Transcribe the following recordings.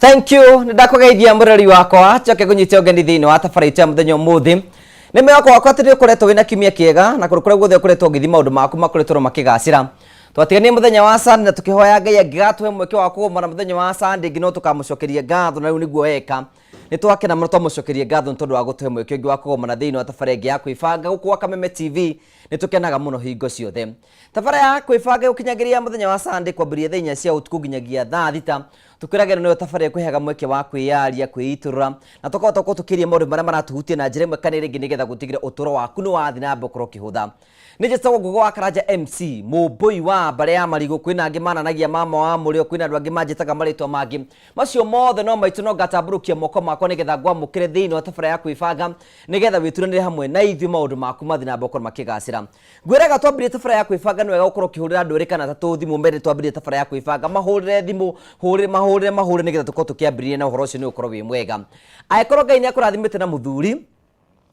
Thank you. Nĩ ndakũgeithia mũrori wakwa, njoke ngũnyite ũgeni thĩinĩ wa tabarĩra itũ ya mũthenya ũmũthĩ. Nĩ mwĩhoko wakwa atĩ nĩ ũkoretwo wĩna kiumia kĩega na kũndũ kũrĩa guothe ũkoretwo ũgĩthiĩ maũndũ maku makoretwo makĩgacĩra. Twatiganire mũthenya wa Sunday na tũkĩhoya Ngai angĩgatũhe mweke wa kũgomana mũthenya wa Sunday ĩngĩ no tũkamũcokeria ngatho na rĩu nĩguo eka. Nĩ twakena mũno twamũcokeria ngatho nĩ tondũ wa gũtũhe mweke ũngĩ wa kũgomana thĩinĩ wa tabarĩra ĩngĩ ya kwĩbanga gũkũ gwa Kameme TV. Nĩ tũkenaga mũno hingo ciothe. Tabarĩra ya kwĩbanga ĩgũkinyagĩria mũthenya wa Sunday kwambĩrĩria thaa 4 cia ũtukũ nginyagia thaa 6. Tũkwĩraga ĩno nĩyo tabarĩra ĩkũheaga mweke wa kwĩyaria, kwĩitũrũra na tũkahota gũkorwo tũkĩaria maũndũ marĩa maratũhutia na njĩra ĩmwe kana ĩrĩa ĩngĩ nĩgetha gũtigĩrĩra ũtũũro waku nĩ wathiĩ na mbere gũkorwo ũkĩhũtha. Nĩ njĩtagwo Ngũgĩ wa Karanja MC, mũmbũi wa mbarĩ ya marigũ, kwĩna angĩ mananagia mama wa mũrĩo, kwĩna andũ angĩ manjĩtaga marĩtwa mangĩ. Macio mothe no maitũ no ngatambũrũkia moko makwa nĩgetha ngwamũkĩre thĩinĩ wa tabarĩra ya kwĩbanga nĩgetha wĩturanĩre hamwe na ithuĩ maũndũ maku mathiĩ na mbere gũkorwo makĩgacĩra. Ngwĩraga twambĩrĩrie tabarĩra ya kwĩbanga nĩ wega gũkorwo ũkĩhũrĩra andũ erĩ kana atatũ thimũ mbere twambĩrĩrie tabarĩra ya kwĩbanga mahũrĩre thimũ hũrĩre mahũrĩre mahũrĩre nĩgetha tũkorwo tũkĩambĩrĩria na ũhoro ũcio nĩ ũgũkorwo wĩ mwega. Angĩkorwo Ngai nĩ akũrathimĩte na mũthuri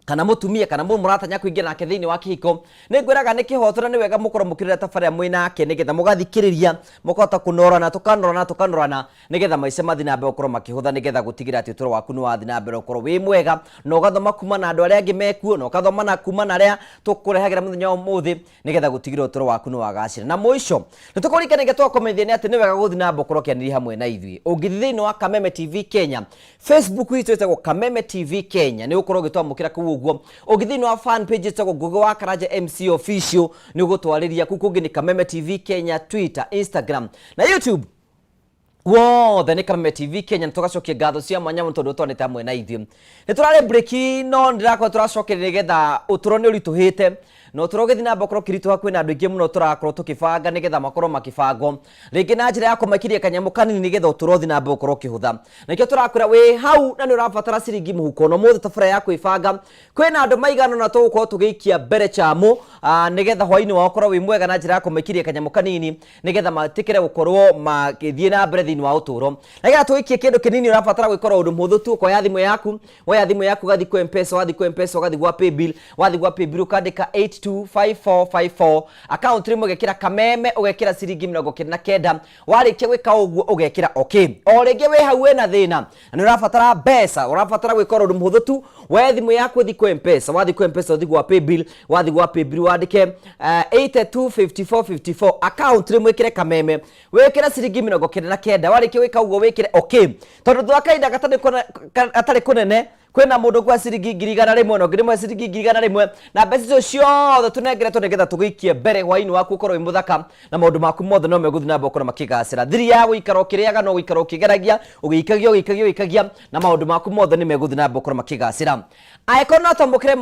kana mũtumia kana mũndũ mũratanya kũingĩra nake thĩinĩ wa kĩhiko nĩ ngwĩraga nĩ kĩhoto na nĩ wega mũkorwo mũkĩrora tabarĩra mwĩ nake nĩgetha mũgathikĩrĩria mũkahota kũnorana tũkanorana tũkanorana nĩgetha maica mathiĩ na mbere gũkorwo makĩhũtha nĩgetha gũtigĩrĩra atĩ ũtũũro waku nĩ wathiĩ na mbere gũkorwo wĩ mwega na ũgathoma kuma na andũ arĩa angĩ mekuo na ũkathoma na kuma na arĩa tũkũrehagĩra mũthenya wa ũmũthĩ nĩgetha gũtigĩrĩra ũtũũro waku nĩ wagacĩra. Na mũico nĩ tũkũririkanagia tũgakũmenyithia nĩ atĩ nĩ wega gũthiĩ na mbere gũkorwo ũkĩanĩria hamwe na ithuĩ. Ũngĩthiĩ thĩinĩ wa Kameme TV Kenya, Facebook itũ ĩtagwo Kameme TV Kenya, nĩ ũgũkorwo ũgĩtwamũkĩra kũu ũguo. Ũngĩthiĩ thĩinĩ wa fan page ĩtagwo Ngũgĩ wa Karanja MC Official, nĩ ũgũtwarĩria kũu. Kũngĩ nĩ Kameme TV Kenya, Twitter, Instagram na YouTube wothe nĩ Kameme TV Kenya. Nĩ tũgacokia ngatho cia mwanya mũno tondũ twanĩte hamwe na ithuĩ. Nĩ tũrarĩ break no ndĩrakorwo tũracokeria nĩgetha ũtũro nĩ ũritũhĩte na ũtũro ũgĩthiĩ na mbere ũkorwo ũkĩritũha. Kwĩna andũ aingĩ mũno tũrakorwo tũkĩbanga nĩgetha makorwo makĩbangwo rĩngĩ na njĩra ya kũmaikĩria kanyamũ kanini nĩgetha ũtũro ũthiĩ na mbere ũkorwo ũkĩhũtha. Nĩkĩo tũrakwĩra wĩ hau na nĩ ũrabatara ciringi mũhuko na ũmũthĩ tabarĩra ya kwĩbanga kwĩna andũ maigana ũna tũgũkorwo tũgĩikia mbere chamu nĩgetha hwainĩ wao ũkorwo wĩ mwega na njĩra ya kũmaikĩria kanyamũ kanini nĩgetha matikĩre gũkorwo magĩthiĩ na mbere thĩinĩ wa ũtũũro. Nĩgetha tũgĩikie kĩndũ kĩnini ũrabatara gwĩkora ũndũ mũhũthũ tu, ũkoya thimũ yaku, woya thimũ yaku ũgathiĩ kwĩ Mpesa, wathiĩ kwĩ Mpesa ũgathiĩ gwa paybill, wathiĩ gwa paybill ũkandĩka 825454, account rĩmwe ũgekĩra Kameme, ũgekĩra ciringi 99, warĩkia gwĩka ũguo ũgekĩra okay. O rĩngĩ wĩ hau wĩna thĩna na nĩ ũrabatara mbeca, ũrabatara gwĩka ũndũ mũhũthũ tu, woe thimũ yaku ũthiĩ kwĩ Mpesa, wathiĩ kwĩ Mpesa ũthiĩ gwa paybill, wathiĩ gwa paybill wandĩke 825454, account rĩmwe ĩkĩre Kameme, wĩkĩre ciringi 99, warĩkia gwĩka ũguo wĩkĩre okay, tondũ thutha wa kahinda gatarĩ kũnene kwĩna mũndũ kwa ciringi 100,000 na ũngĩ nĩ ciringi 100,000, na mbeca icio ciothe tũnengeretwo nĩgetha tũgĩikie mbere hwainĩ waku ũkorwo wĩ mũthaka na maũndũ maku mothe no megũthiĩ na mbere gũkorwo makĩgacĩra. Thiri ya gũikara ũkĩrĩaga no gũikara ũkĩgeragia ũgĩikagia ũgĩikagia ũgĩikagia na maũndũ maku mothe nĩ megũthiĩ na mbere gũkorwo makĩgacĩra. Angĩkorwo no twamũkĩre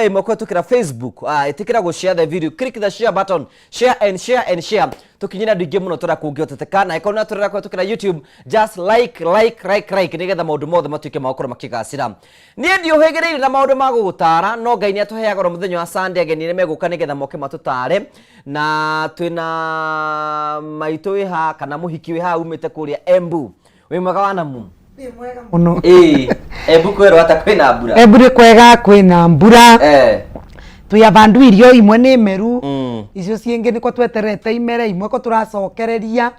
ĩmwe kũhetũkĩra Facebook, ĩtĩkĩra gũ share the video, click the share button, share and share and share, tũkinyĩre andũ aingĩ mũno tũrĩa kũngĩhoteteka. Na angĩkorwo no tũrera kũhetũkĩra YouTube, just like, like, like, like nĩgetha maũndũ mothe matuĩke ma gũkorwo makĩgacĩra. Niĩ ndiũhĩgĩrĩire na maũndũ ma gũgũtara no Ngai nĩ atũheaga oro mũthenya wa Sunday ageni arĩa megũka nĩgetha moke matũtare, na twĩna maitũ wĩ haha kana mũhiki wĩ haha umĩte kũrĩa Embu. Wĩ mwega wa Namu? Wĩ mwega mũno. Ĩĩ, Embu kwĩrwo ata, kwĩna mbura? Embu nĩ kwega, kwĩna mbura. Twĩ abandu irio imwe nĩ meru, icio ciĩngĩ nĩko tweterete imere, imwe ko tũracokereria.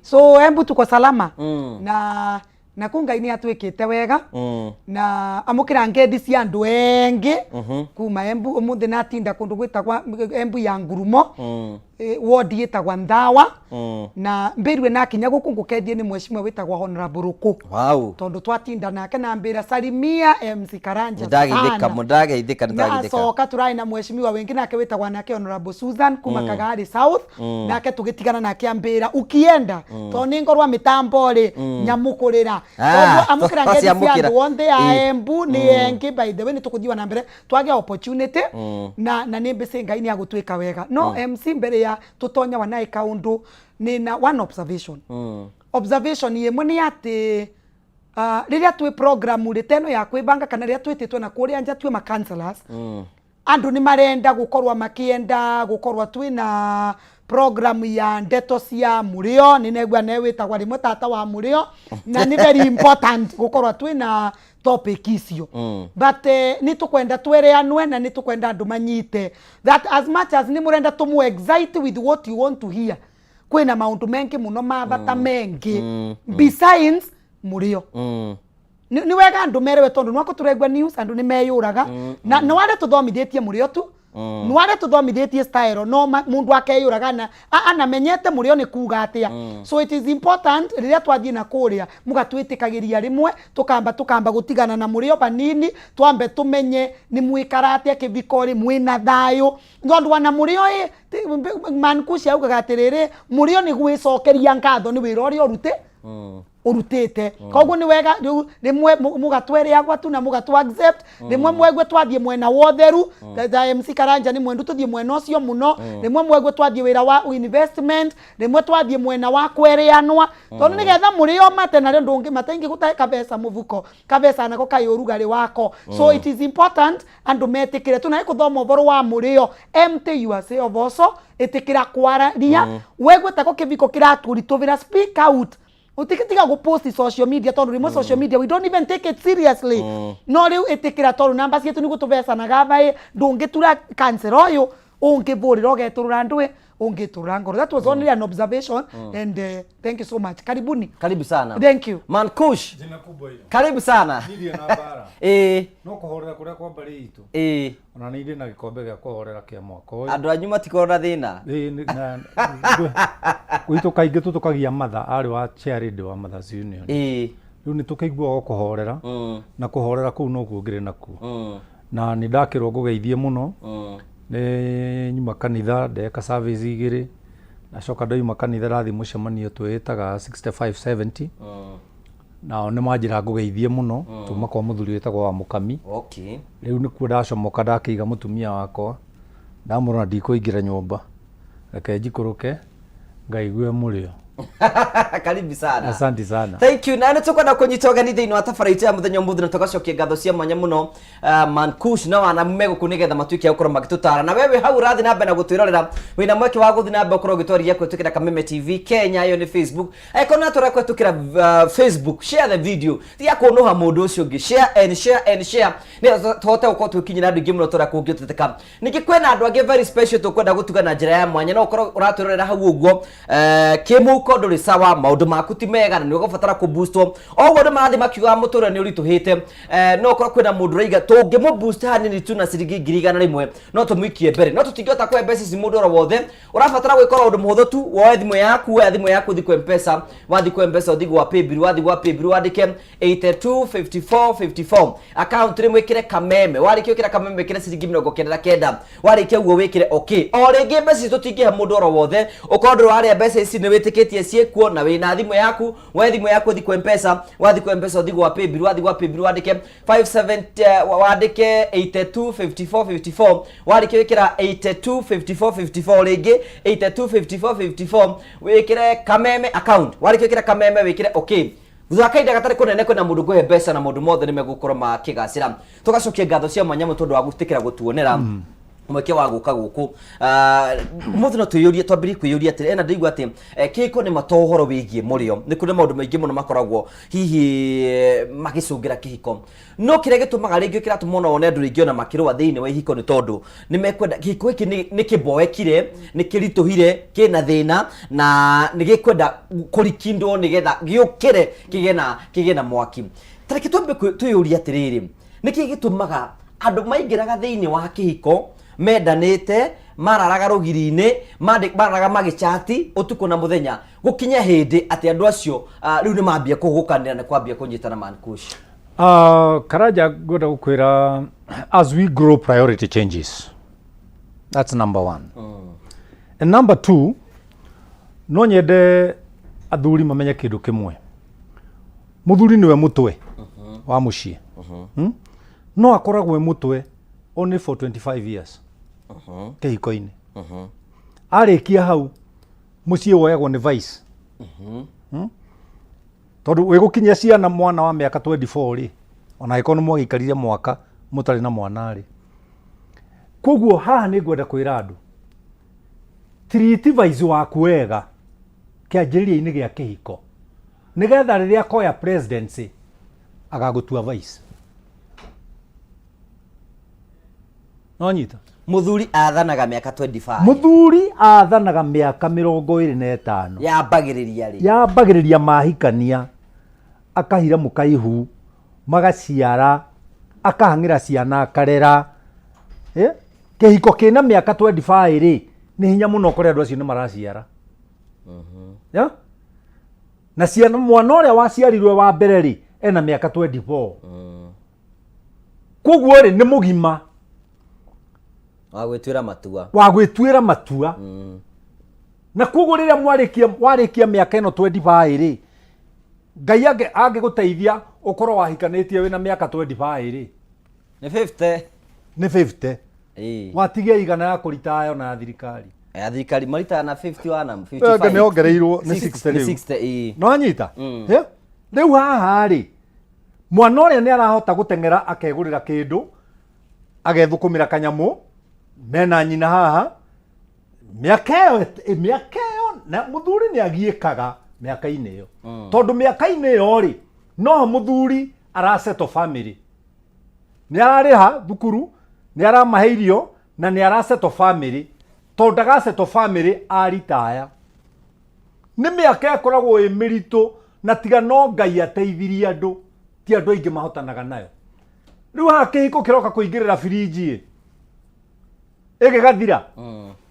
So Embu tuko salama. Na kũ Ngai nĩ atwĩkĩte wega. Na amũkĩra ngethi cia andũ engĩ kuma Embu. Ũmũthĩ natinda kũndũ gwĩtagwa Embu ya Ngurumo, ward ĩtagwa Nthawa, na mbĩrue nakinya gũkũ ngũkethie nĩ mheshimiwa wĩtagwa Honorable Rũkũ, tondũ twatinda nake na mbĩra salimia MC Karanja Nĩndageithĩka sana. Mũno, nĩndageithĩka, Na nĩndageithĩka. Acoka tũrarĩ na mheshimiwa wĩngĩ nake wĩtagwa nake Honorable Susan kuma Kagari South, nake tũgĩtigana nake ambĩra ukienda tondũ nĩ ngorwa mĩtambo rĩ nyamũkũrĩra. Ah, Koguo amũkĩra ngethi cia twaciamũkĩra. andũ othe a Embu nĩ engĩ. By the way, nĩ tũkũthiĩ na mbere twagĩa opportunity na nĩ mbĩcĩ Ngai nĩ agũtuĩka wega. No MC, mbere ya tũtonya wanaĩ kaũndũ, nĩ na one observation. Observation ĩmwe nĩ atĩ rĩrĩa twĩ program rĩ ta ĩno ya kwĩbanga kana rĩrĩa twĩtĩtwo na kũrĩa nja twĩ ma counselors, andũ nĩ marenda gũkorwo makĩenda gũkorwo twĩna program ya ndeto cia mũrĩo. Nĩ negua ne wĩtagwa rĩmwe tata wa mũrĩo, na nĩ very important gũkorwo twĩna topic icio, but nĩ tũkwenda twereanwe na nĩ tũkwenda andũ manyite that as much as nĩ mũrenda tũmũ excite with what you want to hear, kwĩna maũndũ mengĩ mũno ma bata mengĩ besides Mũrĩo nĩ wega andũ merewe, tondũ nwako tũraigua news andũ nĩ meyũraga, na nĩ warĩa tũthomithĩtie mũrĩo tu, nĩ warĩa tũthomithĩtie style, no mũndũ akeyũraga na anamenyete mũrĩo nĩ kuga atĩa. So it is important rĩrĩa twathiĩ na kũrĩa mũgatwĩtĩkagĩria rĩmwe tũkamba gũtigana na mũrĩo vanini, twambe tũmenye nĩ mwĩkara atĩa kĩbiko rĩ mwĩna thayũ, tondũ wana mũrĩo ĩ Mankushi augaga atĩrĩrĩ, mũrĩo nĩ gwĩcokeria ngatho nĩ wĩra ũrĩa ũrutĩ ũrutĩte. Koguo nĩ wega rĩu rĩmwe mũgatwereagwa tu na mũgatũ accept, rĩmwe mwegue twathiĩ mwena wa ũtheru ta MC Karanja nĩ mwendu tũthiĩ mwena ũcio mũno, rĩmwe mwegue twathiĩ wĩra wa investment, rĩmwe twathiĩ mwena wa kwereanwa, tondũ nĩgetha mũrĩo mate narĩo ndũngĩmate ingĩgũtahe kabeca mũbuko, kabeca nako kaĩ ũrugarĩ wako. So it is important andũ metĩkĩre tũnaĩ kũthoma ũboro wa mũrĩo. Empty yourself also, ĩtĩkĩra kwararia wegue tako kĩbiko kĩratũritũvĩra, speak out. Ũtigitiga gũpost social media, tondũ rĩmwe social media we don't even take it seriously. No rĩu ĩtĩkĩra, tondũ namba cietũ nĩguo tũbecanaga baĩ, ndũngĩtura cancel ũyũ ũngĩbũrĩra ũgetũrũra ndũĩ ũngĩtũrũra ngoro. That was only an observation and thank you so much. Karibuni. Karibu sana. Thank you. Mankush. Jina kubwa hilo. Karibu sana. Ndirĩ na mbara. No kũhorera kũrĩa kwa mbarĩ itũ. Ona nĩ irĩ na gĩkombe gĩa kũhorera kĩa mwaka ũyũ. Andũ anyu matikorwo na thĩna. Ĩĩ, gwitũ kaingĩ tũtũkagia mother arĩ wa chairlady wa Mothers Union. Rĩu nĩ tũkĩiguaga kũhorera na kũhorera kũu nokuo ngĩrĩ nakuo. Na nĩ ndakĩrwo ngũgeithie mũno. Nĩ nyuma kanitha ndeka service igĩrĩ, ndacoka ndauma kanitha ndathiĩ mũcemanio twĩĩtaga 6570. Nao nĩ manjĩra ngũgeithie mũno tuma kwa mũthuri wĩtagwo wa Mũkami. Rĩu nĩkuo ndacomoka ndakĩiga mũtumia wakwa, ndamũrora ndikũingĩra nyũmba, reke njikũrũke ngaigue mũrĩo. Karibu sana. Asante sana. Thank you. Na nĩ tũkwenda kũnyita ũgeni thĩinĩ wa tabara itũ ya mũthenya ũmũthĩ, na tũgacokia ngatho cia mwanya mũno Mankush na wanamu megũkũ nĩgetha matuĩke a gũkorwo magĩtũtara. Na wewe hau ũrathiĩ na mbere na gũtwĩrorera, wĩna mweke wa gũthiĩ na mbere ũkorwo ũgĩtwarĩria kũhĩtũkĩra Kameme TV Kenya, ĩyo nĩ Facebook. Angĩkorwo nĩ atwara kũhĩtũkĩra Facebook, share the video, tiga kũnũha mũndũ ũcio ũngĩ, share and share and share nĩgetha tũhote gũkorwo tũgĩkinyĩra andũ aingĩ mũno tũrĩa kũngĩhoteteka. Ningĩ kwĩna andũ angĩ very special tũkwenda gũtuga na njĩra ya mwanya. No ũkorwo ũratwĩrorera hau ũguo, kĩmũhuko ndũrĩ sawa, maũndũ maku ti mega na nĩ ũgũbatara kũboostwo, o ũguo andũ marathiĩ makiugaga mũtũrĩre nĩ ũritũhĩte, no ũkorwo kwĩna mũndũ ũraiga tũngĩmũboost hanini tu na ciringi 100,000 no tũmũikie mbere. No tũtingĩhota kũhe mbeca ici mũndũ oro wothe. Ũrabatara gwĩka oro ũndũ mũhũthũ tu, woe thimũ yaku, woe thimũ yaku, ũthiĩ kwa Mpesa, wathiĩ kwa Mpesa ũthiĩ gwa Paybill, wathiĩ gwa Paybill wandĩke 825454, account rĩmwe ĩkĩre Kameme, warĩkia gwĩkĩra Kameme wĩkĩre ciringi 99, warĩkia ũguo wĩkĩre okay. O rĩngĩ, mbeca ici tũtingĩhe mũndũ oro wothe. Ũkorwo ndũrĩ warĩa mbeca ici, nĩ wĩtĩkĩtie ciĩkuo na wĩna thimũ yaku, woe thimũ yaku ũthiĩ kwa Mpesa, wathiĩ kwa Mpesa ũthiĩ gwa Paybill, wathiĩ gwa Paybill wandĩke 57 wandĩke 825454, warĩkia wĩkĩra 825454 rĩngĩ, 825454, wĩkĩre Kameme account, warĩkia wĩkĩra Kameme wĩkĩre okay. Thutha wa kahinda gatarĩ kũnene kwĩna mũndũ ngũhe mbeca na maũndũ mothe nĩ megũkorwo makĩgacĩra. Tũgacokia ngatho cia mwanya mũno tondũ wa gwĩtĩkĩra gũtuonera mweke wa gũka gũkũ. Ũmũthĩ no twĩyũrie, twambĩrĩrie kwĩyũria atĩrĩ, ena ndĩigua atĩ kĩhiko nĩ ma to ũhoro wĩgiĩ mũrĩo, nĩ kũrĩ maũndũ maingĩ mũno makoragwo hihi magĩcũngĩra kĩhiko, no kĩrĩa gĩtũmaga rĩngĩ kĩratũma ona wone andũ rĩngĩ ona makĩrũa thĩinĩ wa ihiko nĩ tondũ nĩ mekwenda kĩhiko gĩkĩ nĩ kĩboekire, nĩ kĩritũhire, kĩna thĩna na nĩ gĩkwenda kũrikindwo nĩgetha gĩũkĩre kĩgĩe na mwaki. Ta reke twambe twĩyũrie atĩrĩrĩ, nĩkĩ gĩtũmaga andũ maingĩraga thĩinĩ wa kĩhiko mendanĩte, mararaga rũgiri-inĩ, mararaga magĩchati ũtukũ na mũthenya, gũkinya hĩndĩ atĩ andũ acio rĩu nĩ mambia kũhũkanĩra na kwambia kũnyitana, Mankush? Karanja, ngwenda gũkwĩra, as we grow, priority changes. That's number one. And number two, no nyende athuri mamenye kĩndũ kĩmwe. Mũthuri nĩwe mũtwe wa mũciĩ. No akoragwo e mũtwe only for 25 years kĩhiko-inĩ. Arĩkia hau, mũciĩ woyagwo nĩ vice. Tondũ wĩgũkinyia ciana mwana wa mĩaka 24 rĩ, ona angĩkorwo nĩ mwagĩikarire mwaka mũtarĩ na mwana rĩ. Koguo haha nĩ ngwenda kwĩra andũ, treat vice waku wega kĩanjĩrĩria-inĩ gĩa kĩhiko, nĩgetha rĩrĩa akoya presidency agagũtua vice. No nyita. Mũthuri athanaga mĩaka 25? Mũthuri athanaga mĩaka 25. Yambagĩrĩria rĩ? Yambagĩrĩria mahikania. Akahira mũka ihu, magaciara, akahang'ĩra ciana akarera. Eh? Kĩhiko kĩna mĩaka 25 rĩ, nĩ hinya mũno ũkore andũ acio nĩ maraciara. Yeah? Na ciana mwana ũrĩa waciarirwe wa mbere rĩ, ena mĩaka 24. Koguo rĩ, nĩ mũgima. Wa gwĩtuĩra matua. Wa gwĩtuĩra matua. Na koguo rĩrĩa mwarĩkia warĩkia mĩaka ĩno 25 rĩ, Ngai angĩgũteithia ũkorwo wahikanĩtie wĩna mĩaka 25 rĩ, Nĩ 50. Nĩ 50. Ĩĩ. Watigia igana ya kũritaya ona ya thirikari. Ya thirikari maritaga na 51 na 55. Anga nĩ ongereirwo nĩ 60 Nĩ rĩu. 60 ĩĩ. No anyita? Rĩu haha rĩ, mwana ũrĩa nĩ arahota gũteng'era akegũrĩra kĩndũ, agethũkũmĩra kanyamũ, mena nyina haha, mĩaka ĩyo mĩaka ĩyo na mũthuri nĩ agiĩkaga mĩaka-inĩ ĩyo. Tondũ mĩaka-inĩ ĩyo rĩ, noho mũthuri arasettle family. Nĩ ararĩha thukuru, nĩ aramahe irio, na nĩ arasettle family. Tondũ ndagasettle family aritaya. Nĩ mĩaka ĩkoragwo ĩ mĩritũ na tiga no Ngai ateithirie andũ, ti andũ aingĩ mahotanaga nayo. Rĩu haha kĩhiko kĩroka kũingĩrĩra birinji ĩ, ĩgĩgathira.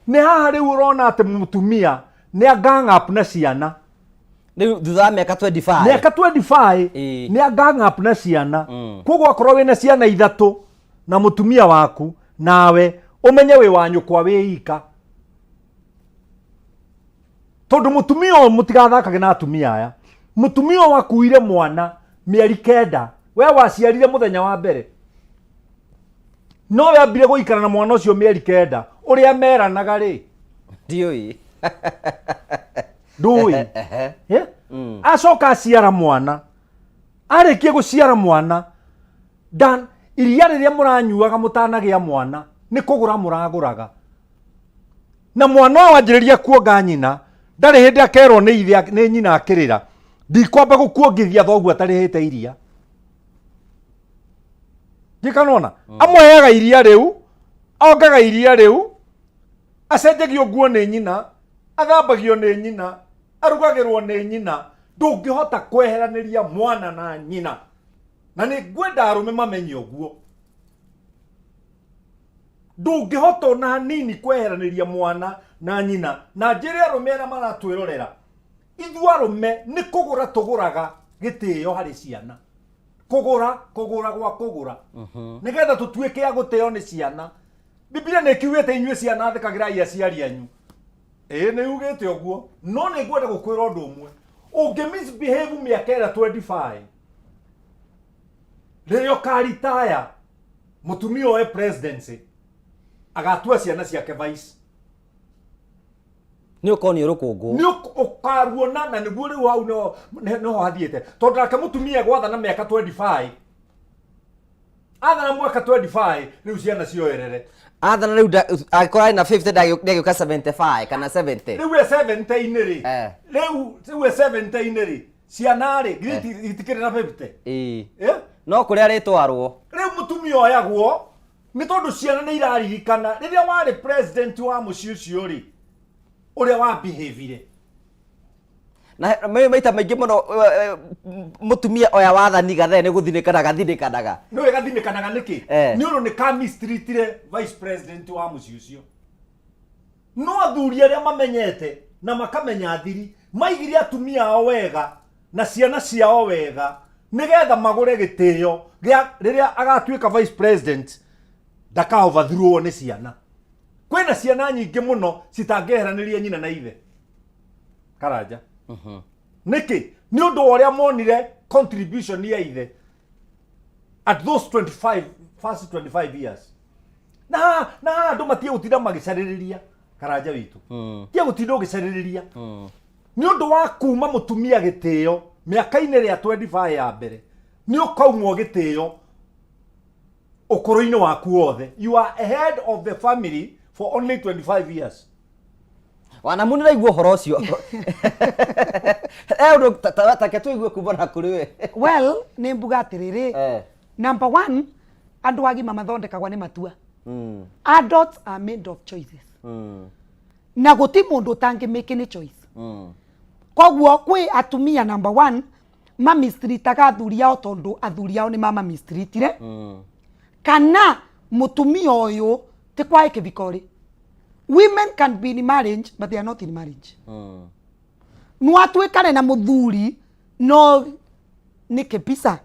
Nĩ haha rĩu ũrona atĩ mũtumia nĩ a gang up na ciana. Rĩu thutha wa mĩaka 25. Mĩaka 25 nĩ a gang up na ciana. Koguo akorwo wĩna ciana ithatũ na mũtumia waku nawe ũmenye wĩ wa nyũkwa wĩ ika. Tondũ mũtumia ũyũ mũtigathakage na atumia aya. Mũtumia ũyũ akuire mwana mĩeri 9, we waciarire mũthenya wa mbere. No we ambire gũikara na mwana ũcio mĩeri 9, ũrĩa meranaga rĩ? Ndiũĩ. Ndũĩ. Acoka aciara mwana. Arĩkia gũciara mwana, dan iria rĩrĩa mũranyuaga mũtanagĩa mwana, nĩ kũgũra mũragũraga. Na mwana ũyũ wanjĩrĩria kuonga nyina, ndarĩ hĩndĩ akerwo nĩ ithe nĩ nyina akĩrĩra. Ndikwamba gũkuongithia thoguo atarĩhĩte iria. Ndikanona. Amũheaga iria rĩu, ongaga iria rĩu, acenjagio nguo nĩ nyina, athambagio nĩ nyina, arugagĩrwo nĩ nyina. Ndũngĩhota kweheranĩria mwana na nyina. Na nĩ ngwenda arũme mamenye ũguo. Ndũngĩhota ona hanini kweheranĩria mwana na nyina. Na njĩre arũme arĩa maratwĩrorera, ithuĩ arũme nĩ kũgũra tũgũraga gĩtĩo harĩ ciana. Kũgũra, kũgũra gwa kũgũra. Nĩgetha tũtuĩke a gũtĩo nĩ ciana. Biblia nĩ ĩkiugĩte inyuĩ ciana athĩkagĩrai aciari anyu. Ĩĩ nĩ yugĩte ũguo. No nĩ ngwenda gũkwĩra ũndũ ũmwe. Ũngĩ misbehave mĩaka ĩrĩa 25, rĩrĩa ũkaritaya, mũtumia oe presidency, agatua ciana ciake vice. Nĩ ũkorwo nĩ rũkũngũ. Nĩ ũkaruona na nĩguo rĩu hau nĩho hathiĩte. Tondũ nake mũtumia gwathana mĩaka 25, athana mwaka 25, rĩu ciana cioerere. Athana rĩu angĩkorwo arĩ na 50 ndagĩũka 75 kana 70. Rĩu e 70-inĩ rĩ. Rĩu e 70-inĩ rĩ, ciana rĩ, itikĩrĩ na 50. No kũrĩa arĩtwarwo. Rĩu mũtumia oyagwo nĩ tondũ ciana nĩ iraririkana rĩrĩa warĩ president wa mũciĩ ũcio rĩ, ũrĩa wa behavire. Na maita maingĩ mũno, mũtumia oya wathani gathe nĩ gũthinĩkana gathinĩkanaga. Nĩ ũĩ gathinĩkanaga nĩkĩ? Nĩ ũndũ nĩ ka mistreatire vice president wa mũciĩ ũcio. No athuri arĩa mamenyete na makamenya thiri, maigire atumia ao wega na ciana ciao wega nĩgetha magũre gĩtĩo gĩa rĩrĩa agatuĩka vice president ndaka overthrow nĩ ciana. Kwĩna ciana nyingĩ mũno citangĩeheranĩria nyina na ithe. Karanja. Nĩkĩ? Nĩ ũndũ wa ũrĩa monire contribution ya ithe at those 25, first 25 years. Na andũ matige gũtinda magĩcarĩrĩria Karanja witũ. Tiga gũtinda ũgĩcarĩrĩria. Nĩ ũndũ wa kuma mũtumia gĩtĩo mĩaka-inĩ ĩrĩa 25 ya mbere, nĩ ũkaumwo gĩtĩo ũkũrũ-inĩ waku wothe. You are ahead of the family for only 25 years. Wanamu nĩ raigua ũhoro ũcio. Ũndũ take tũigue kuma na kũrĩ we. Well, nĩ mbuga atĩrĩrĩ. Number one, andũ agima mathondekagwo nĩ matua. Adults are made of choices. Na gũti mũndũ ũtangĩ make any choice. Koguo kwĩ atumia number one, Mamistreataga athuri ao tondu athuri ao nĩ mamamistreatire, kana mutumia ũyũ ti kwaĩ kĩviko rĩ. Women can be in marriage, but they are not in marriage. Nwatuĩkane na mũthuri no nĩ kĩpisa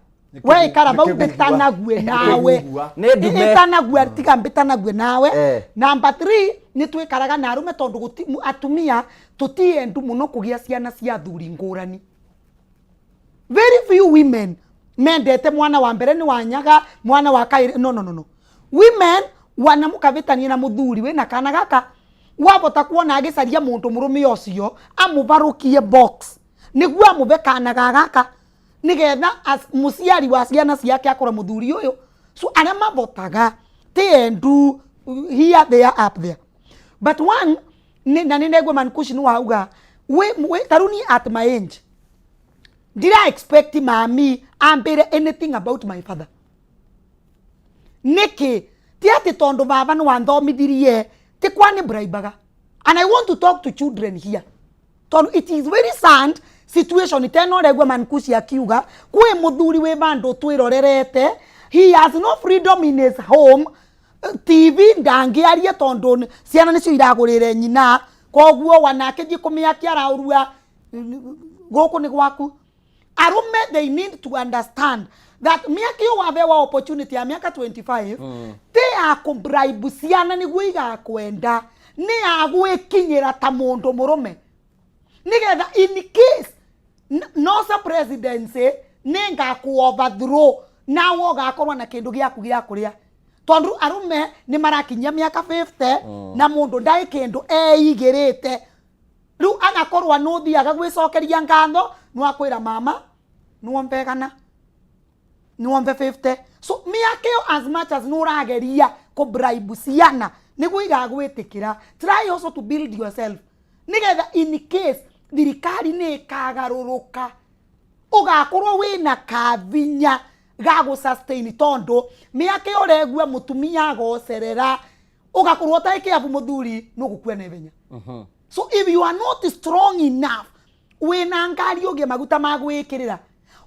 we ikara vau mbĩtanague nawe. Nĩ ndume. Ĩtanague, tiga mbĩtanague nawe. Number 3, nĩ twĩkaraga na arũme tondũ atumia tũtiendu mũno kũgĩa ciana cia athuri ngũrani. Very few women mendete mwana wa mbere nĩ wanyaga, mwana wa kaĩrĩ. No, no, no, no. Women wana mũkavĩtania na mũthuri wĩna kana gaka, wavota kuona agĩcaria mũndũ mũrũme ũcio amũvarũkie box nĩguo amũve kana ga gaka, nĩgetha mũciari wa ciana ciake akorwo mũthuri ũyũ. So arĩa mavotaga ti endu here, there, up there. But one na nĩ negua Mankushi nĩ wauga we taruni, at my age ndira expect mami ambire anything about my father. Nĩkĩ? Ti atĩ tondũ baba nĩ wanthomithirie, ti kwa nĩ braibaga. And I want to talk to children here, tondũ it is very sad situation tena ũregua Mankushi akiuga kwĩ mũthuri wĩ vandũ twĩrorerete. He has no freedom in his home. TV ndangĩaria tondũ ciana nĩcio iragũrĩre nyina, koguo wanake thiĩ kũmĩakia araũrua gũkũ nĩ gwaku. Arume, they need to understand that miaka ĩyo wabewa opportunity ya miaka 25 ti ya kũbribe ciana nĩguo igakwenda, nĩ ya gwĩkinyĩra ta mũndũ mũrũme, nĩgetha in case nosa presidency nĩ ngakũ overthrow, nawe ũgakorwo na kĩndũ gĩaku gĩa kũrĩa, tondũ arume nĩ marakinyia mĩaka 50 na mũndũ ndarĩ kĩndũ eigĩrĩte. Rĩu agakorwo nũthiaga gwĩcokeria ngatho, nĩwakwĩra mama nĩwombegana nĩwombe 50. So mĩaka ĩyo, as much as nĩũrageria kũbribe ciana nĩguo igagwĩtĩkĩra, try also to build yourself, nĩgetha in case thirikari nĩ ĩkagarũrũka, ũgakorwo wĩna kavinya ga gũ sustain, tondũ mĩaka ĩyo ũregua mũtumia agocerera, ũgakorwo ũtarĩ kĩabu, mũthuri nũgũkua na ihenya. So if you are not strong enough, wĩna ngari ũgĩe maguta ma gwĩkĩrĩra,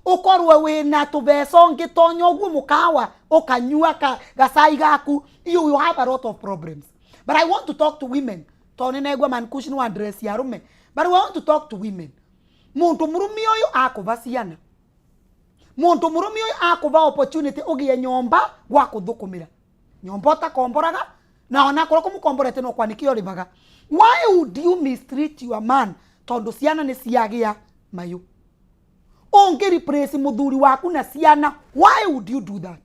ũkorwo wĩna tũbeca ũngĩtonya ũguo mũkawa ũkanyua gacai gaku, you will have a lot of problems. But I want to talk to women, tondũ nĩnegua Mankush nĩ address ya arũme, but I want to talk to women. Mũndũ mũrũme ũyũ akũva ciana, mũndũ mũrũme ũyũ akũva opportunity ũgĩe nyomba gwa kũthũkũmĩra, nyomba ũtakomboraga, na onakorwo kũmũkomborete no kwanĩkio ũrĩvaga. Why would you mistreat your man tondũ ciana nĩ ciagĩa mayũ? Ũngĩ replace mũthuri waku na ciana, why would you do that?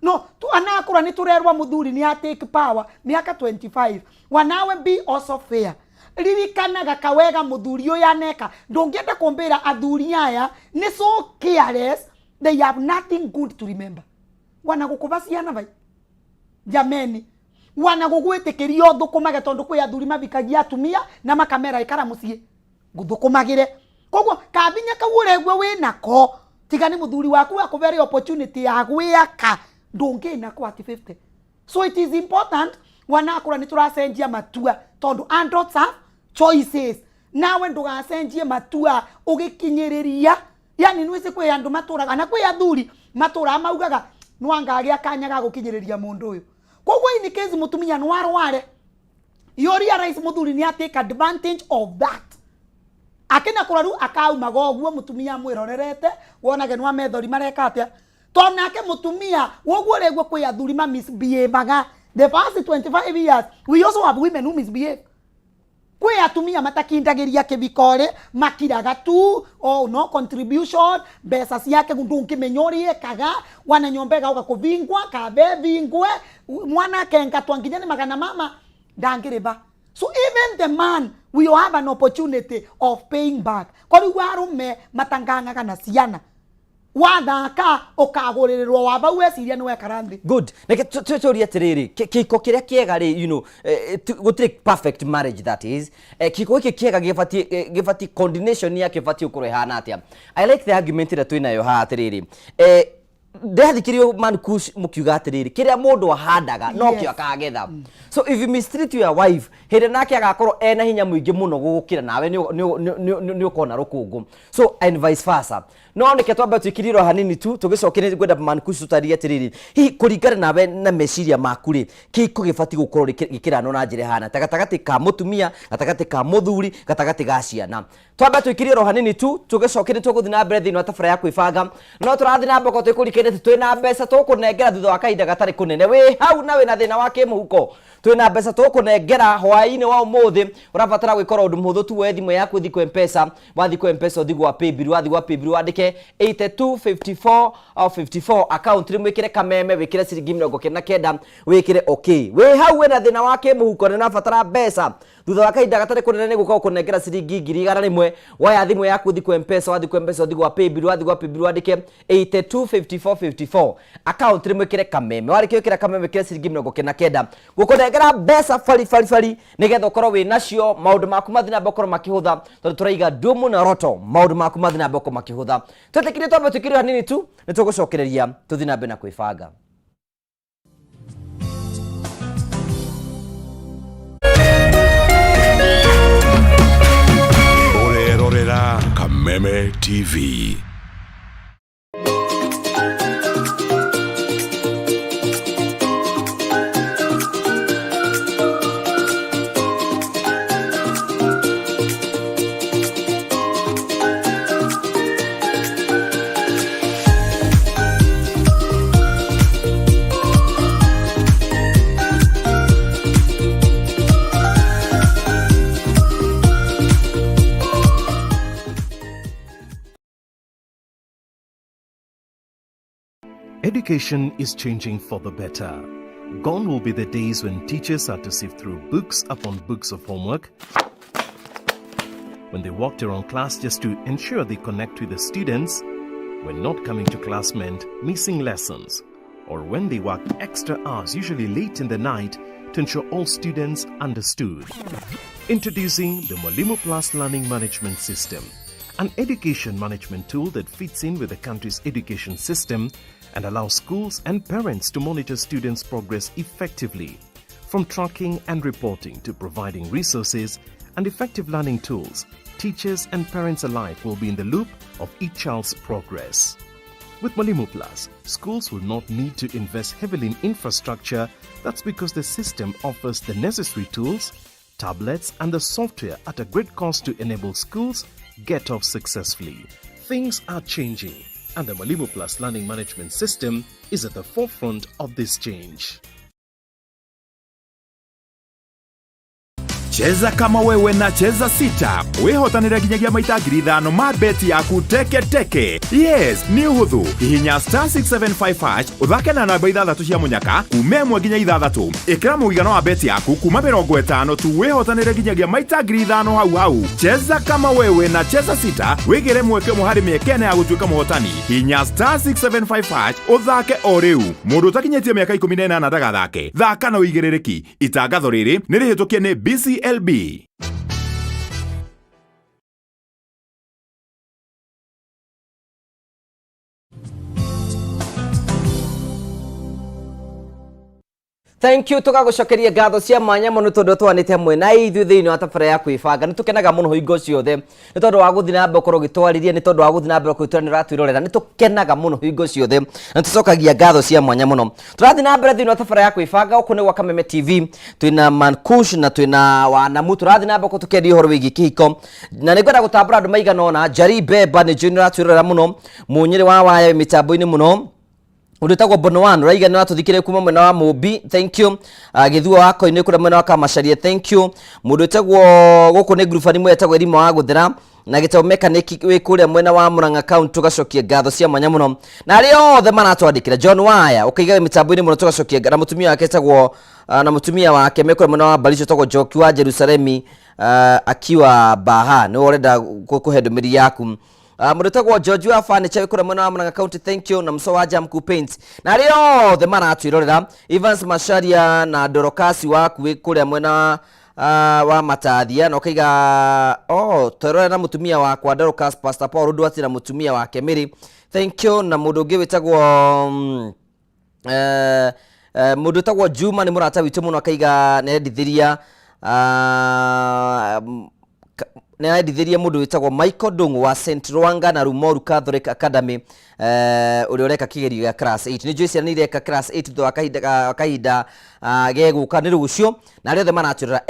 No tu anakũra nĩ tũrerwa mũthuri nĩ a take power mĩaka 25. Wanawe, be also fair, ririkanaga kawega mũthuri ũyũ aneka. Ndũngĩenda kũmbĩra athuri aya nĩ so careless, they have nothing good to remember. Wana gũkũva ciana vai, jameni, wana gũgwĩtĩkĩria ũthũkũmage, tondũ kwĩ athuri mavikagia atumia na makamera ikara mũciĩ ngũthũkũmagĩre. Koguo kavinya kau ũregua wĩnako, tiga nĩ mũthuri waku akũvere opportunity ya gwĩaka, ndũngĩnako at 50. So it is important, wanakũra nĩ tũracenjia matua, tondũ adults have choices. Nawe ndũgacenjie matua ũgĩkinyĩrĩria, yani nwĩci kwĩ andũ matũraga na kwĩ athuri matũraga maugaga nwangagĩa kanya ga gũkinyĩrĩria mũndũ ũyũ. Koguo in case mũtumia nwarware, you realize mũthuri nĩ take advantage of that, akina kũra rĩu akaumaga ũguo mũtumia amwĩrorerete, wonage nĩ wa methori mareka atĩa, tondũ nake mũtumia woguo ũreguo kwĩ athuri ma misbehavaga the first 25 years. We also have women who misbehave. Kwĩ atumia matakindagĩria kĩviko rĩ, makiraga tu, oh, no contribution, mbeca ciake ndũngĩmenya ũrĩa ekaga. Wana nyomba ĩgaũka kũvingwa kabe vingwe, mwana akengatwa nginya nĩ magana mama ndangĩrĩva. So even the man will have an opportunity of paying back. Korigwo arũme matangang'aga na ciana, wathaka ũkagũrĩrĩrwo waba weciria nĩ wekara nthĩ. Good. Reke tũrie atĩrĩrĩ, kĩhiko kĩrĩa kĩega rĩ, gũtirĩ perfect marriage, that is, kĩhiko gĩkĩ kĩega gĩbatiĩ coordination yake ĩbatiĩ gũkorwo ĩhana atĩa? I like the argument ĩrĩa twĩnayo haha atĩrĩrĩ, Ndĩrathikĩrĩrio Man Kush mũkiuga atĩrĩrĩ, kĩrĩa mũndũ ahandaga nokĩo akagetha. So if you mistreat your wife, hĩndĩ nake agakorwo ena hinya mũingĩ mũno gũgũkĩra nawe, nĩ ũkona rũkũngũ. So and vice versa. No nĩke twambe twĩkirire o hanini tu, tũgĩcoke nĩ ngwenda Man Kush tũtarĩrie atĩrĩrĩ, hihi kũringana nawe na meciria maku rĩ, kĩhiko gĩbatiĩ gũkorwo gĩkĩranwo na njĩra ĩhana ta gatagatĩ ka mũtumia, gatagatĩ ka mũthuri, gatagatĩ ga ciana? Twambe twĩkirie oro hanini tu, tũgĩcoke nĩ tũgũthiĩ na mbere thĩinĩ wa tabara ya kwĩbanga. No tũrathiĩ na mbere twĩkũrikĩire atĩ twĩna mbeca tũgũkũnengera thutha wa kahinda gatarĩ kũnene. Wĩ hau na wĩna thĩna wa kĩmũhuko, twĩna mbeca tũgũkũnengera hwaĩ-inĩ wa ũmũthĩ. Ũrabatara gwĩka oro ũndũ mũhũthũ tu, woe thimũ yaku ũthiĩ kwĩ Mpesa. Wathiĩ kwĩ Mpesa ũthiĩ gwa Paybill. Wathiĩ gwa Paybill wandĩke 82 54 54 account, rĩmwe wĩkĩre kameme, wĩkĩre ciringi 99, wĩkĩre okay. Wĩ hau wĩna thĩna wa kĩmũhuko na ũrabatara mbeca thutha wa kahinda gatarĩ kũnene, nĩ gũka gũkũnengera ciringi 100,000. Woya thimũ yaku ũthiĩ kwĩ Mpesa. Wathiĩ kwĩ Mpesa ũthiĩ gwa Paybill. Wathiĩ gwa Paybill wandĩke 82 54 54 account, rĩmwe ĩkĩre kameme. Warĩkia gwĩkĩra kameme, ĩkĩre ciringi 90, gũkũnengera mbeca bari bari bari, nĩgetha ũkorwo wĩ nacio, maũndũ maku mathiĩ na mbere gũkorwo makĩhũtha, tondũ tũraiga ndumu na roto, maũndũ maku mathiĩ na mbere gũkorwo makĩhũtha. Twĩtĩkĩrie twambe twĩkĩre hanini tu, nĩ tũgũcokereria tũthiĩ na mbere na kwĩbanga. Ũrerorera Kameme TV. Education is changing for the better. Gone will be the days when teachers had to sift through books upon books of homework, when they walked around class just to ensure they connect with the students, when not coming to class meant missing lessons, or when they worked extra hours, usually late in the night, to ensure all students understood. Introducing the Mwalimu Plus Learning Management System, an education management tool that fits in with the country's education system and allows schools and parents to monitor students' progress effectively. From tracking and reporting to providing resources and effective learning tools, teachers and parents alike will be in the loop of each child's progress. With Mwalimu Plus, schools will not need to invest heavily in infrastructure. That's because the system offers the necessary tools, tablets, and the software at a great cost to enable schools get off successfully. Things are changing, and the Mwalimu Plus Learning Management System is at the forefront of this change. Cheza kama wewe na Cheza Sita, wĩhotanĩre nginyagia maita 5,000 ma beti yaku teke teke. Yes, nĩ ũhũthũ. Hihinya star 675 hash, ũthake na namba ithathatũ cia mũnyaka kuma 1 nginya 6. Ĩkĩra mũigana wa beti yaku kuma 50 tu, wĩhotanĩre nginyagia maita 5,000 hau hau. Cheza kama wewe na Cheza Sita, wĩgĩre mweke ũmwe harĩ mĩeke 4 ya gũtuĩka mũhotani. Hihinya star 675 hash ũthake o rĩu. Mũndũ ũtakinyĩtie mĩaka 18 ndagathake. Thaka na ũigĩrĩrĩki. Itangatho rĩrĩ nĩ rĩhĩtũkie nĩ BCLB. Thank you, tũgagũcokeria ngatho cia mwanya mũno tondũ twanĩte hamwe na ithuĩ thĩinĩ wa tabara ya kwĩbanga. Nĩ tũkenaga mũno hingo ciothe nĩ tondũ wa gũthiĩ na mbere gũkorwo ũgĩtwarĩria, nĩ tondũ wa gũthiĩ na mbere kwĩtwara nĩ ũratwĩrorera. Nĩ tũkenaga mũno hingo ciothe na tũcokagia ngatho cia mwanya mũno. Tũrathiĩ na mbere thĩinĩ wa tabara ya kwĩbanga. Gũkũ nĩ gwa Kameme TV. Twĩna Mankush na twĩna Wanamu. Tũrathiĩ na mbere gũkorwo tũkĩaria ũhoro wĩgiĩ kĩhiko na nĩ ngwenda gũtambũra andũ maigana ũna. Njari Bemba, nĩ njũĩ nĩ ũratwĩrorera mũno. Mũnyĩrĩ wa waya wĩ mĩtambo-inĩ mũno. Ũndũ wĩtagwo Bonoan ũraiga nĩ watũthikĩrĩria kuma mwena wa Mũmbi, thank you. Gĩthua wa Koinĩ kũrĩa mwena wa Kamacaria, thank you. Mũndũ wĩtagwo gũkũ nĩ ngurubani mwe etagwo Erima wa Gũthera na gĩtabo mechanic wĩ kũrĩa mwena wa Murang'a County, tũgacokia ngatho cia mwanya mũno na arĩa othe maratwandĩkĩra. John Waya ũkaiga wĩ mĩtambo-inĩ mũno, tũgacokia na mũtumia wake etagwo na mũtumia wake me kũrĩa mwena wa Baricho, etagwo Njoki wa Jerusalemi akiwa Baha, nĩwe ũrenda kũhe ndũmĩrĩri yaku. Mũndũ wĩtagwo George wa Furniture wĩ kũrĩa mwena wa Murang'a County, thank you, na Muso wa Jamku Paints na arĩa othe maratwĩrorera. Evans Macharia na Dorokasi waku wĩ kũrĩa mwena Wa matathia na ũkaiga oh, twerore na mũtumia wakwa Dorcas, Pastor Paul Ndwati na mũtumia wake Mary, thank you. Na mũndũ ũngĩ wĩtagwo mũndũ wĩtagwo Juma nĩ mũrata witũ mũno, akaiga nĩarendithĩria nĩarendithĩria mũndũ wĩtagwo Michael Ndung'u wa St Rwanga na Rumoru Catholic Academy, ũrĩa ũreka kĩgerio gĩa class 8. Nĩ njũĩ ciana ireka class 8 thutha wa kahinda gegũka nĩ rũciũ. Na arĩa othe maratwĩrora,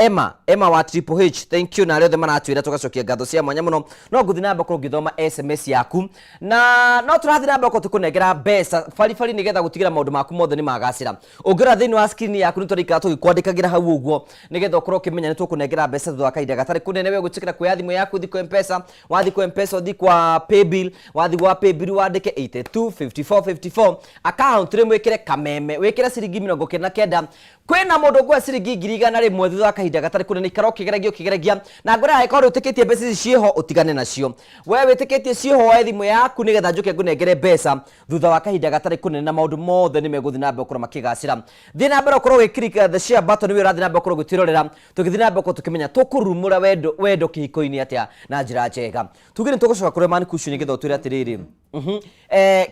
Emma wa Triple H, thank you. Na arĩa othe maratwĩra, tũgacokia ngatho cia mwanya mũno. No ngũthiĩ na mbere gũkorwo ngĩthoma SMS yaku, na no tũrathiĩ na mbere gũkorwo tũkũnengera mbeca baribari nĩgetha gũtigĩra maũndũ maku mothe nĩ magacĩra. Ũngĩrora thĩinĩ wa screen yaku, nĩ tũraikara tũgĩkwandĩkagĩra hau ũguo nĩgetha ũkorwo ũkĩmenya nĩ tũkũnengera mbeca thutha wa kahinda gatarĩ kũnene. We gwĩtĩkĩra kuoya thimũ yaku, ũthiĩ kwa M-Pesa. Wathiĩ kwa M-Pesa, ũthiĩ kwa paybill. Wathiĩ gwa paybill, wandĩke 82 54 54, account rĩmwe wĩkĩre kameme, wĩkĩre ciringi 99. Kwĩna mũndũ ũkuoya ciringi 100,000 thutha wa kahinda gatarĩ kũnene. Ikara ũkĩgeragia ũkĩgeragia, na ngwĩra angĩkorwo ndwĩtĩkĩtie mbeca ici ciĩho, ũtigane nacio. We wĩtĩkĩtie ciĩho, woe thimũ yaku nĩgetha njũke ngũnengere mbeca thutha wa kahinda gatarĩ kũnene, na maũndũ mothe nĩ megũthiĩ na mbere gũkorwo makĩgacĩra. Thiĩ na mbere ũkorwo ũgĩ the share button. Nĩwe ũrathiĩ na mbere gũkorwo ũgĩtwĩrorera tũgĩthiĩ na mbere gũkorwo tũkĩmenya tũkũrurumũra wendo kĩhiko-inĩ atĩa na njĩra njega. Tuge nĩ tũgũcoka kũrĩ Man Cushion nĩgetha ũtwĩre atĩrĩrĩ,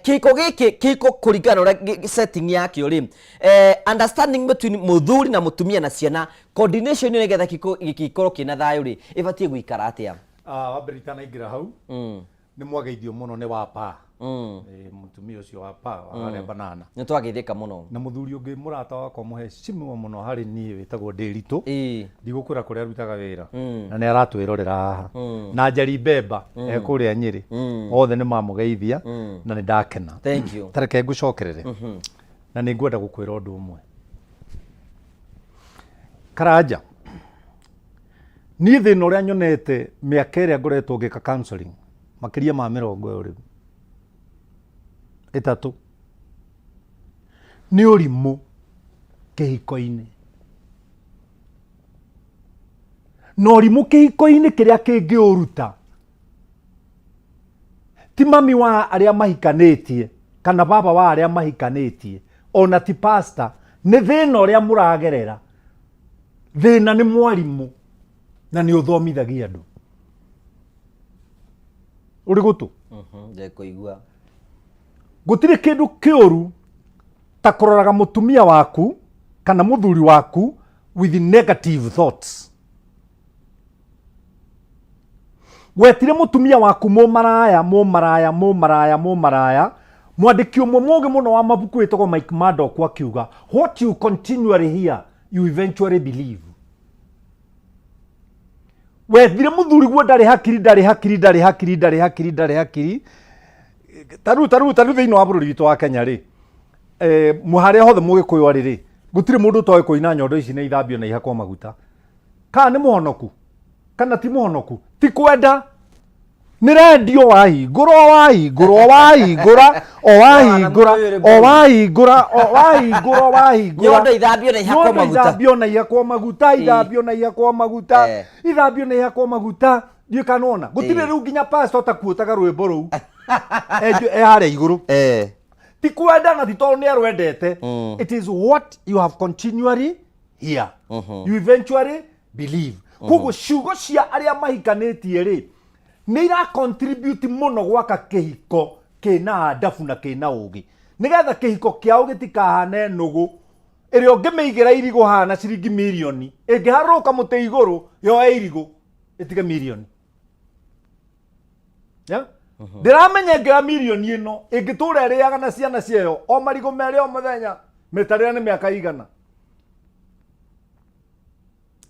kĩhiko gĩkĩ, kĩhiko kũringana na ũrĩa setting yakĩo rĩ, understanding between mũthuri na mũtumia na ciana, coordination ĩyo nĩgetha kĩhiko gĩkorwo kĩna thayũ rĩ, ĩbatiĩ gũikara atĩa? Wa mbere itanaingĩra hau, nĩ mwageithio mũno nĩ wapa. Mũtumia ũcio wa pa wa harĩa banana. Nĩ twageithĩka mũno. Na mũthuri ũngĩ mũrata wakwa mũhecimiwa mũno harĩ niĩ wĩtagwo Ndĩritũ. Ndigũkwĩra kũrĩa arutaga wĩra, na nĩ aratwĩrorera haha, na Njeri Mbemba e kũrĩa Nyĩrĩ. Othe nĩ mamũgeithia na nĩ ndakena. Thank you. Tareke ngũcokerere, na nĩ ngwenda gũkwĩra ũndũ ũmwe, Karanja. Niĩ thĩna ũrĩa nyonete mĩaka ĩrĩa ngoretwo ngĩka counseling, makĩria ma 23, nĩ ũrimũ kĩhiko-inĩ. Na ũrimũ kĩhiko-inĩ kĩrĩa kĩngĩũruta ti mami wa arĩa mahikanĩtie kana baba wa arĩa mahikanĩtie, ona ti pastor. Nĩ thĩna ũrĩa mũragerera. Thĩna nĩ mwarimũ na nĩ ũthomithagia andũ ũrĩ gũtũ. Ndekũigua. Gũtirĩ kĩndũ kĩũru ta kũroraga mũtumia waku kana mũthuri waku with negative thoughts. Wetire mũtumia waku mũmaraya, mũmaraya, mũmaraya, mũmaraya. Mwandĩki ũmwe mũgĩ mũno wa mabuku wĩtagwo Mike Murdock akiuga, "What you continually hear, you eventually believe." Wethire mũthuri guo ndarĩ hakiri, ndarĩ hakiri, ndarĩ hakiri, ndarĩ hakiri, ndarĩ hakiri. Tarĩu thĩinĩ wa bũrũri witũ wa Kenya rĩ, harĩa hothe mũgĩkũyũ arĩ rĩ, gũtirĩ mũndũ ũtoĩ kũina nyondo ici na ithambio na ihakwo maguta. Kana nĩ mũhonoku kana ti mũhonoku, ti kwenda, nĩ rendio wahingũra, o wahingũra, o wahingũra, o wahingũra, o wahingũra, o wahingũra, o wahingũra. Nyondo ithambio na ihakwo Nyondo maguta. Ithambio na ihakwo maguta, ithambio na ihakwo maguta, ithambio na ihakwo maguta. Ndiũĩ kana ona gũtirĩ rĩu nginya pastor ũtakuotaga rwĩmbo rũu e harĩa igũrũ. Ti kwenda na ti tondũ nĩ arwendete. It is what you have continually hear, you eventually believe. Koguo ciugo cia arĩa mahikanĩtie rĩ, nĩ ira contribute mũno gwaka kĩhiko kĩna adabu na kĩna ũgĩ, nĩgetha kĩhiko kĩao gĩtikahane nũgũ ĩrĩa ũngĩmĩigĩra irigũ haha na ciringi mirioni, ĩngĩharũrũka mũtĩ igũrũ yoe irigũ ĩtige mirioni. Yeah? Ndĩramenya ĩngĩoya mirioni ĩno, ĩngĩtũra ĩrĩaga na ciana ciayo o marigũ merĩ o mũthenya, mĩtarĩra nĩ mĩaka igana.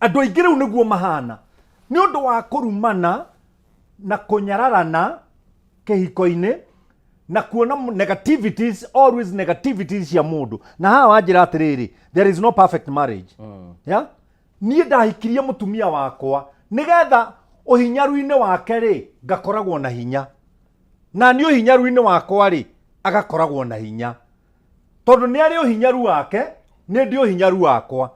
Andũ aingĩ rĩu nĩguo mahana nĩ ũndũ wa kũrumana na kũnyararana kĩhiko-inĩ na kuona negativities, always negativities cia mũndũ. Na haha wanjĩra atĩrĩrĩ, there is no perfect marriage. Yeah? Niĩ ndahikirie mũtumia wakwa nĩgetha ũhinyaru-inĩ wake rĩ, ngakoragwo na hinya, na niĩ ũhinyaru-inĩ wakwa rĩ, agakoragwo na hinya, tondũ nĩ arĩ ũhinyaru wake, nĩ ndĩ ũhinyaru wakwa.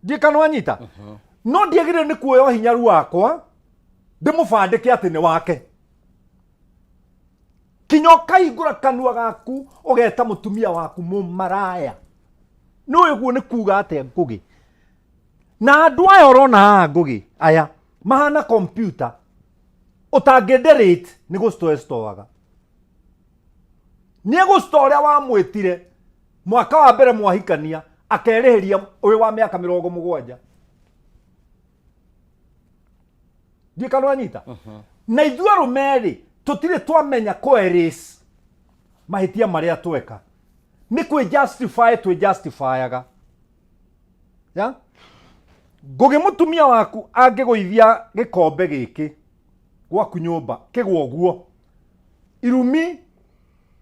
Ndiĩ kana wanyita. No ndiagĩrĩire nĩ kuoya ũhinyaru wakwa ndĩmũbandĩke atĩ nĩ wake, kinya ũkahingũra kanua gaku ũgeta mũtumia waku mũmaraya. Nĩ ũĩ ũguo nĩ kuga atĩa, Ngũgĩ? Na andũ aya ũrona haha Ngũgĩ aya mahana computer ũtangĩ delete nĩ gũ store stoaga, nĩ egũ store ũrĩa wamwĩtire mwaka wa mbere mwahikania, akerĩhĩria ũyũ wa mĩaka 70. Ndiĩ kana wanyita. Na ithuĩ arũme rĩ, tũtirĩ twamenya kũ erase mahĩtia marĩa tweka, nĩ kwĩ justify twĩ justifyaga ya Ngũgĩ. Mũtumia waku angĩgũithia gĩkombe gĩkĩ gwaku nyũmba kĩgwa ũguo, irumi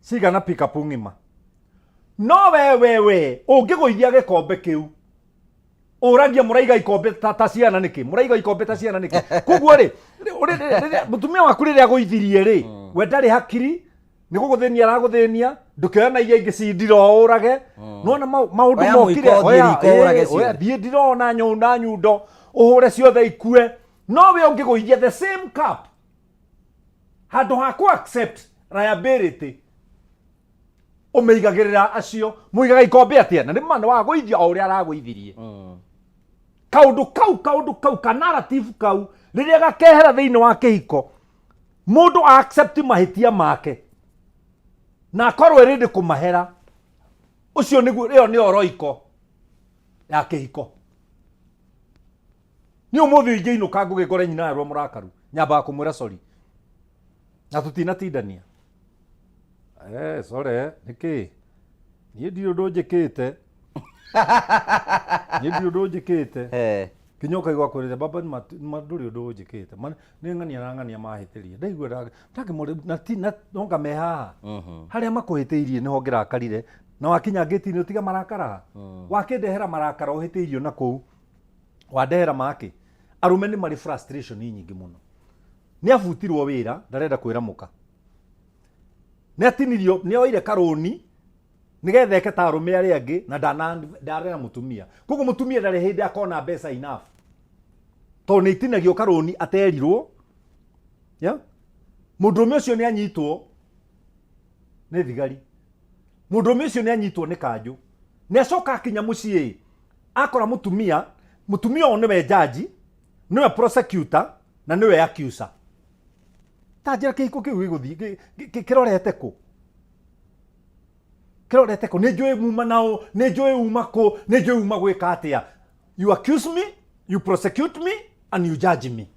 cigana pickup ng'ima, no we we we ũngĩgũithia gĩkombe kĩu, ũragia mũraiga ikombe ta ciana nĩkĩ? Mũraiga ikombe ta ciana nĩkĩ? Koguo rĩ, mũtumia waku rĩrĩa agũithirie rĩ, we ndarĩ hakiri, nĩ gũgũthĩnia aragũthĩnia. Ndũkĩoya na iria ingĩ ci ndiro ũrage. Nona maũndũ Oya mokire. Mũiko, thiĩ riko ũrage oya, ciothe. Thiĩ ndiro na nyundo ũhũre ciothe ikue. No we ũngĩgũithia the same cup, handũ ha kũ accept liability, ũmĩigagĩrĩra acio mũigaga ikombe atĩa, na nĩ ma nĩ wagũithia o ũrĩa aragũithirie. Kaũndũ kau ka narrative kau rĩrĩa gakehera thĩinĩ wa kĩhiko, mũndũ accept mahĩtia make na akorwo ĩrĩndĩ kũmahera, ũcio nĩguo ĩyo nĩyo roiko ya kĩhiko. Nĩ ũmũthĩ ingĩinũka Ngũgĩ ngore nyina yarwo mũrakaru, nyambaga kũmwĩra sorry na tũtinatindania. Sorry nĩkĩ? Niĩ ndirĩ ũndũ njĩkĩte, niĩ ndirĩ ũndũ njĩkĩte. Nginya ũkaigua kwĩrĩte baba nĩ ndũrĩ ũndũ ũnjĩkĩte. Nĩ ng'ania na ng'ania mahĩtĩria, ndaigua ndangĩmore na ti na no ngame haha harĩa makũhĩtĩirie nĩho ngĩrakarire, na wakinya ngĩti-inĩ ũtiga marakara, wakĩndehera marakara ũhĩtĩirio na kũu wandehera make. Arũme nĩ marĩ frustration nyingĩ mũno. Nĩ abutirwo wĩra, ndarenda kwĩra mũka. Nĩ atinirio, nĩ oire karũni nĩgetha eke ta arũme arĩa angĩ, na ndarera mũtumia. Koguo mũtumia ndarĩ hĩndĩ akona mbeca enough, tondũ nĩ itinagio karũni aterirwo. Yeah? Mũndũrũme ũcio nĩ anyitwo nĩ thigari, mũndũrũme ũcio nĩ anyitwo nĩ kanjũ, nĩ acoka akinya mũciĩ akora mũtumia. Mũtumia ũyũ nĩwe jaji, nĩwe prosecutor na nĩwe accuser. Ta njĩra kĩhiko kĩu gĩgũthiĩ kĩrorete kũ? Kĩrorete kũ? Nĩ njũĩ muma nao, nĩ njũĩ uma kũ, nĩ njũĩ uma gwĩka atĩa. You accuse me, you prosecute me and you judge me.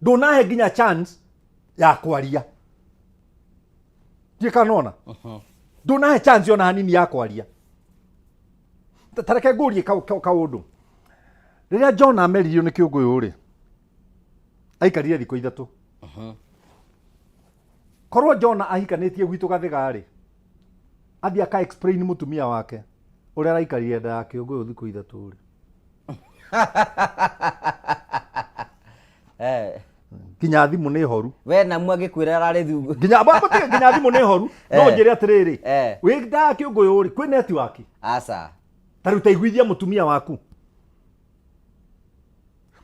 Ndũnahe nginya chance ya kwaria. Ndiĩ kana nona ndũnahe chance ona hanini ya kwaria. Ta reke ngũrie kaũndũ. Rĩrĩa John ameririo nĩ kĩũngũyũ rĩ, aikarire thikũ 3. Korwo John ahikanĩtie gwitũ Gathiga rĩ, athiĩ aka explain mũtumia wake ũrĩa araikarire nda ya kĩũngũyũ thikũ 3 rĩ, nginya thimũ nĩ horu. We namu agĩkwĩra ararĩ thungu. Nginya nginya thimũ nĩ horu. No njĩre atĩrĩrĩ, wĩ nda ya kĩũngũyũ rĩ, kwĩ network? Aca. Ta rĩu taiguithia mũtumia waku,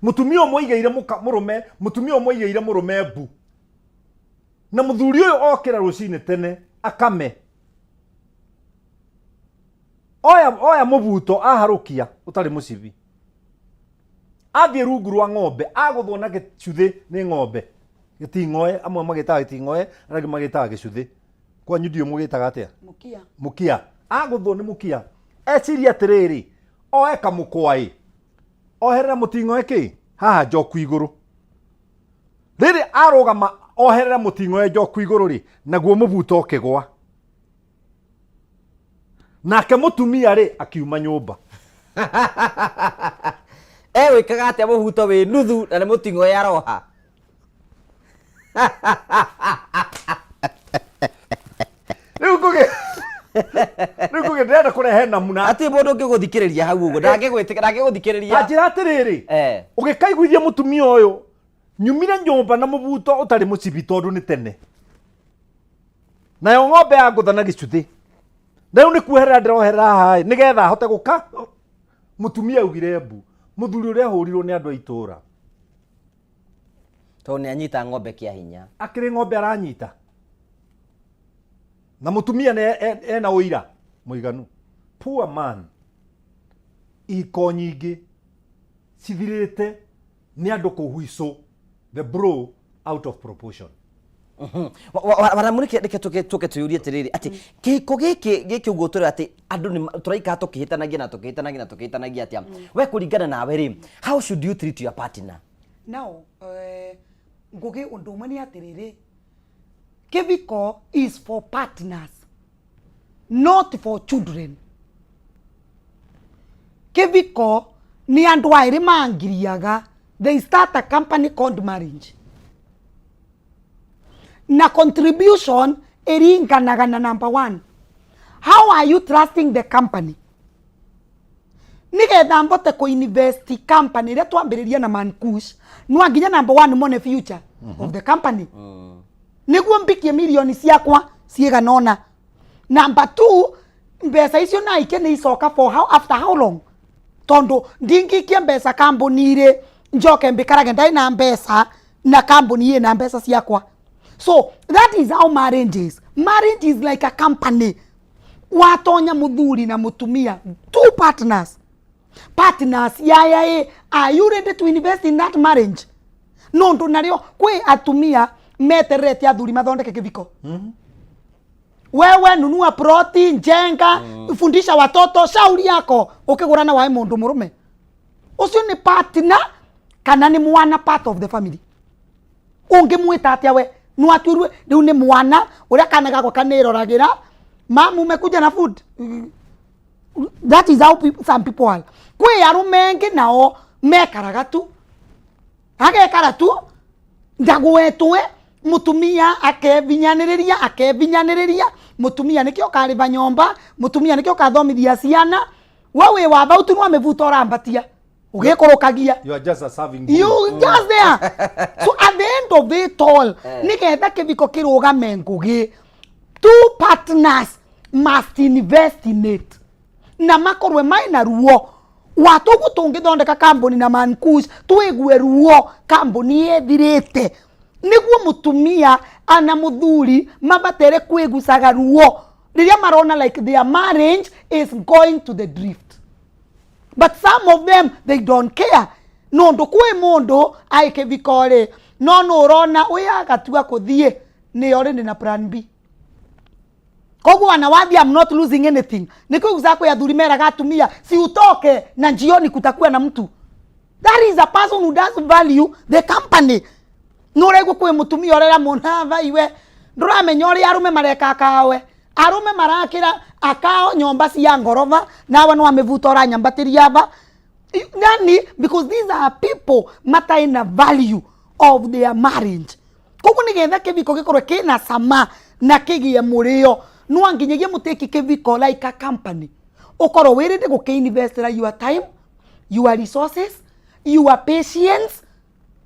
mũtumia ũmwe aigĩire mũka mũrũme, mũtumia ũmwe aigĩire mũrũme mbu, na mũthuri ũyũ okĩra rũcinĩ tene akame, oya oya mũbuto aharũkia ũtarĩ mũcibi, athiĩ rungu rwa ng'ombe, agũthwo na gĩcuthĩ nĩ ng'ombe, gĩting'oe. Amwe magĩtaga gĩting'oe, arĩa angĩ magĩtaga gĩcuthĩ. Kwanyu ndiũ mũgĩtaga atĩa? Mũkia. Mũkia. Agũthwo nĩ mũkia, eciria atĩrĩrĩ, oe kamũkwaĩ oherera mũting'oe kĩ haha njoku igũrũ. Rĩrĩ arũgama oherera mũting'oe njoku igũrũ rĩ, naguo mũbuto ũkĩgwa, nake mũtumia rĩ akiuma nyũmba. Egwĩkaga atĩa mũbuto wĩ nuthu na nĩ mũting'oe aroha? Rĩu ngũgĩ ndĩrenda kũrehe namuna. Hatirĩ mũndũ ũngĩgũthikĩrĩria hau ũguo, ndangĩgwĩtĩkĩra, ndangĩgũthikĩrĩria. Ta njĩra atĩrĩrĩ, ũgĩkaiguithia mũtumia ũyũ, nyumire nyũmba na mũbuto ũtarĩ mũcibi tondũ nĩ tene, nayo ng'ombe yangũtha na gĩcuthĩ, na rĩu nĩ kuoherera ndĩroherera haha nĩgetha ahote gũka. Mũtumia augire mbu. Mũthuri ũrĩa ahũrirwo nĩ andũ a itũũra. Tondũ nĩ anyita ng'ombe kĩa hinya. Akĩrĩ ng'ombe aranyita, na mũtumia nĩ ena ũira mũiganu. Poor man. Ihiko nyingĩ Cithirĩte nĩ andũ kũhuicũ the blow out of proportion. Waramu, reke tũke twĩyũrie atĩrĩrĩ, atĩ kĩhiko gĩkĩ ũguo tũrĩ atĩ andũ nĩ tũraikara tũkĩhĩtanagia na tũkĩhĩtanagia na tũkĩhĩtanagia atĩa? We kũringana nawe rĩ, how should you treat your partner? Now, Ngugi, undu umwe ni atiriri, kiviko is for partners, not for children. Kiviko ni andu airi mangiriaga. They start a company called marriage, na contribution iringanaga na, number one, how are you trusting the company? Nigetha mbote kuinvest company ĩrĩa twambĩrĩria na Mankush, no nginya, number one, mone future of the company nĩguo mbikie milioni ciakwa cigana ũna. Number two, mbeca icio naike nĩ icoka for how, after how long? Tondu ndingĩikia mbeca kambuni-rĩ, njoke mbikarage ndarĩ na mbeca na kambuni ĩna mbeca ciakwa. So that is how marriage is. Marriage is like a company. Watonya muthuri na mutumia, two partners, partners yaya ĩ, are you ready to invest in that marriage? Nondu nario kwi atumia metererete athuri mathondeke kiviko. Wewe nunua ploti, njenga, fundisha watoto, shauri yako. Ukigurana wae mundu murume ucio ni partner kana ni mwana, part of the family? Ungimwita atia we? Nwatwirwe riu ni mwana uria kana gakwa kaniroragira, mamu umekuja na food. That is how people, some people are. Kwi arume engi nao mekaraga tu, agekara tu ndagwetwe, mutumia akebinyanĩrĩria, akebinyanĩrĩria. Mutumia nĩkĩo ũkarĩba nyomba, mutumia nĩkĩo ũkathomithia ciana. We wĩ wa bau tu, no mĩbuto ũrambatia ũgĩkũrũkagia. You are just a serving You just there. So at the end of it all, nigetha kĩviko kĩrũgame, Ngugi, two partners must invest in it na makorwe maina ruo watoguo. Tũngĩthondeka kambuni na Mankush, twigue ruo kambuni ĩthirĩte, nĩguo mũtumia ana mũthuri mabatere kwĩgucaga ruo rĩrĩa marona like their marriage is going to the drift. But some of them, they don't care, nondu kwĩ mũndũ ai kĩviko rĩ, no nũ ũrona ũyũ agatua kũthiĩ nĩ already na plan B. Koguo anawathi, "I'm not losing anything." Nĩ kwĩguca kwĩ athuri meraga atumia, "Si utoke na jioni kutakuwa na mtu." That is a person who does value the company. Nĩ ũraigua kwĩ mũtumia ũrera mũnava iwe ndũramenya ũrĩa arũme mareka kawe. Arũme marakĩra akao nyomba cia ngorova, nawe no amĩbuta ũranyambatĩria aba nani, because these are people matarĩ na value of their marriage. Koguo nĩgetha kĩviko gĩkorwo kĩna cama na kĩgĩe mũrĩo, no nginyagia mũtĩki kĩviko like a company, ũkorwo wĩrĩte gũkĩinvestĩra your time, your resources, your patience,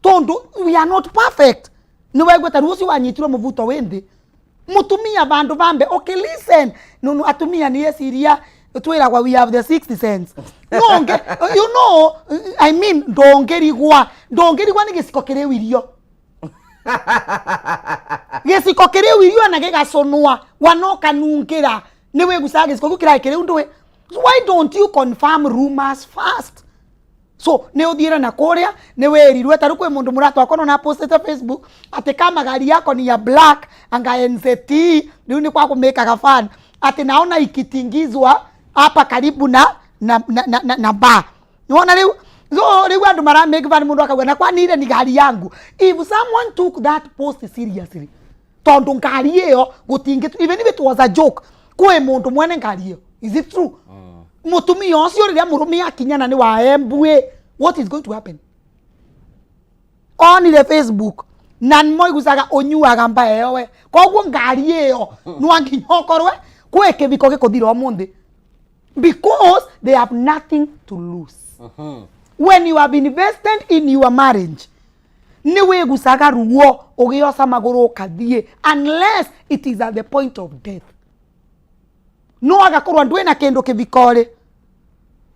tondu we are not perfect. Nĩ waigua ta rĩu ũcio wanyitirwo mũbuto wĩ nthĩ, mutumia vandu vambe. Okay, listen, nunu atumia ni eciria twiragwa we have the sixth sense. Nonge, you know, I mean, ndongirigwa, ndongirigwa ni giciko kiriu irio, giciko kiriu irio na gigacunwa wanokanungira ni wigucaga giciko kiu kirai kiriu ndui. So why don't you confirm rumors first? So nä å thiä na kå rä a nä wä ta rä u kwä må ndå må ratwa na postete Facebook atä kama gari yako ni ya black anga NZT, rä u nä kwa kå mä kaga fan atä naona ikitingizwa hapa karibu na bar. Nĩwona rĩu? So rĩu andũ mara make fun, mũndũ akauga na kwani ile ni gari yangu. If someone took that post seriously, tondu ngari ĩyo gũtingĩ, even if it was a joke, kwĩ mũndũ mwene ngari ĩyo. Is it true? Mũtumia ũcio rĩrĩa mũrũme akinyana nĩ wa Embu, what is going to happen? Onire Facebook na moigucaga ũnyuaga mbaya ĩyo we, koguo ngari ĩyo no nginya ũkorwe kwĩ kĩbiko gĩkũthira ũmũthĩ, because they have nothing to lose. When you have invested in your marriage, nĩ wĩgucaga ruo ũgĩoca magũrũ ũkathiĩ, unless it is at the point of death. No agakorwo ndwĩ na kĩndũ kĩbiko-rĩ,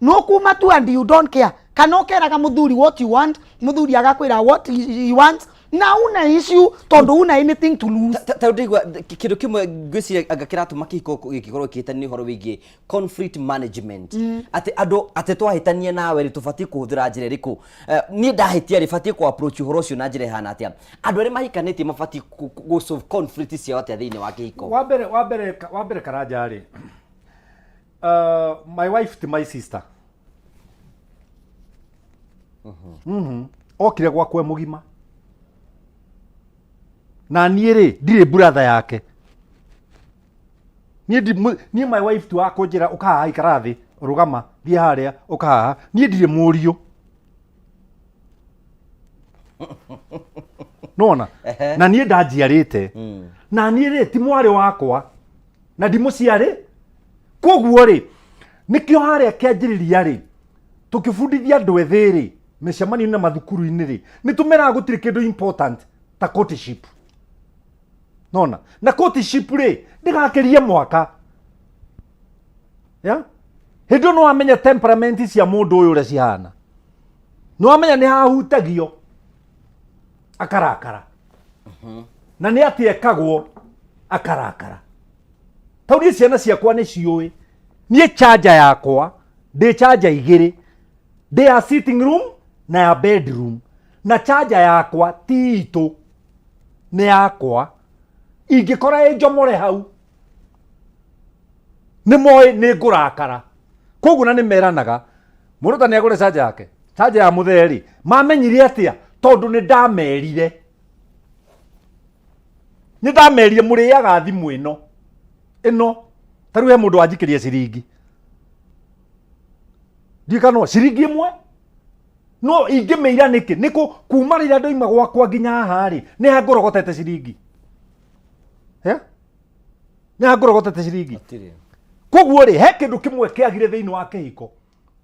no kuma tu and you don't care, kana ũkeraga mũthuri what you want, mũthuri agakwĩra what he wants. Na una issue tondu una anything to lose. Ta ndĩigua kĩndũ kĩmwe ngwĩciria anga kĩratũma kĩhiko gĩkĩkorwo kĩhĩtania nĩ ũhoro wĩgiĩ conflict management, atĩ andũ atĩ twahĩtania nawe rĩ, tũbatiĩ kũhũthĩra njĩra ĩrĩkũ? Niĩ ndahĩtia rĩ, batiĩ kũ approach ũhoro ũcio na njĩra ĩhana atĩa? Andũ arĩa mahikanĩtie mabatiĩ gũ solve conflict ciao atĩa thĩinĩ wa kĩhiko? Wa mbere Karanja rĩ, my wife ti my sister. Okire gwakwa e mũgima na niĩ rĩ, ndirĩ brother yake. Niĩ niĩ my wife tu akũnjĩra, "Ũka haha, ikara thĩ, rũgama, thiĩ harĩa, ũka haha." Niĩ ndirĩ mũriũ nona na niĩ ndanjiarĩte na niĩ rĩ, ti mwarĩ wakwa na ndimũciarĩ. Koguo rĩ, nĩkĩo harĩa kĩanjĩrĩria rĩ, tũkĩbundithia andũ ethĩ rĩ, mĩcemanio-inĩ na mathukuru-inĩ rĩ, nĩ tũmeraga gũtirĩ kĩndũ important ta courtship. Nona na courtship rĩ, ndĩgakĩrie mwaka ya hĩndĩ ĩyo nĩ wamenya temperament cia mũndũ ũyũ ũrĩa cihana, nĩ wamenya nĩ hahutagio akarakara na nĩ atĩ ekagwo akarakara. Tau niĩ ciana ciakwa nĩ ciũĩ niĩ charger yakwa, ndĩ charger igĩrĩ, ndĩ ya sitting room na ya bedroom, na charger yakwa ti itũ, nĩ yakwa. Ingĩkora ĩ njomore hau, nĩ moĩ nĩ ngũrakara. Koguo na nĩ meranaga mũndũ ta nĩ agũre charger yake, charger ya mũthee rĩ, mamenyire atĩa? Tondũ nĩ ndamerire, nĩ ndamerire mũrĩaga thimũ ĩno ĩno. Ta rĩu he mũndũ wanjikĩria ciringi, ndikanwo ciringi ĩmwe, no ingĩmĩira nĩkĩ? Nĩ kũ kuma rĩrĩa ndoima gwakwa nginya haha rĩ, nĩ ha ngũrogotete ciringi? Eh? Nĩ ha ngũrogotete ciringi? Hatirĩ. Koguo rĩ, he kĩndũ kĩmwe kĩagire thĩinĩ wa kĩhiko,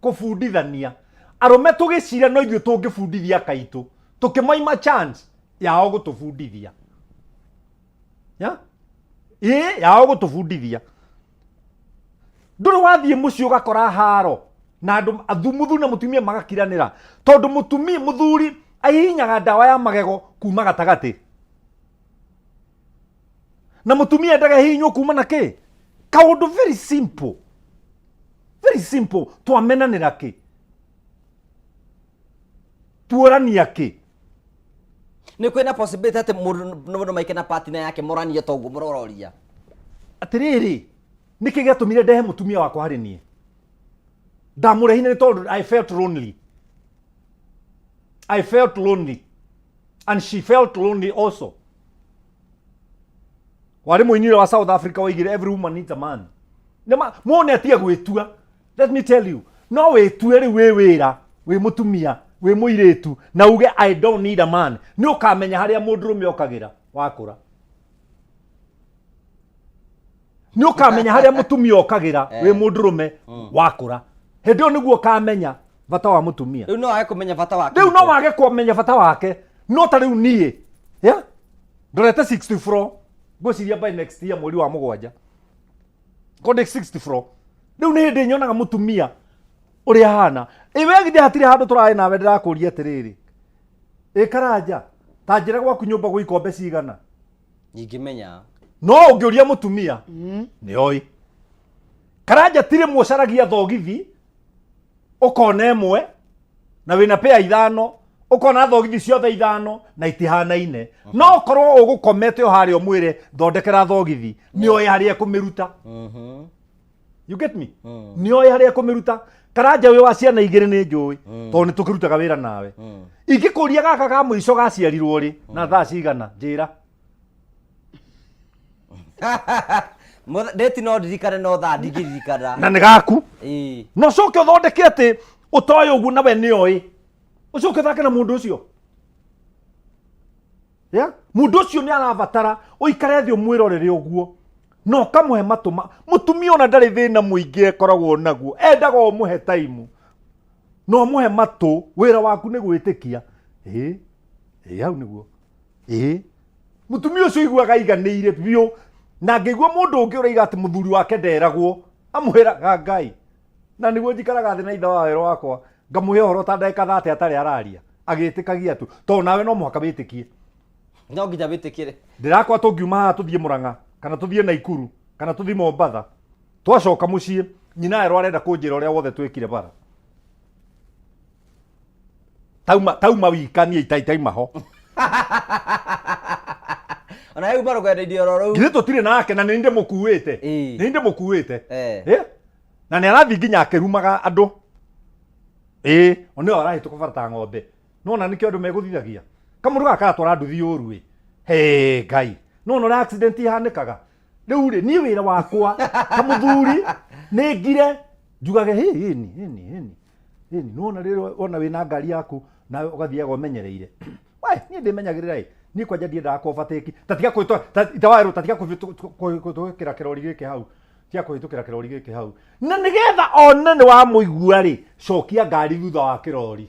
kũbundithania. Arũme tũgĩcira no ithuĩ tũngĩbundithia akaitũ, tũkĩmaima chance yao gũtũbundithia ya ĩ yao gũtũbundithia. Ndũrĩ wathiĩ mũciĩ ũgakora haro na andũ mũthuri na mũtumia magakiranĩra tondũ mũtumia mũthuri ahihinyaga ndawa ya magego kuma gatagatĩ na mũtumia endaga hihinywo kuma na kĩ kaũndũ very simple, very simple. Twamenanĩra kĩ, tuorania kĩ? Nĩ kwĩna possibility atĩ mũndũ maike na partner yake moranie toguo mũrororia? Atĩrĩrĩ, nĩkĩ gĩatũmire ndehe mũtumia wakwa harĩ niĩ? Ndamũrehire nĩ tondũ I felt lonely. I felt lonely and she felt lonely also. Warĩ mũini ũrĩa wa South Africa waigire, "Every woman needs a man." Nĩma muone atige gwĩtua. Let me tell you, no wĩtue rĩu wĩ wĩra, wĩ mũtumia, wĩ mũirĩtu, na uge, "I don't need a man." Nĩ ũkamenya harĩa mũndũrũme okagĩra wakũra. Nĩ ũkamenya harĩa mũtumia okagĩra wĩ mũndũrũme wakũra. Hĩndĩ ĩyo nĩguo ũkamenya bata wa mũtumia. Rĩu no wage kũmenya bata wake. Rĩu no wage kũmenya bata wake. No ta rĩu niĩ, yeah? Ndorete 64 ngwĩciria by next year mweri wa 7 kondĩ 64. Rĩu nĩ hĩndĩ nyonaga mũtumia ũrĩa ahana. Ĩ we githĩ hatirĩ handũ tũrarĩ nawe ndĩrakũria atĩrĩrĩ, ĩ Karanja, ta njĩra gwaku nyũmba gwĩ ikombe cigana? Ingĩmenya. No ũngĩũria mũtumia nĩ oĩ. Karanja, ti rĩmwe ũcaragia thogithi ũkona ĩmwe na wĩna pea ithano, ũkona thogithi ciothe ithano na itihanaine, no ũkorwo ũgũkomete o harĩa ũmwĩre thondekera thogithi, nĩ oĩ harĩa ekũmĩruta. You get me? Nĩ oĩ harĩa ekũmĩruta. Karanja, wĩ wa ciana igĩrĩ, nĩ njũĩ tondũ nĩ tũkĩrutaga wĩra nawe. Ingĩkũria gaka ka mũico gaciarirwo rĩ na thaa cigana, njĩra. Date no ndirikane, no thaa ndingĩririkana. Na nĩ gaku. Ĩĩ. Na ũcoke ũthondeke atĩ ũtoĩ ũguo nawe nĩ oĩ, ũcoke ũthake na mũndũ ũcio ya mũndũ ũcio nĩ arabatara ũikare thĩ ũmwĩrorere ũguo na ũkamũhe matũma. Mũtumia ona ndarĩ thĩna mũingĩ ekoragwo naguo, endaga ũmũhe taimu na ũmũhe matũ. Wĩra waku nĩ gwĩtĩkia ĩĩ ĩĩ hau nĩguo ĩĩ mũtumia ũcio iguaga aiganĩire biũ. Na ngĩigua mũndũ ũngĩ ũraiga atĩ mũthuri wake nderagwo, amwĩraga Ngai na nĩguo njikaraga thĩ na ithe wa wero wakwa, ngamũhe ũhoro ta ndagĩka 30 atarĩ araria, agĩtĩkagia tu, tondũ nawe no mũhaka wĩtĩkie. No nginya wĩtĩkĩre. Ndĩrakwa tũngiuma haha tũthiĩ Mũrang'a kana tũthiĩ Naikuru kana tũthiĩ Mombatha, twacoka mũciĩ nyina erwo arenda kũnjĩra ũrĩa wothe twĩkire bara. Tauma tauma wika niĩ itai taima ho. Ona rĩu marũgendo-inĩ oro rũu. Githĩ tũtirĩ nake na nĩ ndĩmũkuĩte. Ĩĩ. Nĩ ndĩmũkuĩte. Eh. Eh? Na nĩ arathiĩ nginya akĩrumaga andũ. Ĩĩ, o nĩwe arahĩtũka bara ta ng'ombe. Nona nĩkĩo andũ megũthithagia. Kamũndũ gaka karatwara nduthi ũru ĩ. He Ngai. Nona ũrĩa accident ihanĩkaga. Rĩu rĩ, niĩ wĩra wakwa ta mũthuri nĩ ngire njugage hĩ ĩni ĩni ĩni ĩni. Nona rĩrĩa wona wĩna ngari yaku na ũgathiaga ũmenyereire. We, niĩ ndĩmenyagĩrĩra ĩ. Niĩ kwanja ndiendaga kũ overtake. Ta tiga kwĩtwa ta itawaĩrwo ta tiga kũhĩtũkĩra kĩrori gĩkĩ hau. Tiga kũhĩtũkĩra kĩrori gĩkĩ hau. Na nĩgetha one nĩ wamũigua rĩ, cokia ngari thutha wa kĩrori.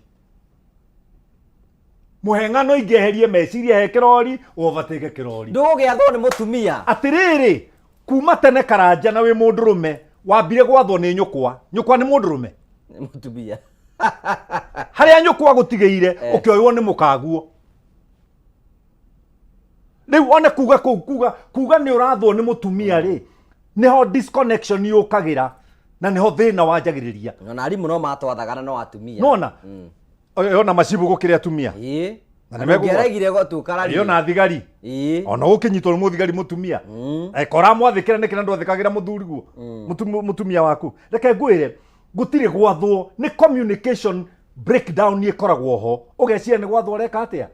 Mũhe ng'ano ingĩ eherie meciria he kĩrori, overtake kĩrori. Ndũgũgĩathwo nĩ mũtumia. Atĩrĩrĩ, kuma tene Karanja na wĩ mũndũrũme, wambire gwathwo nĩ nyũkwa. Nyũkwa nĩ mũndũrũme? Nĩ mũtumia. Harĩa nyũkwa agũtigĩire, ũkĩoywo nĩ mũkaguo. Rĩu one kuga kũu, kuga, kuga nĩ ũrathwo nĩ mũtumia rĩ, nĩho disconnection yũkagĩra na nĩho thĩna wanjagĩrĩria. Ona arimũ no matwathaga na no atumia. Nona? Ona macibũ gũkĩrĩ atumia. Ĩĩ. Na nĩ mekũgwa. Ũngĩaregire gũtukararia. Ĩĩ, ona thigari. Ĩĩ. Ona ũkĩnyitwo nĩ mũthigari mũtumia. Eka ũramwathĩkĩra nĩkĩ na ndwathĩkagĩra mũthuriguo? Mũtumia waku. Reke ngwĩre, gũtirĩ gwathwo, nĩ communication breakdown ĩkoragwo ho. Ũgeciria nĩ gwathwo ũreka atĩa?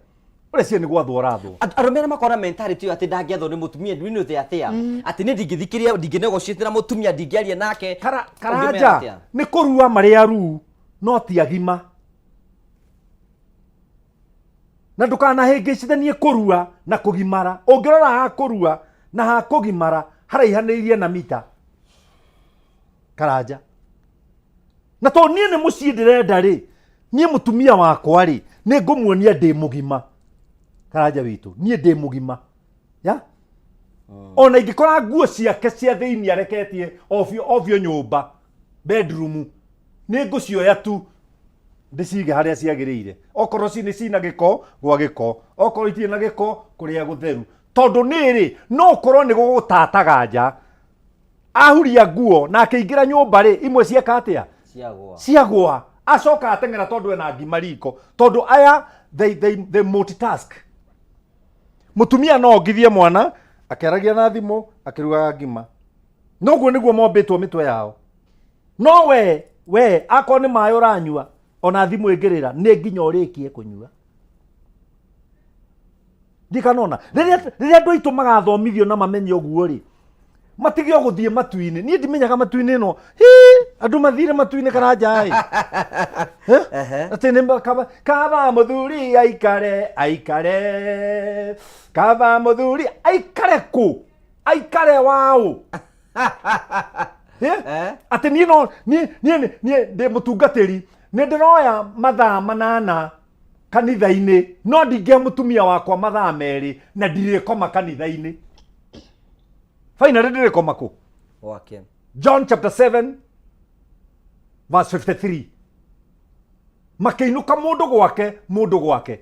Ũreciria nĩ gwathwo ũrathwo. Arũme arĩa makoragwo na mentality ĩyo atĩ ndangĩathwo nĩ mũtumia ndwini ũthĩ atĩa atĩ niĩ ndingĩthikĩrĩria, ndingĩnegotiate na mũtumia, ndingĩaria nake. Ũngĩmera Karanja atĩa? nĩ kũrua marĩ aruu no ti agima. Na ndũkanahĩngĩcithanie kũrua na kũgimara. Ũngĩrora ha kũrua na ha kũgimara haraihanĩirie na mita. Karanja. Na tondũ niĩ nĩ mũciĩ ndĩrenda rĩ, niĩ mũtumia wakwa rĩ, nĩ ngũmuonia ndĩ mũgima. Karanja witũ, niĩ ndĩ mũgima. Ya? Ona ingĩkora nguo ciake cia thĩinĩ areketie ovyo ovyo nyũmba, bedroom, nĩ ngũcioya tu ndĩcige harĩa ciagĩrĩire. Okorwo nĩ cina gĩko, gwa gĩko. Okorwo itirĩ na gĩko, kũrĩa gũtheru. Tondũ niĩ rĩ, no ũkorwo nĩ gũgũtataga nja. Ahuria nguo na akĩingĩra nyũmba rĩ, imwe cieka atĩa? Ciagwa. Ciagwa. Acoka ateng'era tondũ ena ngima riko. Tondũ aya, they multitask. Mũtumia no ongithie mwana, akĩaragia na thimũ, akĩrugaga ngima. Noguo nĩguo mombĩtwo mĩtwe yao. No we, akorwo nĩ maĩ ũranyua, ona thimũ ĩngĩrĩra, nĩ nginya ũrĩkie kũnyua. Ndikanona. Rĩrĩa andũ aitũ magathomithio na mamenye ũguo rĩ, matige o gũthiĩ matu-inĩ. Niĩ ndimenyaga matu-inĩ ĩno. Hi, andũ mathire matu-inĩ kana nja ĩ. Atĩ nĩ kaba mũthuri aikare, aikare. Kaba mũthuri aikare kũ? Aikare waũ? Atĩ niĩ no, niĩ, niĩ, niĩ ndĩ mũtungatĩri, nĩ ndĩroya mathaa manana kanitha-inĩ, no ndingĩhe mũtumia wakwa mathaa merĩ na ndirĩkoma kanitha-inĩ. Finally ndĩrĩkoma kũ? Gwake. John chapter 7 verse 53. Makĩinũka mũndũ gwake, mũndũ gwake.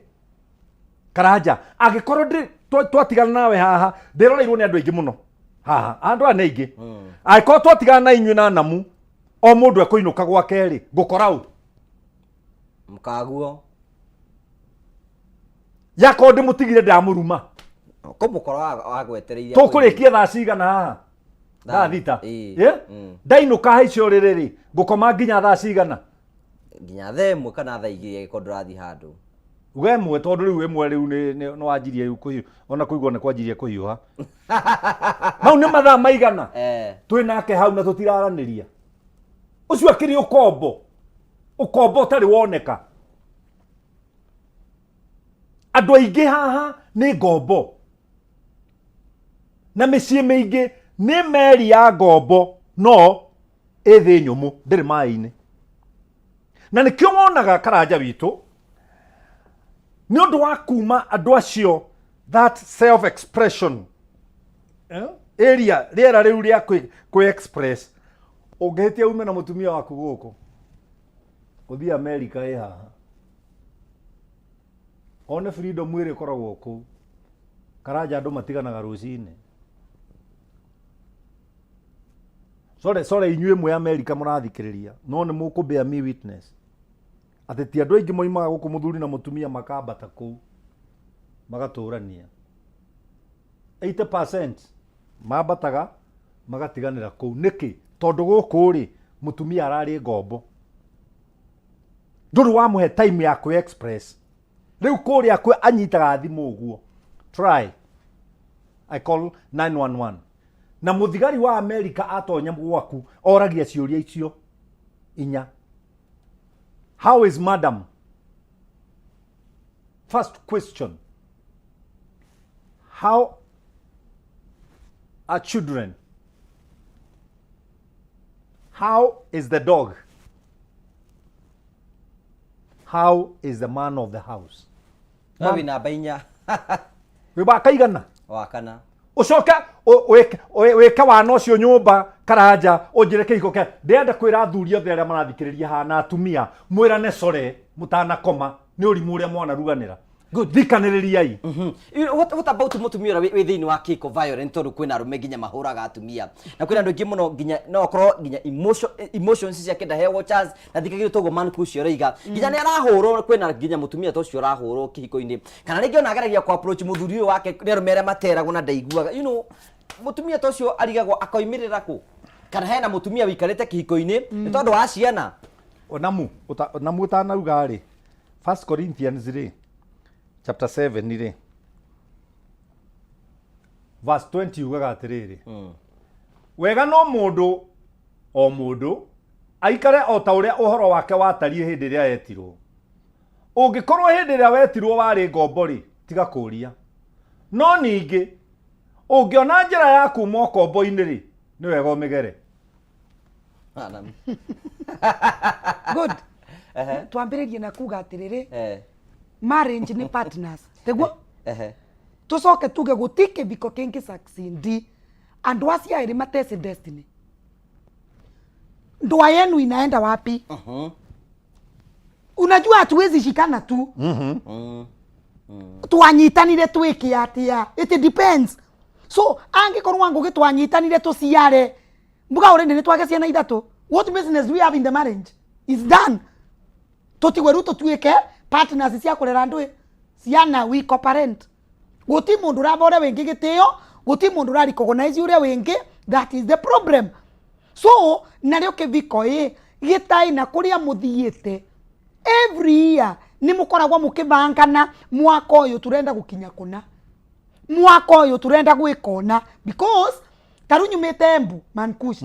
Karanja, angĩkorwo twatigana nawe haha, ndĩroreirwo nĩ andũ aingĩ mũno haha, andũ aya nĩ aingĩ. Angĩkorwo twatigana na inyuĩ na Namu, o mũndũ ekũinũka gwake rĩ, ngũkora ũ? Mũkaguo. Yakorwo ndĩmũtigire ndamũruma. Kũmũkora wagwetereire. Tũkũrĩkia thaa cigana haha? Thaa thita. Ĩĩ. Ndainũka haica ũrĩrĩ rĩ, ngũkoma nginya thaa cigana? Nginya thaa ĩmwe kana thaa igĩrĩ angĩkorwo ndũrathiĩ handũ. Uga ĩmwe tondũ rĩu ĩmwe rĩu nĩ wanjirie rĩu kũhiũ, ona kũigua nĩ kwanjirie kũhiũha. Mau nĩ mathaa maigana? Twĩ nake hau na tũtiraranĩria. Ũcio akĩrĩ ũkombo. Ũkombo ũtarĩ woneka. Andũ aingĩ haha nĩ ngombo. Na mĩciĩ mĩingĩ nĩ meri ya ngombo no ĩ thĩ nyũmũ ndĩrĩ maĩ-inĩ. Na nĩkĩo wonaga Karanja witũ nĩ ũndũ wa kuma andũ acio that self expression area rĩera rĩu rĩa kwĩ express, ũngĩhĩtia ume na mũtumia waku gũkũ ũthiĩ America ĩ haha one freedom ĩrĩa ĩkoragwo kũu. Karanja andũ matiganaga rũcinĩ. Sorry, sorry inyuĩ mwĩ America mũrathikĩrĩria no nĩ mũkũ bear me witness atĩ ti andũ aingĩ moimaga gũkũ mũthuri na mũtumia makambata kũu magatũrania. 80% mambataga magatiganĩra kũu. Nĩkĩ? Tondũ gũkũ rĩ mũtumia ararĩ ngombo, ndũrĩ wamũhe time ya kwĩ express. Rĩu kũrĩa kwĩ anyitaga thimũ ũguo, try I call 911 na mũthigari wa America atonya gwaku oragia ciũria icio inya. How is madam? First question. How are children? How is the dog? How is the man of the house? No wĩ namba inya. Wĩ wa kaigana? Wa kana. Ũcoke wĩke wana ũcio nyũmba Karanja ũnjĩre kĩhiko kĩa ndĩrenda kwĩra athuri othe arĩa marathikĩrĩria haha na atumia mwĩrane core mũtanakoma nĩ ũrimũ ũrĩa mwanaruganĩra. Good. Thikanĩrĩriai. What about mũtumia ũrĩa wĩ thĩinĩ wa kĩhiko violent, tondũ kwĩna arũme nginya mahũraga atumia na kwĩna andũ aingĩ mũno nginya no akorwo nginya emotions ciake ndaheagwo chance na thikagĩrĩria toguo man ũcio ũroiga nginya nĩ arahũrwo, kwĩna nginya mũtumia ta ũcio ũrahũrwo kĩhiko-inĩ kana rĩngĩ ona ageragia kũ approach mũthuri ũyũ wake nĩ arũme arĩa materagwo na ndaiguaga, mũtumia ta ũcio arigagwo akoimĩrĩra kũ, kana hena mũtumia wĩikarĩte kĩhiko-inĩ nĩ tondũ wa ciana. Onamu onamu ũtanauga rĩ, First Corinthians rĩ, chapter 7 rĩ, verse 20 yugaga atĩrĩrĩ, wega no mũndũ o mũndũ aikare o ta ũrĩa ũhoro wake watariĩ hĩndĩ ĩrĩa etirwo. Ũngĩkorwo hĩndĩ ĩrĩa wetirwo warĩ ngombo rĩ, tiga kũũria. No ningĩ ũngĩona njĩra ya kuma ũkombo-inĩ rĩ, nĩ wega ũmĩgere. Good. Twambĩrĩrie na kuga atĩrĩrĩ, marriage nĩ partners, tiguo? Tucoke tuge guti kĩbiko kĩngĩ succeed andũ acio erĩ mateci destiny. Ndoa yenu inaenda wapi? Unajua hatuwezi shikana tu. Twanyitanire twĩke atia? It depends. So angĩkorwo Ngũgĩ twanyitanire tũciare mbuga already nĩ twage ciana ithatũ, what business do we have in the marriage is done. Tũtigwe rĩu tũtuĩke partners cia kũrera andũ ciana, we co-parent. Guti mundu urava uria wingi gitio, guti mundu ura recognize uria wingi. That is the problem. So nario kiviko i gitai na kuria muthiite every year ni mukoragwo mukibangana, mwaka uyu turenda gukinya kuna, mwaka uyu turenda gwika ona, because taru nyumite Embu Mankush,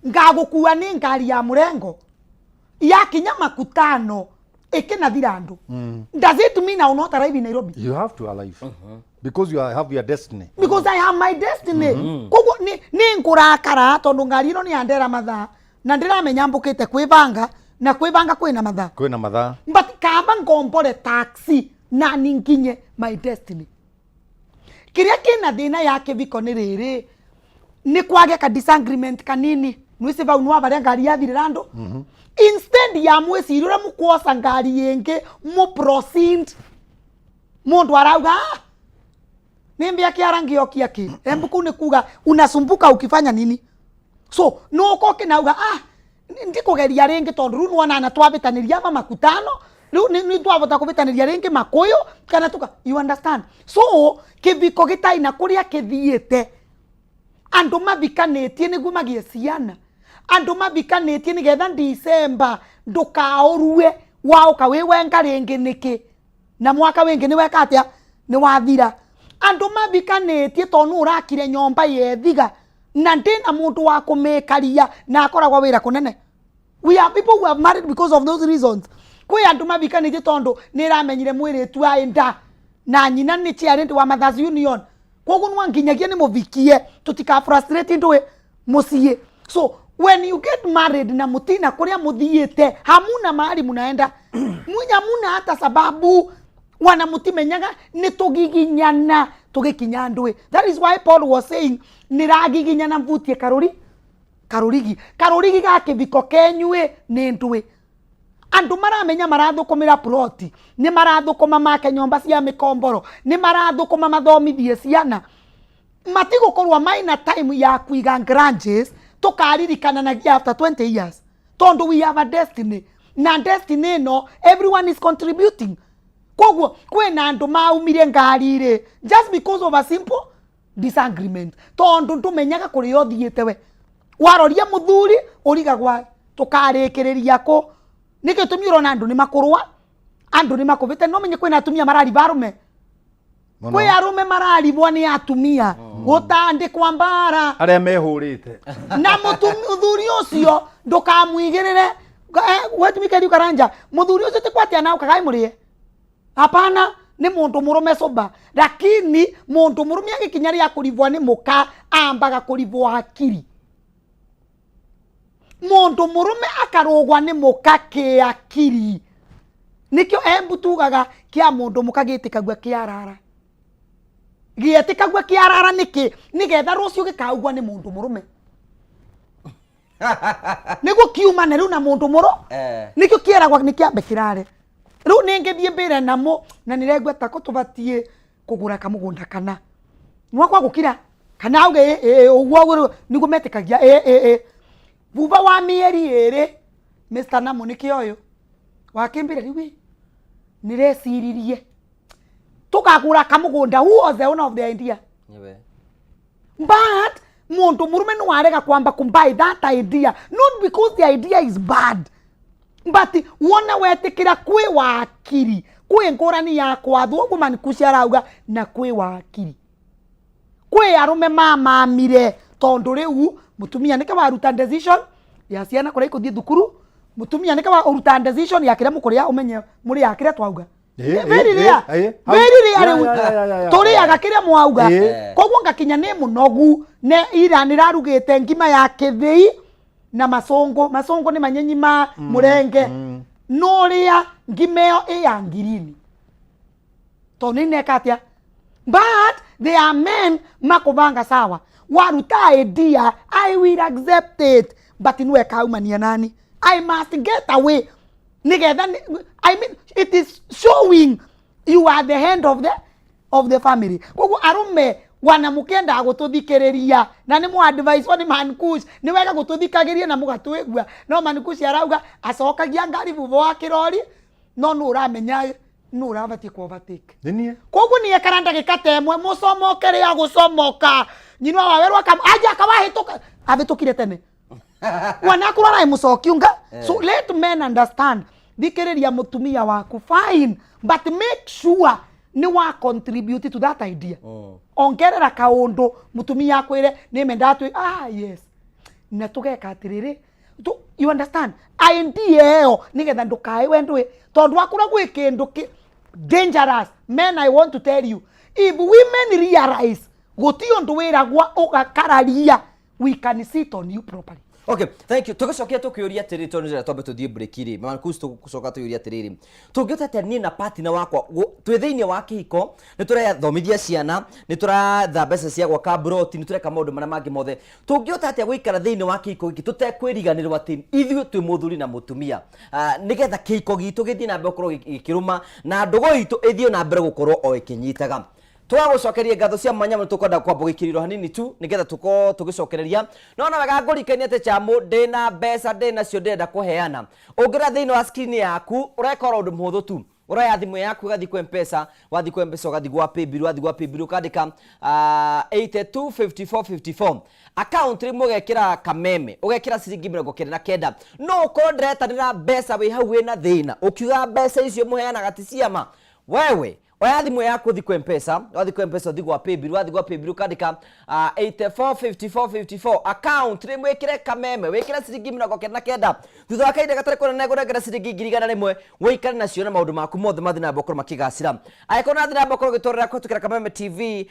ngagukua ni ngari ya murengo yakinya makutano ikinathira andu. Does it mean I will not arrive in Nairobi? You have to arrive because you have your destiny. Because I have my destiny. Koguo ni ngurakara tondu ngari ino ni yandera mathaa na ndiramenya mbukite kwibanga na kwibanga kwina mathaa. Kwina mathaa. But kaba ngombore taxi na ninginye my destiny. Kiria kina thina ya kiviko ni riri, ni kwage ka disagreement kanini nwisi vau nwa varia ngari yathirira andu. Instead ya mwiciri uria mukwoca ngari ingi mu proceed, mundu arauga, ah, nimbia kiara ngiokia ki embu kuu ni kuga unasumbuka ukifanya nini. So nuko kinauga, ah, ndikugeria ringi tondu riu nwana na twabitaniria ama makutano riu ni twavota kubitaniria ringi makuyu kana tuka, you understand? So kiviko gitai na kuria kithiite andu mathikanitie niguo magie ciana, andu mathikanitie nigetha December ndukaurue waũka wĩ wenga rĩngĩ nĩkĩ na mwaka wĩngĩ nĩ weka atĩa nĩ wathira. Andu mathikanitie tondũ nũ ũrakire nyomba yethiga na ndĩna mũndũ wa kũmĩkaria na akoragwo wĩra kũnene. We have people who have married because of those reasons. Kwĩ andũ mathikanitie tondũ nĩ ĩramenyire mwĩrĩtu aĩ nda na nyina nĩ chairlady wa Mothers Union, koguo nwa nginyagia nĩ mũvikie tũtika frustrate ndũĩ mũciĩ. So when you get married na mutina kuria muthiite, hamuna mahali munaenda, hamuna hata sababu wana mutimenyaga ni tugiginyana tugikinya ndui. That is why Paul was saying niragiginyana mvutie karuri karurigi karurigi ga kiviko kenyue ni ndui. Andu maramenya marathukumira ploti, ni marathukuma make nyomba cia mikomboro, ni marathukuma mathomithie ciana, matigukorwo maina time ya kuiga grudges tukaririkananagia after 20 years, tondu we have a destiny, na destiny ino everyone is contributing. Koguo kwina andu maumire ngari ri just because of a simple disagreement, tondu ndumenyaga kuria uthiite. We waroria muthuri urigagwa tukarikiriria ku niki tumi urona andu ni makurwa, andu ni makuvite. No menye kwina atumia marariba arume, kwi arume mararibwo ni atumia gutandikwa mbara arĩa mehũrĩte. Na muthuri ucio ndukamwigirire wetumikeri karanja. Muthuri ucio ti kwatia na ukagai murie, hapana, ni mundu murume soba, lakini mundu murume agikinya ria kurivwa ni muka ambaga kurivwa hakiri. Mundu murume akarugwa ni muka kiakiri, nikio embu tugaga kia mundu muka gitikagua kiarara, gietikagua kiarara niki nigetha rucio gikaugwa ni mundu murume niguo kiumane riu na mundu muru nikio kieragwa ni kiambe kirare. Riu ningithie mbire namo na niregua tako tubatie kugura kamugunda kana nwakwa gukira kana auge uguo niguo metikagia vuva wa mieri iri. Mr. Namo nikio uyu wakimbire riu nireciririe tukagura kamugunda. Who was the owner of the idea? But mundu murume no arega kwamba kumbuy that idea, not because the idea is bad, but wona wetikira kwi wakiri, kwi ngurani ya kwathwo uguo manikuci arauga, na kwi wakiri kwi arume mamamire tondu riu mutumia nike waruta decision ya ciana kuria ikuthie thukuru, mutumia nike wa uruta decision ya kiria mukuria umenye muri ya kiria twauga. Very rare, very rare riu turiaga kiria mwauga. Koguo ngakinya ni munogu ne ira nirarugite ngima ya kithii na masongo. Masongo ni manyenyi ma murenge, no ria ngima iyo i ya ngirini tondu ni neka atia. But there are men makubanga sawa, waruta idea I will accept it, but niwe kaumania nani, I must get away nigetha. I mean, it is showing you are the hand of the family. Koguo arume wana mukenda gututhikiriria na ni mu advice ni man kush ni wega gututhikagiria na mugatwigua. No man kush arauga acokagia ngari vuvo wa kirori, no nu uramenya nu urabatie ku overtake. Koguo ni ekara ndagika ta imwe mucomoke ria gucomoka nyinwa wa werwa kam aja akawahituka abitukire tene wanakurwa na mucokiunga. So let men understand, thikiriria mutumia waku fine, but make sure ni wa contribute to that idea. Ongerera kaundu mutumia akwire ni menda twi yes na tugeka atiriri, you understand idea eo nigetha ndukae wendwe tondu wakura gwi kindu dangerous. Men, I want to tell you, if women realize guti undu wiragwa ugakararia, we can sit on you properly. Okay, thank you. Tugicokia tukiuria atiriri tondu njira twambe tuthie break ri. Mama Kush tugucoka tukiuria atiriri. Tungĩhota atĩa niĩ na partner wakwa twĩ thĩinĩ wa kĩhiko, nĩ tũrathomithia ciana, nĩ tũratha mbeca cia gwaka broti, nĩ tũreka maũndũ marĩa mangĩ mothe. Tũngĩhota atĩa gũikara thĩinĩ wa kĩhiko gĩkĩ tũtekwĩriganĩrwo atĩ ithuĩ twĩ mũthuri na mũtumia, nĩgetha kĩhiko gitũ gĩthiĩ na mbere gũkorwo gĩkĩrũma na ndũgũ itũ ĩthiĩ na mbere gũkorwo o ĩkĩnyitaga. Twagucokeria ngatho cia mwanya mũno, tũkwenda kwamba gũikĩrĩrwo hanini tu nĩgetha tũkorwo tũgĩcokereria. No na wega ngũrikanie atĩ chamu ndĩna mbeca ndĩnacio ndĩrenda kũheana. Ũngĩrora thĩinĩ wa screen yaku ũreka oro ũndũ mũhũthũ tu, ũroya thimũ yaku ũgathiĩ kwa M-Pesa, wathiĩ kwa M-Pesa ũgathiĩ gwa Paybill, wathiĩ gwa Paybill ũkandĩka 825454 account rĩmwe, ũgekĩra kameme, ũgekĩra ciringi 99. No ũkorwo ndĩretanĩra mbeca wĩ hau wĩna thĩna ũkiuga mbeca icio mũheanaga ti ciama. Wewe oya thimũ yaku ũthiĩ kwa M-Pesa, wathiĩ kwa M-Pesa ũthiĩ gwa Paybill, wathiĩ gwa Paybill ũkandĩka 845454 account rĩmwe, wĩkĩre kameme, wĩkĩre ciringi 99. Thutha wa kahinda gatarĩ kũnene ngũnengera ciringi 100,000 wĩikare nacio na maũndũ maku mothe mathiĩ na mbere gũkorwo makĩgacĩra. Angĩkorwo nathiĩ na mbere gũkorwo ũgĩtwarĩra kũhetũkĩra Kameme TV,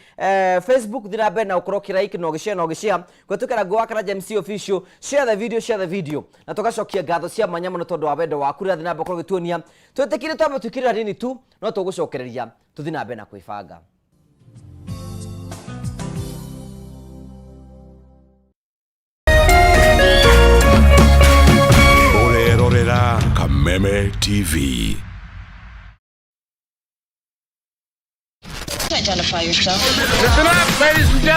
Facebook, thiĩ na mbere na ũkorwo ũkĩ-like na ũgĩ-share na ũgĩ-share kũhetũkĩra Ngũ wa Karanja MC Official. Share the video, share the video, na tũgacokia ngatho cia mwanya mũno tondũ wa wendo waku rĩrĩa thiĩ na mbere gũkorwo ũgĩtuonia. Twĩtĩkire twambe twĩkĩrĩra hanini tu, no tũgũcokereria tũthiĩ na mbere na kwĩbanga. Ũrerorera Kameme. Kameme TV.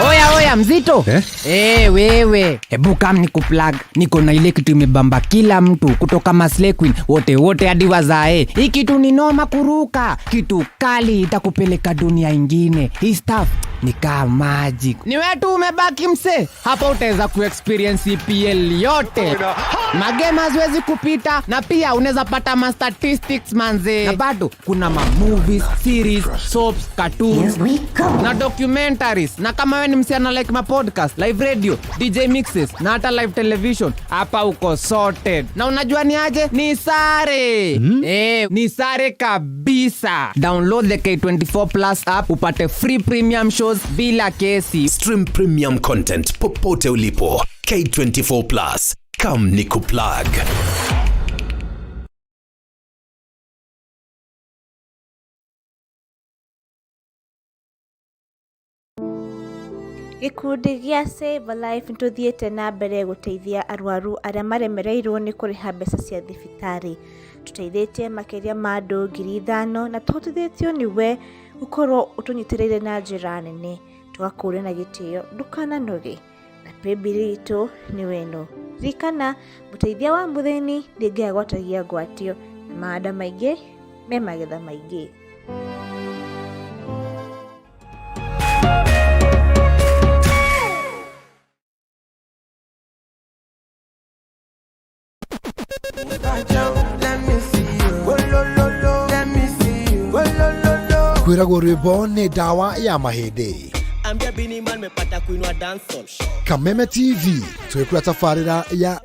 Oya oya mzito eh? Eh, wewe hebu kam ni kuplug, niko na ile kitu imebamba kila mtu kutoka Maslay Queen wote wote hadi wazae. Hii kitu ni noma kuruka, kitu kali itakupeleka dunia ingine. Hii stuff ni kaa magic. Ni wewe tu umebaki mse, hapa utaweza kuexperience EPL yote, magame haziwezi kupita, na pia unaweza pata ma statistics manze, na bado kuna ma movies, series, soaps, cartoons na documentaries. Na kama wewe ni msichana like ma podcast, live radio, DJ mixes na hata live television, hapa uko sorted. Na unajua ni aje? Ni sare. Eh, ni sare kabisa. Download the K24 Plus app upate free premium shows bila kesi. Stream premium content popote ulipo. K24 Plus. Come nikuplug. Gĩkundi gĩa Save a Life nĩtũthiĩte na mbere gũteithia arwaru arĩa maremereirwo nĩ kũrĩha mbeca cia thibitarĩ. Tũteithĩtie makĩria ma andũ 5,000 na tũhotithĩtio nĩwe gũkorwo ũtũnyitĩrĩire na njĩra nene. Tũgakũria na gĩtĩo ndũkananoge na paybill itũ nĩ ĩno. Ririkana mũteithia wa mũthĩni nĩ Ngai agwatagia ngwatio na mahanda maingĩ me magetha maingĩ. Kwĩragwo rwĩmbo nĩ ndawa ya mahĩndĩ. Ambia Bini Man mepata kuinua dancehall. Kameme TV twĩkũra tabarĩra ya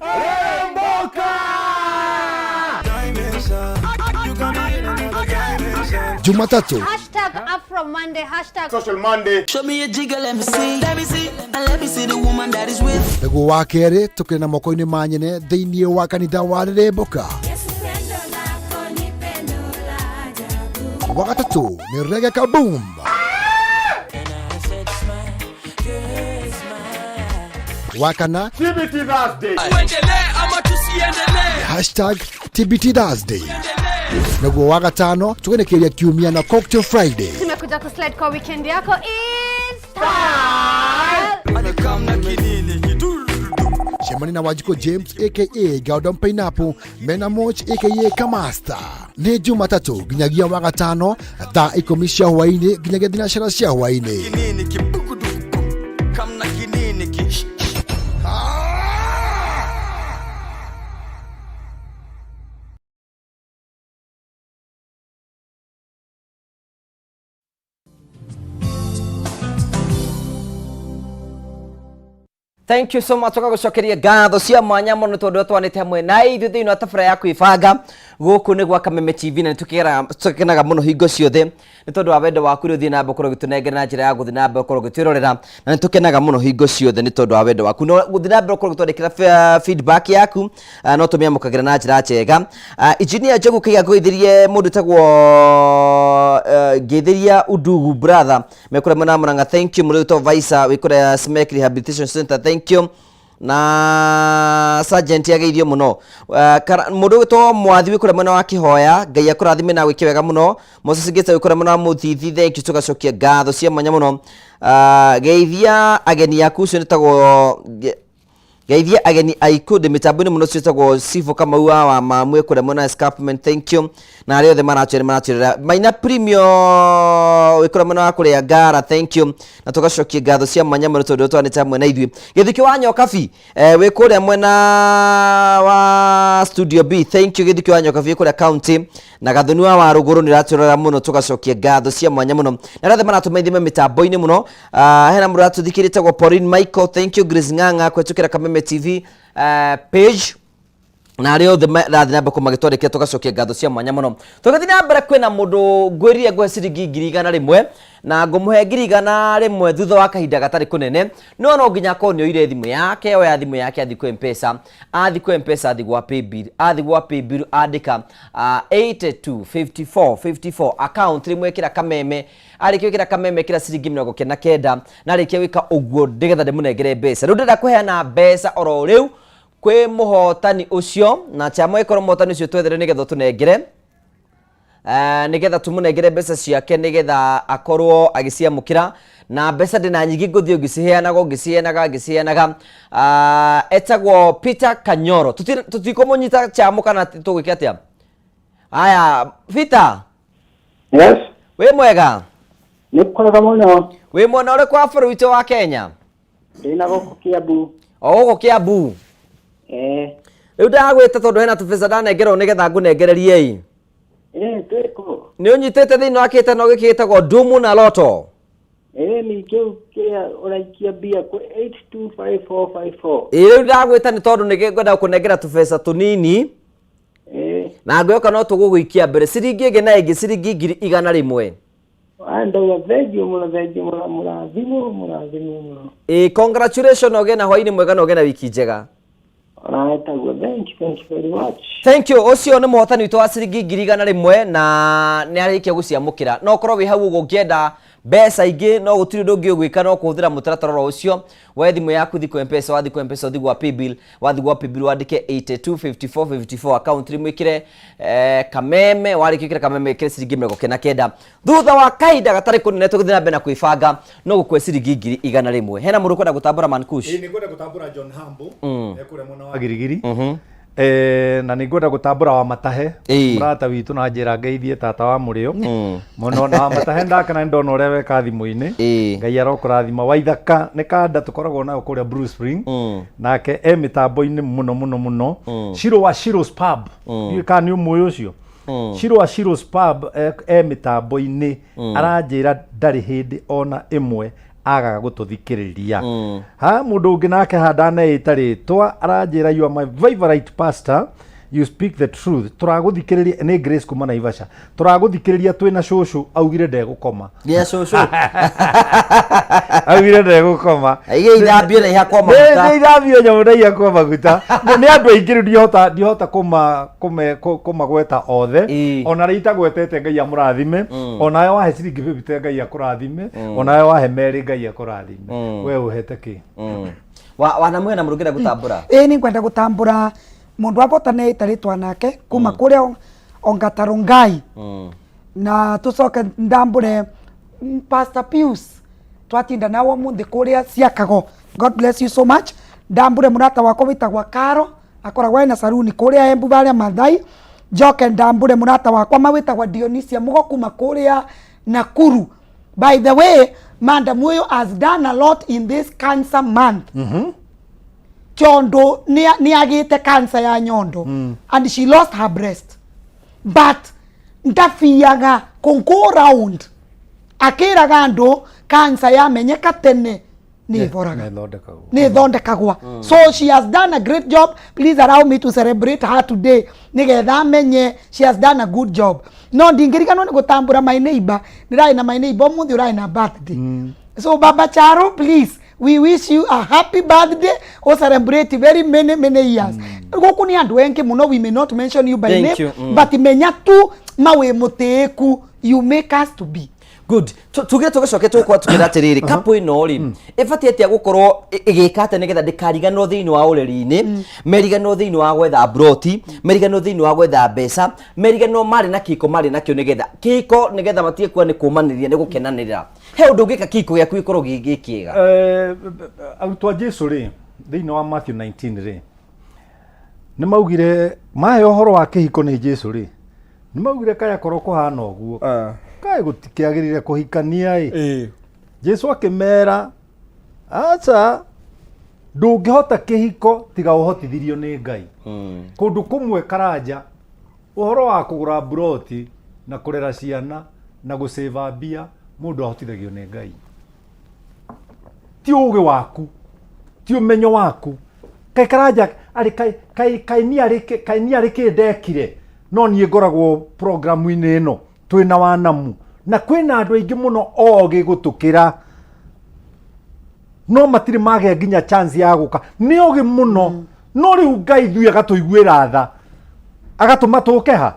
Jumatatu Hashtag Afro Monday, hashtag Social Monday. Show me a jigger, let me see. Let me see. And let me see the woman that is with. Nĩguo wa kerĩ tũkĩrĩ na moko-inĩ ma nyene thĩinĩ wa kanitha wa Rĩrĩmbũka. Wa gatatũ nĩ Reggae Kaboom. Wa kana TBT Thursday. Hashtag TBT Thursday. Nĩguo wa gatano tũgenekeria kiumia na Cocktail Friday. Tumekuja kuslide kwa weekend yako in style. Cemani na Wanjikũ James aka Gordon Pineapple mena Moch aka Kamasta nĩ Jumatatũ nginyagia wa gatano thaa 10 cia hwaĩ-inĩ nginyagia thinacara cia hwaĩ-inĩ. Thank you so much tũgagũcokeria ngatho cia mwanya mũno tondũ twanĩte hamwe na ithuĩ thĩinĩ wa tabarĩra ya kwĩbanga gũkũ nĩ gwa Kameme TV na nĩtũkenaga mũno hingo ciothe nĩ tondũ wa wendo waku ũrĩa ũthiĩ na mbere gũkorwo ũgĩtũnengera na njĩra ya gũthiĩ na mbere gũkorwo ũgĩtwĩrorera na nĩtũkenaga mũno hingo ciothe nĩ tondũ wa wendo waku na gũthiĩ na mbere gũkorwo ũgĩtwandĩkĩra feedback yaku no tũmĩamũkagĩra na njĩra njega. Engineer Njogu Kaiga ngũgeithĩrie mũndũ ũtagwo ngeithĩria Udugu brother mekũrĩa mwena wa Murang'a, thank you. Mũndũ ũtagwo Vaisa wĩ kũrĩa Smek Rehabilitation Center, thank you. Na sergeant ageithio mũno. Mũndũ ũgwĩtwo Mwathi wĩ kũrĩa mwena wa Kĩhoya, Ngai akũrathime na gwĩke wega mũno. Moses Ngĩta wĩ kũrĩa mwena wa Mũthithi, thank you, tũgacokia ngatho cia mwanya mũno. Geithia ageni aku ũcio nĩtagwo geithia ageni aiku ndĩ mĩtambo-inĩ mũno ũcio wĩtagwo Sifu Kamau wa Mamwe kũrĩa mwena wa Escarpment, thank you. Na arĩa othe maratwĩra maratwĩrĩra Maina Premio wĩ kũrĩa mwena wa kũrĩa Ngara, thank you. Na tũgacokia ngatho cia mwanya mũno tondũ twanĩte hamwe na ithuĩ. Gĩthukĩ wa Nyokabi wĩ kũrĩa mwena wa Studio B, thank you. Gĩthukĩ wa Nyokabi wĩ kũrĩa county na Gathoni wa Warũgũrũ nĩ ũratwĩrora mũno, tũgacokia ngatho cia mwanya mũno. Na arĩa othe maratũmaithia mĩtambo-inĩ mũno, hena mũndũ ũratũthikĩrĩria wĩtagwo Pauline Michael, thank you. Grace Ng'ang'a kũhetũkĩra Kameme TV page na arĩa othe marathiĩ na mbere magĩtwandĩkĩra tũgacokia ngatho cia mwanya mũno. Tũgĩthiĩ na mbere kwĩna mũndũ ngwĩrire ngũhe ciringi 100,000 na ngũmũhe 100,000 thutha wa kahinda gatarĩ kũnene, no no nginya akorwo nĩ oire thimũ yake, oya thimũ yake athiĩ kwĩ M-Pesa, athiĩ kwĩ M-Pesa athiĩ gwa paybill, athiĩ gwa paybill andĩka 82 54 54 account rĩmwe ĩkĩra Kameme, arĩkia gwĩkĩra Kameme ĩkĩra ciringi 99 na arĩkia gwĩka ũguo nĩgetha ndĩmũnengere mbeca. Rĩu ndĩrenda kũheana mbeca oro rĩu Kwĩ mũhotani ũcio na chama ĩkorwo mũhotani ũcio twethere nĩgetha ũtũnengere nĩgetha tũmũnengere mbeca ciake nĩgetha akorwo agĩciamũkĩra na mbeca ndĩna nyingĩ ngũthiĩ ngĩciheanaga ngĩciheanaga ngĩciheanaga. Etagwo Peter Kanyoro. Tũtikũmũnyita chamo kana tũgwĩka atĩa? Aya, Peter. Yes. Wĩ mwega? Nĩ kwega mũno. Wĩ mwena ũrĩkũ wa bũrũri witũ wa Kenya? Ndĩna gũkũ Kiambu. O gũkũ Kiambu? Eh. Rĩu ndagwĩta tondũ hena tũbeca ndanengerwo nĩgetha ngũnengererie ĩ. Eh, twĩkũ. Nĩ ũnyitĩte thĩinĩ wa kĩtano gĩkĩ gĩtagwo Ndumu na Loto? Eh, nĩ kĩu kĩrĩa ũraikia mbia kwĩ 825454. Ĩ rĩu ndagwĩta nĩ tondũ nĩ ngwenda gũkũnengera tũbeca tũnini. Eh. Na ngwĩhoka no tũgũgũikia mbere ciringi ĩngĩ na ĩngĩ ciringi 100,000. Ndauga thengiũ mũno, thengiũ mũno, mũrathimwo, mũrathimwo mũno. Ĩ congratulations, ũgĩe na hwainĩ mwega na ũgĩe na wiki njega. Onawe taguo, thank you, thank you very much. Thank you. Ũcio nĩ mũhotani witũ wa ciringi 100,000 na nĩ arĩkia gũciamũkĩra. No ũkorwo wĩ hau ũguo ũngĩenda mbeca ingĩ no gũtirĩ ũndũ ũngĩ ũgwĩka no kũhũthĩra mũtaratara oro ũcio. Woe thimũ yaku thiĩ kwĩ M-Pesa, wathiĩ kwĩ M-Pesa ũthiĩ gwa Paybill, wathiĩ gwa Paybill wandĩke 825454 account rĩmwe ĩkĩre kameme, warĩkia gwĩkĩra kameme ĩkĩre ciringi 99. Thutha wa kahinda gatarĩ kũnene tũgĩthiĩ na mbere na kwĩbanga no gũkue ciringi 100,000. Hena mũndũ ũkwenda gũtambũra Mankush? Ĩĩ, nĩngwenda gũtambũra John Hambo ekũrĩa mwena wa Girigiri. Na nĩ ngwenda gũtambũra wa Matahe mũrata witũ na njĩra ngeithie tata wa mũrĩo mũno na wa Matahe ndakena nĩ ndona ũrĩa weka thimũ-inĩ. Ngai arokũrathima. Waithaka nĩ kanda tũkoragwo nayo kũrĩa Blue Spring, nake e mĩtambo-inĩ mũno mũno mũno. Shiro wa Shiro's Pub, ndiũĩ kana nĩ ũmũĩ ũcio. Shiro wa Shiro's Pub e mĩtambo-inĩ, aranjĩra ndarĩ hĩndĩ ona ĩmwe agaga gũtũthikĩrĩria. Ha mũndũ ũngĩ nake handaneĩta rĩtwa aranjĩra you are my favorite pastor, you speak the truth, tũragũthikĩrĩria. Nĩ Grace kuma Naivasha, tũragũthikĩrĩria twĩna cũcũ, augire ndegũkoma. Nginya cũcũ. Augire ndegũkoma. Aige ithambio na ihakwo maguta. Nĩ ithambio nyamũ na ihakwo maguta. Nĩ andũ aingĩ rĩu ndihota kũmagweta othe. Ona arĩa itagwetete Ngai amũrathime. Onawe wahe ciringi 50 Ngai akũrathime. Onawe wahe merĩ Ngai akũrathime. We ũhete kĩ? Wanamuhe na mũndũ ũngĩenda gũtambũra? Ĩĩ nĩ ngwenda gũtambũra mũndũ wabota nĩ ĩtarĩtwa nake kuma kũrĩa Ongatarũngai, na tũcoke ndambũre Pastor Pius twatinda nawe ũmũthĩ kũrĩa Ciakago. God bless you so much. Ndambũre mũrata wakwa wĩtagwa Karo, akoragwo ena saruni kũrĩa Embu barĩa Mathai. Njoke ndambũre mũrata wakwa ma wĩtagwa Dionisia Mugo kuma kũrĩa Nakuru. By the way, madam ũyũ has done a lot in this cancer month. Tondu nĩ agĩte cancer ya nyondo and she lost her breast, but ndabiaga kũ go round akĩraga andũ cancer yamenyeka tene nĩ ĩhoraga, nĩ ĩthondekagwa. So she has done a great job. Please allow me to celebrate her today nĩgetha amenye she has done a good job. No ndingĩriganwo nĩ gũtambũra my neighbor, ndĩrarĩ na my neighbor ũmũthĩ ũrarĩ na birthday. So Baba Charo, please, we wish you a happy birthday o celebrate very many many years. Gũkũ nĩ andũ engĩ mũno, we may not mention you by Thank name, you. But menya tu mawĩ mũtĩĩku you make us to be good. Tuge tũgĩcoke tũgũkorwo tukĩra atĩrĩrĩ kapo ĩno rĩ ĩbatiĩ atĩa gũkorwo ĩgĩka atĩa nĩgetha ndĩkariganĩrwo thĩinĩ wa ũreri-inĩ, meriganĩrwo thĩinĩ wa gwetha mburoti, meriganĩrwo thĩinĩ wa gwetha mbeca, meriganĩrwo marĩ na kĩhiko marĩ nakĩo, nĩgetha kĩhiko nĩgetha matige kuga nĩ kũmanĩrĩria nĩ gũkenanĩrĩra. He ũndũ ũngĩka kĩhiko gĩaku gĩkorwo gĩ kĩega? Arutwo a Jesu rĩ, thĩinĩ wa Matthew 19 rĩ, nĩ maugire mahe ũhoro wa kĩhiko nĩ Jesu rĩ, nĩ maugire kaya korwo kũhana ũguo kaĩ gũtikĩagĩrĩire kũhikania ĩ. Jesu akĩmera aca, ndũngĩhota kĩhiko tiga ũhotithirio nĩ Ngai. Kũndũ kũmwe Karanja, ũhoro wa kũgũra mburoti na kũrera ciana na gũcĩva mbia, mũndũ ahotithagio nĩ Ngai, ti ũgĩ waku, ti ũmenyo waku. Kaĩ Karanja arĩ kaĩ kaĩ kaĩ niĩ arĩ kaĩ niĩ arĩ kĩ ndekire? No niĩ ngoragwo programu-inĩ ĩno twĩna wanamu na kwĩna andũ aingĩ mũno ogĩ gũtũkĩra, no matirĩ magĩa nginya chance ya gũka. Nĩ ogĩ mũno, no rĩu Ngai ithuĩ agatũiguĩra tha agatũma tũke ha.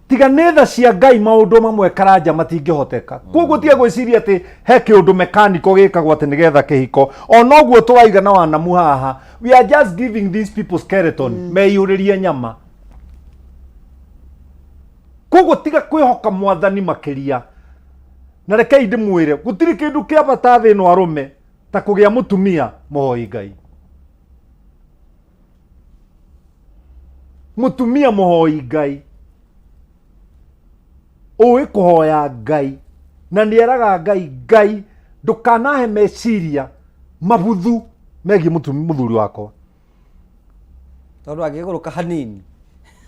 Tiga nĩ tha cia Ngai maũndũ mamwe Karanja matingĩhoteka. Koguo tiga gwĩciria atĩ he kĩũndũ mekaniko gĩkagwo atĩ nĩgetha kĩhiko. Ona ũguo tũraiga na wanamu haha, we are just giving these people skeleton meyũrĩrie nyama. Koguo tiga kwĩhoka mwathani makĩria. Na rekei ndĩmwĩre, gũtirĩ kĩndũ kĩa bata thĩ ĩno arũme ta kũgĩa mũtumia mũhoi Ngai. Mũtumia mũhoi Ngai ũĩ kũhoya Ngai na nĩ eraga Ngai, Ngai ndũkanahe meciria mabuthu megiĩ mũthuri wakwa. Tondũ angĩgũrũka hanini.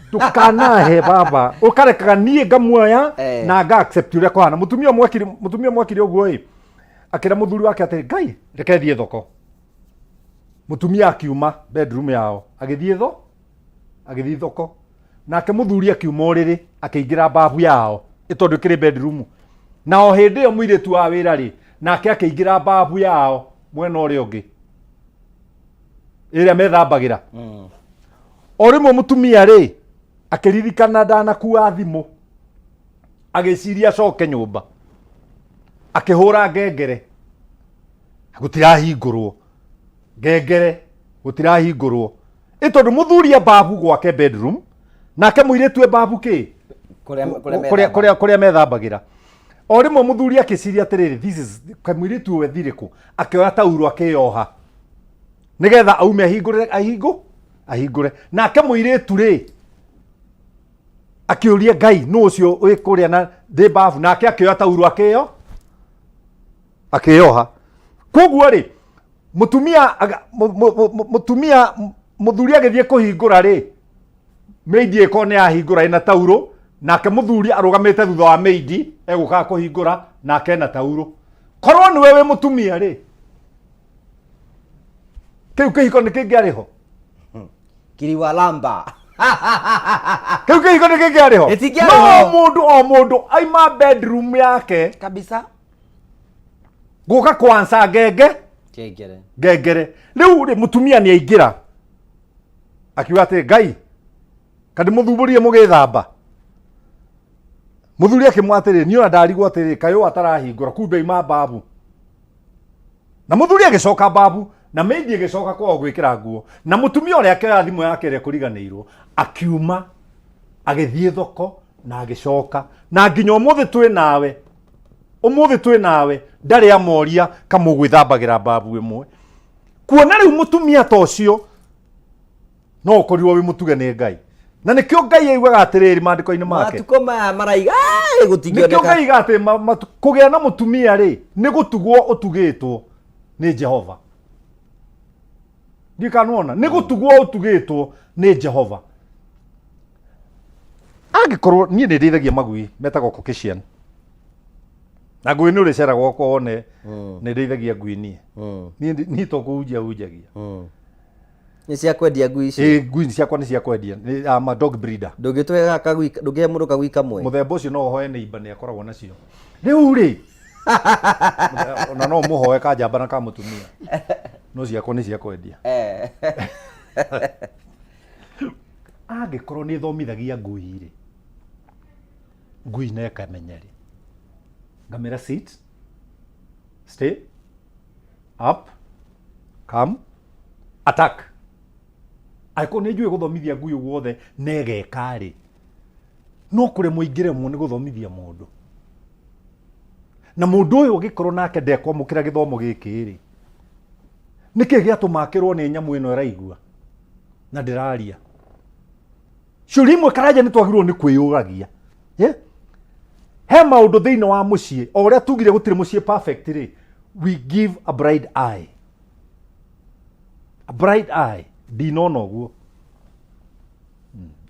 Ndũkanahe baba, ũkarekaga niĩ ngamuoya na nga accept ũrĩa kũhana. Mũtumia ũmwe akire, mũtumia ũmwe akire ũguo ĩ, akĩra mũthuri wake atĩ Ngai reke thiĩ thoko. Mũtumia akiuma bedroom yao agĩthiĩ tho agĩthiĩ thoko, nake mũthuri akiuma ũrĩrĩ akĩingĩra babu yao ĩ tondũ ĩkĩrĩ bedroom, na o hĩndĩ ĩyo mũirĩtu wa wĩra rĩ nake akĩingĩra babu yao mwena ũrĩa ũngĩ ĩrĩa methambagĩra. O rĩmwe mũtumia rĩ akĩririkana ndanakua thimũ, agĩciria acoke nyũmba, akĩhũra ngengere, gũtirahingũrwo, ngengere gũtirahingũrwo, ĩ tondũ mũthuri e babu gwake bedroom, nake mũirĩtu e babu kĩ Kũrĩa kũrĩa methambagĩra. O rĩmwe mũthuri akĩciria atĩrĩrĩ, this is kamũirĩtu ũyũ ethire kũ, akĩoya tauro akĩyoha nĩgetha aume ahingũre ahingũre. Nake mũirĩtu rĩ akĩũria Ngai nũ ũcio wĩ kũrĩa na ndĩ babu, nake akĩoya tauro akĩyoha. Koguo rĩ mũtumia mũtumia mũthuri agĩthiĩ kũhingũra rĩ, maid ĩkorwo nĩ yahingũra ĩna tauro, nake mũthuri arũgamĩte thutha wa maid egũkaga kũhingũra nake ena tauro. Korwo nĩwe wĩ mũtumia rĩ, kĩu kĩhiko nĩ kĩngĩarĩ ho? Kiriwalamba. Kĩu kĩhiko nĩ kĩngĩarĩ ho? Gĩtingĩarĩ No ho. mũndũ o mũndũ aima bedroom yake kabisa gũka kwansa ngenge Kengere. Ngengere. Rĩu rĩ mũtumia nĩ aingĩra akiuga atĩ Ngai kandi mũthumbũrie mũgĩthamba. Mũthuri akĩmwa atĩrĩ, niĩ ona ndarigwo atĩrĩ, kayũ atarahingũra kumbe aima babu. Na mũthuri agĩcoka babu na maid ĩgĩcoka kwao gwĩkĩra nguo, na mũtumia ũrĩa akĩoya thimũ yake ĩrĩa kũriganĩirwo akiuma agĩthiĩ thoko na agĩcoka, na nginya ũmũthĩ twĩ nawe, ũmũthĩ twĩ nawe ndarĩ amoria kamũgwĩthambagĩra babu ĩmwe. Kuona rĩu mũtumia ta ũcio no ũkorirwo wĩ mũtuge nĩ Ngai, na nĩkĩo Ngai aigaga atĩrĩrĩ maandĩko-inĩ make, Matukũ maya maraiga "Ai, nĩkĩo gũtingĩoneka." Ngai aigaga atĩ kũgĩa na mũtumia rĩ nĩ gũtugwo ũtugĩtwo nĩ Jehova. Ndiũĩ kana nĩwona, nĩ gũtugwo ũtugĩtwo nĩ Jehova. Angĩkorwo niĩ nĩ ndĩithagia magui metagwo Caucasian, na ngui nĩ ũrĩcera gwakwa wone nĩ ndĩithagia ngui niĩ. Niĩ to kũhunjia hunjagia. Nĩ cia kwendia ngui ici? Ĩĩ, ngui ciakwa nĩ cia kwendia. Nĩ, I'm a dog breeder. Ndũngĩtũhe kagui, ndũngĩhe mũndũ kagui kamwe? Mũthemba ũcio no ũhoe neighbor, nĩ akoragwo nacio. Rĩu rĩ, ona no mũhoe ka njamba na ka mũtumia, no ciakwa nĩ cia kwendia. Angĩkorwo nĩ thomithagia ngui rĩ, ngui na ĩkamenya rĩ, ngamĩra sit, stay, up, come, attack. Angĩkorwo nĩ njũĩ gũthomithia ngui ũguo wothe na ĩgeka rĩ, no kũremwo ingĩremwo nĩ gũthomithia mũndũ. Na mũndũ ũyũ ũngĩkorwo nake ndekwamũkĩra gĩthomo gĩkĩ rĩ, nĩkĩ gĩatũma akĩrwo nĩ nyamũ ĩno ĩraigua na ndĩraria? Ciũria imwe Karanja nĩ twagĩrĩirwo nĩ kwĩyũragia. He maũndũ thĩinĩ wa mũciĩ, o ũrĩa tugire gũtirĩ mũciĩ perfect rĩ, we give a blind eye. A blind eye, ndinona ũguo.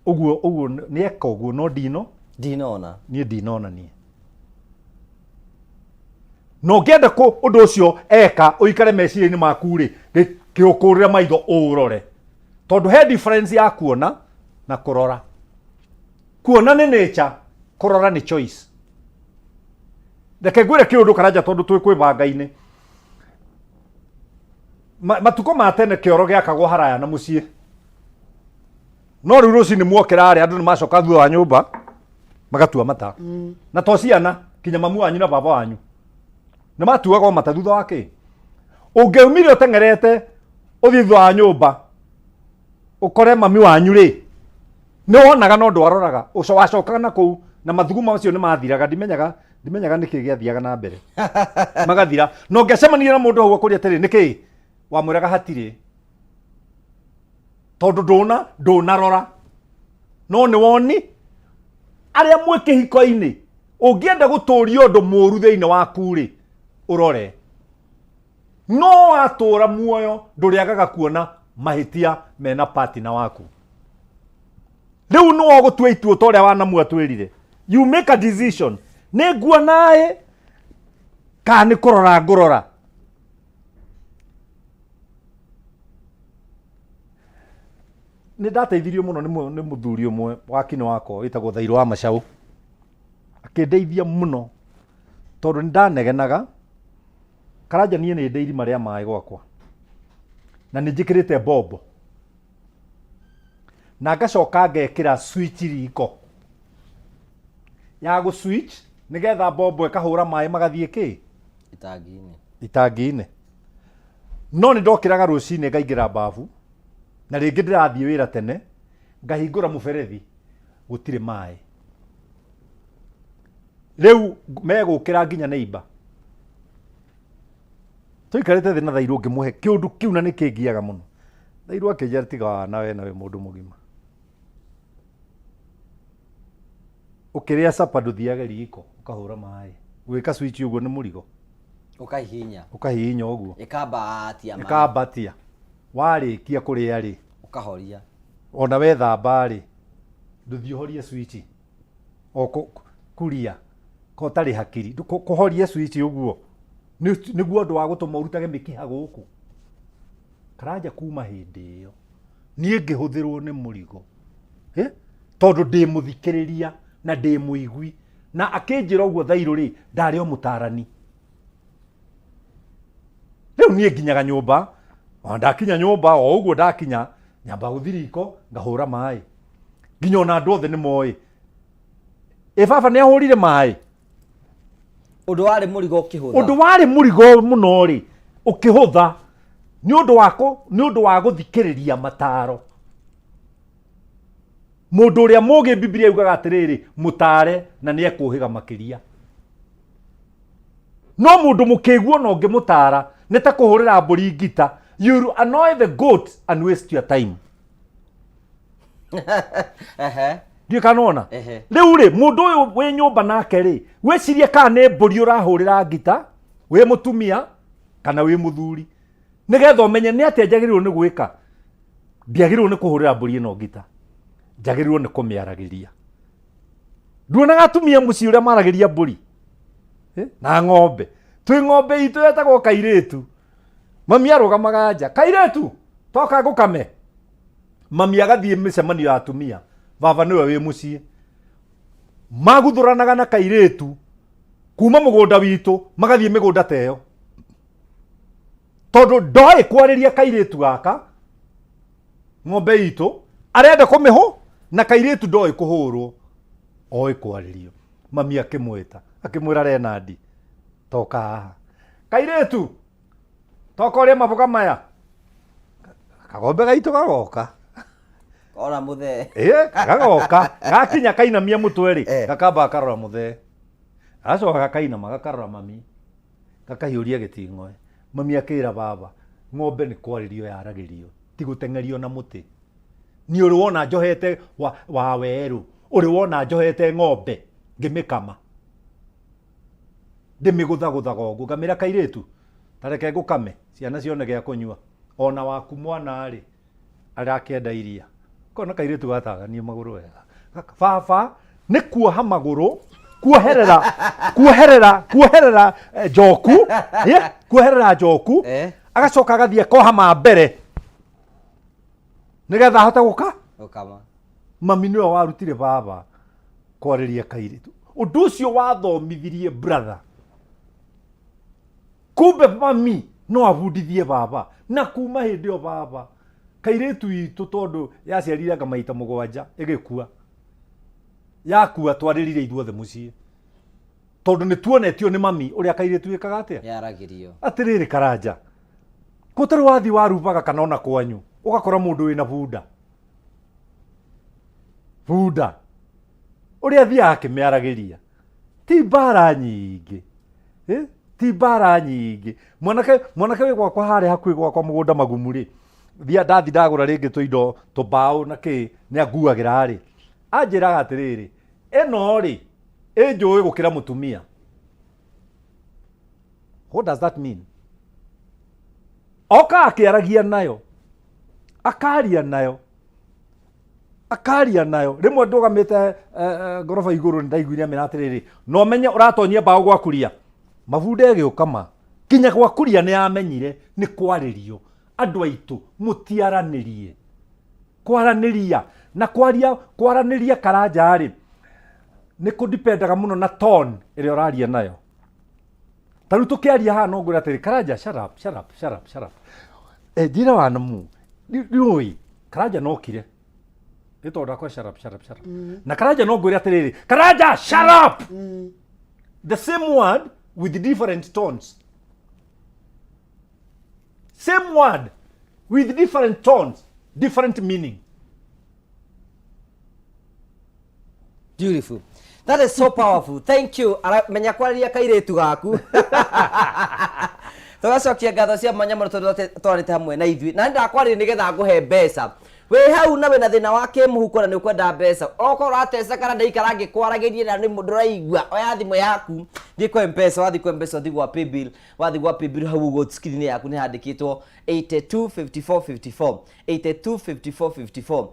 Ũguo, ũguo nĩ eka ũguo, no ndino? Ndinona. Niĩ ndinona niĩ. Na ũngĩenda ũndũ ũcio eka ũikare meciria-inĩ maku rĩ, kĩũkũrĩre maitho ũũrore. Tondũ he difference ya kuona na kũrora. Kuona nĩ nature, kũrora nĩ choice. Reke ngwĩre kĩũndũ Karanja tondũ twĩ kwĩbanga-inĩ. Matukũ ma tene kĩoro gĩakagwo haraya na mũciĩ. No rĩu rũcinĩ muokĩra rĩ, andũ nĩ macoka thutha wa nyũmba. Magatua mata. Na to ciana, kinya mamu wanyu na baba wanyu nĩ matuaga o mata thutha wa kĩ. Ũngĩumire ũteng'erete ũthiĩ thutha wa nyũmba ũkore mami wanyu rĩ, nĩ wonaga no ndwaroraga, ũco wacokaga na kũu na mathugumo macio nĩ mathiraga. Ndimenyaga nĩkĩ gĩathiaga na mbere, magathira. Na ũngĩacemanirie na mũndũ hau akũria atĩrĩ, nĩkĩ, wamwĩraga hatirĩ, tondũ ndũnarora no nĩ woni. Arĩa mwĩ kĩhiko-inĩ, ũngĩenda gũtũria ũndũ mũru thĩinĩ waku rĩ, ũrore no watũra muoyo ndũrĩagaga kuona mahĩtia mena partner waku. Rĩu nĩwe ũgũtua itua ta ũrĩa wanamu atwĩrire, you make a decision, nĩ nguona ĩ kana nĩ kũrora ngũrora. Nĩ ndateithirio mũno nĩ mũthuri ũmwe wa kinĩ wakwa wĩtagwo Thairũ wa Macaũ, akĩndeithia mũno tondũ nĩ ndanegenaga. Karanja, niĩ nĩ ndĩ irima rĩa maĩ gwakwa na nĩ njĩkĩrĩte mbombo na ngacoka ngekĩra switch riko ya gũ switch nĩgetha mbombo ĩkahũra maĩ magathiĩ kĩ itangi-inĩ. Itangi-inĩ. No nĩ ndokĩraga rũcinĩ ngaingĩra babu, na rĩngĩ ndĩrathiĩ wĩra tene, ngahingũra mũberethi, gũtirĩ maĩ. Rĩu megũkĩra nginya neighbor tũikarĩte thĩ na Thairũ, ngĩmũhe kĩũndũ kĩu na nĩ kĩngiaga mũno. Thairũ akĩnjĩra, tiga wana we nawe mũndũ mũgima, ũkĩrĩa capa ndũthiage riko ũkahũra maĩ, gwĩka switch ũguo nĩ mũrigo. Ũkahihinya. Ũkahihinya ũguo. Ĩkambatia maĩ. Ĩkambatia. Warĩkia kũrĩa rĩ, ũkahoria. Ona wethamba rĩ, ndũthiĩ ũhorie switch o kuria ko ũtarĩ hakiri. Kũhoria switch ũguo nĩguo ũndũ wa gũtũma ũrutage mĩkiha gũkũ. Karanja, kuma hĩndĩ ĩyo niĩ ngĩhũthĩrwo nĩ mũrigo. Eh? Tondũ ndĩ mũthikĩrĩria na ndĩ mũigui, na akĩnjĩra ũguo Thairũ rĩ, ndarĩ o mũtarani. Rĩu niĩ nginyaga nyũmba, ona ndakinya nyũmba o ũguo ndakinya, nyamba gũthiĩ riko ngahũra maĩ, nginya ona andũ othe nĩ moĩ ĩ baba nĩ ahũrire maĩ. Ũndũ warĩ mũrigo ũkĩhũtha. Ũndũ warĩ mũrigo mũno rĩ, ũkĩhũtha nĩ ũndũ wa gũthikĩrĩria mataro. Mũndũ ũrĩa mũgĩ, Bibilia yugaga atĩrĩrĩ, mũtare na nĩ ekũhĩga makĩria. No mũndũ mũkĩgu ona ũngĩmũtara nĩ ta kũhũrĩra mbũri ngita. You will annoy the goat and waste your time. Ndiũĩ kana ona. Rĩu rĩ, mũndũ ũyũ wĩ nyũmba nake rĩ, wĩcirie kana nĩ mbũri ũrahũrĩra ngita, wĩ mũtumia kana wĩ mũthuri, nĩgetha ũmenye nĩ atĩa njagĩrĩirwo nĩ gwĩka. Ndiagĩrĩirwo nĩ kũhũrĩra mbũri ĩno ngita, njagĩrĩirwo nĩ kũmĩaragĩria. Nduonaga atumia mũciĩ ũrĩa maragĩria mbũri? Eh, na ng'ombe. Twĩ ng'ombe itũ yetagwo Kairĩtu. Mami arũgamaga nja, "Kairĩtu, toka ngũkame." Mami agathiĩ mĩcemanio ya atumia, baba nĩwe wĩ mũciĩ. Maguthũranaga na kairĩtu kuma mũgũnda witũ magathiĩ mĩgũnda ta ĩyo, tondũ ndoĩ kwarĩria kairĩtu gaka. Ng'ombe itũ arenda kũmĩhũ na kairĩtu ndoĩ kũhũrwo, oĩ kwarĩrio. Mami akĩmwĩta, akĩmwĩra, "Renandi, toka haha. Kairĩtu, toka ũrĩe maboga maya." Kagombe gaitũ gagoka. Ora mũthee. Ĩ, gagoka gakinya kainamia mũtwe rĩ, gakamba gakarora mũthee, gacoka gakainama gakarora mami, gakahiũria gĩting'oe. Mami akĩra baba, "Ng'ombe nĩ kwarĩrio yaragĩrio, ti gũteng'erio na mũtĩ. Niĩ ũrĩ wona njohete wa werũ, ũrĩ wona njohete ng'ombe ngĩmĩkama? Ndĩmĩgũthagũthaga ũguo, ngamĩra kairĩtu, ta reke ngũkame ciana cione gĩa kũnyua. Ona waku mwana rĩ, arakĩenda iria." Kona kairĩtu gataganie magũrũ wega. Baba nĩ kuoha magũrũ, kuoherera njoku, kuoherera njoku. Agacoka agathiĩ akoha ma mbere nĩgetha ahote gũka Gũkama. Mami nĩwe warutire baba kwarĩria kairĩtu. Ũndũ ũcio wathomithirie brother, kumbe mami no abundithie baba. Na kuma hĩndĩ ĩyo baba kairĩtu itũ, tondũ yaciarire anga maita 7 ĩgĩkua. Yakua twarĩrire ithuothe mũciĩ tondũ nĩ tuonetio nĩ mami ũrĩa kairĩtu ĩkaga atĩa. Yaragĩrio. Atĩrĩrĩ Karanja, gũtarĩ wathiĩ warubaga kana ona kwanyu ũgakora mũndũ wĩna bunda bunda ũrĩa athiaga akĩmĩaragĩria ti mbara nyingĩ. Eh? Ti mbara nyingĩ. Mwanake mwanake wĩ gwakwa harĩa hakuhĩ gwakwa mũgũnda magumu rĩ, thia ndathi ndagũra rĩngĩ tũindo tũmbaũ na kĩ nĩ anguagĩra rĩ, anjĩraga atĩrĩrĩ, ĩno rĩ ĩnjũĩ gũkĩra mũtumia. What does that mean? Oka akĩaragia nayo, akaria nayo, akaria nayo. Rĩmwe ndũgamĩte ngoroba igũrũ nĩ ndaiguire amĩra atĩrĩrĩ, no menye ũratonyia mbaũ gwakuria. Mabunda ĩgĩũka ma. Kinya gwakuria nĩ yamenyire nĩ kwarĩrio. Andũ aitũ mũtiaranĩrie. Kwaranĩria na kwaria, kwaranĩria Karanja rĩ, nĩ kũdipendaga mũno na tone ĩrĩa ũraria nayo. Ta rĩu tũkĩaria haha no ngwĩre atĩrĩ, Karanja shut up, shut up, shut up, shut up. Eh, njĩra wanamu, ndiũĩ, Karanja no kire. Nĩ tondũ ndakwa shut up, shut up, shut up. Na Karanja no ngwĩre atĩrĩrĩ, Karanja shut up! The same word with different tones. Same word with different tones, different meaning. Beautiful. That is so powerful. Thank you. Ara, menya kwariria kairĩtu gaku. Tũgacokia ngatho cia mwanya mũno tondũ twarĩte hamwe na ithuĩ. Na nĩndakwarĩria nĩgetha ngũhe mbeca. Wĩ hau na wĩna thĩna wa kĩmũhuko na nĩ ũkwenda mbeca. Okorwo ũratesa kana ndaikara ngĩkwaragĩria na nĩ ndũraigua, oya thimũ yaku, thiĩ kwa M-Pesa, wathiĩ kwa M-Pesa ũthiĩ gwa paybill, wathiĩ gwa paybill hau ũguo screen yaku nĩ handĩkĩtwo 825454 825454.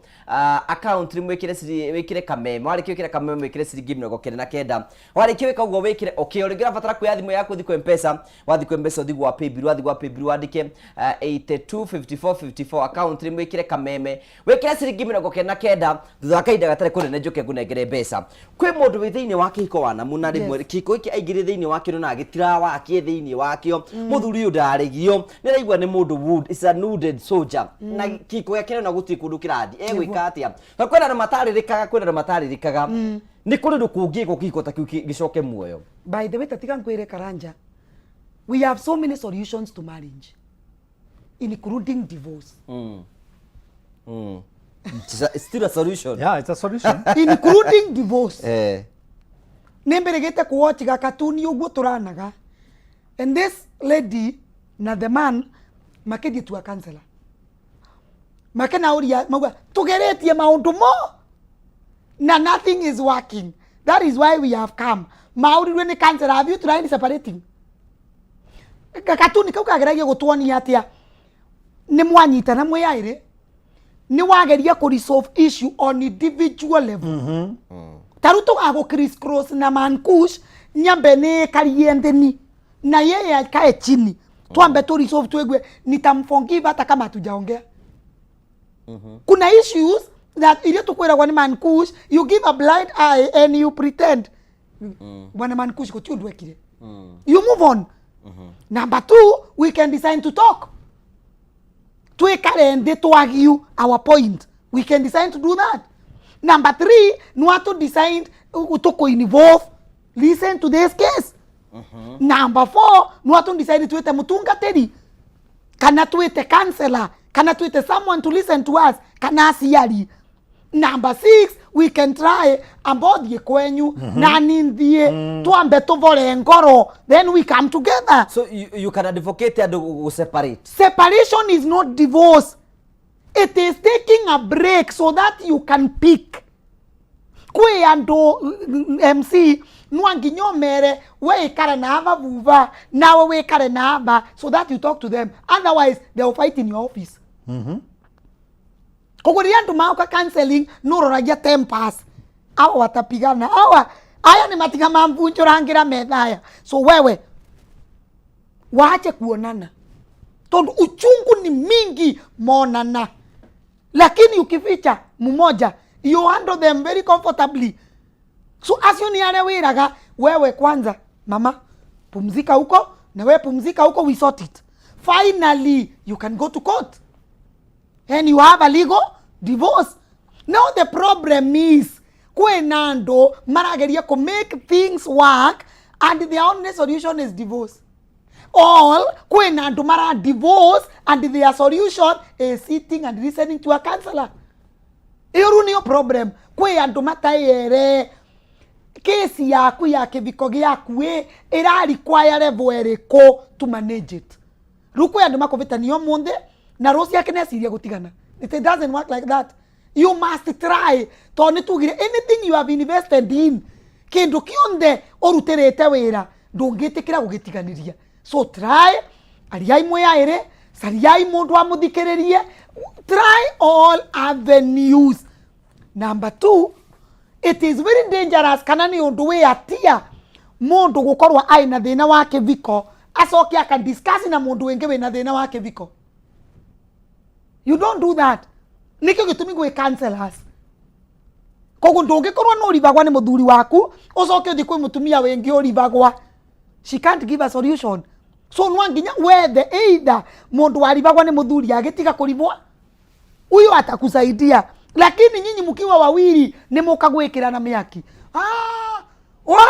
Account nĩ mwĩkĩre wĩkĩre kameme, warĩkia gwĩkĩra kameme wĩkĩre ciringi 99, warĩkia gwĩka ũguo wĩkĩre okay. O rĩngĩ ũrabatara kuoya thimũ yaku ũthiĩ kwa M-Pesa, wathiĩ kwa M-Pesa ũthiĩ gwa paybill, wathiĩ gwa paybill wandĩke 825454 account nĩ mwĩkĩre kameme, wĩkĩre ciringi 99. Thutha wa kahinda gatarĩ kũnene njũke ngũnengere mbeca. Kwĩ mũndũ wĩ thĩinĩ wa kĩhiko wa namu na rĩmwe kĩhiko gĩkĩ aingĩrire thĩinĩ wakĩo na gĩtirawakie thĩinĩ wakĩo. Mũthuri ũyũ ndarĩgio, nĩ araigua nĩ mũndũ wound, is a wounded soldier, na kĩhiko gĩake na gũtirĩ kũndũ kĩrathiĩ. Egwĩka atĩa? Na kwĩna andũ matarĩrĩkaga, kwĩna andũ matarĩrĩkaga. Nĩ kũrĩ ũndũ kũngĩkwo kĩhiko ta kĩu gĩcoke muoyo? By the way, tatiga nkwĩre Karanja, we have so many solutions to marriage including divorce. It's still a solution. Yeah, it's a solution. Including divorce. Nĩ mbĩrĩgĩte kũwatch gakatuni ũguo tũranaga, and this lady na the man makĩthiĩ to a counselor, makenaũria mauga tũgeretie maũndũ mo na nothing is working, that is why we have come. Maũrirwe nĩ counselor, have you tried separating? Gakatuni kau kageragia gũtuonia atĩa nĩ mwanyitana mwĩ aĩrĩ, nĩ wageria kũ resolve issue on individual level. Ta rĩu tũgagũ criss cross na mankush nyambe nĩ karie nthĩni na yeye akae chini, twambe tu resolve tuigue nitamforgive hata kama hatujaongea. Kuna issues that iria tukwiragwo ni mankush, you give a blind eye and you pretend bwana mankush guti undu ekire, you move on. Number two, we can decide to talk, twikare nthi twagiu our point, we can decide to do that. Number three, no to decide tuku involve, listen to this case. Number four, no to decide twite mutungatiri kana twite counselor kana twite someone to listen to us kana aciari. Number six, we can try amba ũthiĩ kwenyu na ni thiĩ twambe tũvore ngoro, then we come together. So you can advocate andũ gũ separate? Separation is not divorce. It is taking a break so that you can pick. Kwĩ andũ MC no nginya ũmere we ikare na ava vuva nawe wikare na ava, so that you talk to them, otherwise they will fight in your office. Koguo rĩrĩa andũ maoka counseling nũroragia tempers, awa watapigana, awa aya nĩ matiga mamvunjũrangĩra metha aya, so wewe waache kuonana tondu uchungu ni mingi monana, lakini ukificha mmoja you handle them very comfortably. So acio ni aria wiraga wewe kwanza, mama pumzika huko na wewe pumzika huko, we sort it. Finally you can go to court and you have a legal divorce. Now the problem is Kwĩna andũ marageria kũ make things work and their only solution is divorce. All kwĩna andũ mara divorce and their solution is sitting and listening to a counselor. Ĩyo rĩu nĩyo problem. Kwĩ andũ matayere kesi yaku ya kĩviko gĩaku ĩ ĩra require level ĩrĩkũ to manage it. Rĩu kwĩ andũ makũvĩtania ũmũthĩ na rũciũ akineciria gũtigana. It doesn't work like that. You must try, tondũ nĩ tugire anything you have invested in, kĩndũ kĩonthe ũrutĩrĩte wĩra, ndũngĩtĩkĩra gũgĩtiganĩria. So try, ariai mwĩ aĩrĩ, cariai mũndũ amũthikĩrĩrie, try all avenues. Number two, it is very dangerous, kana nĩ ũndũ wĩ atia mũndũ gũkorwo aĩ na thĩna wa kĩviko acoke aka discuss na mũndũ wĩngĩ wĩna thĩna wa kĩviko. You don't do that. Nĩkĩo gĩtũmi gwĩ counselors. Koguo ndũngĩkorwo nĩ ũribagwa nĩ mũthuri waku ũcoke ũthiĩ kwĩ mũtumia wĩngĩ ũribagwa. She can't give a solution. So no nginya wethe either mũndũ waribagwa nĩ mũthuri agĩtiga kũribwa, huyo atakusaidia. Lakini nyinyi mkiwa wawili nĩ mũka gwĩkĩrana mĩaki, ah, wa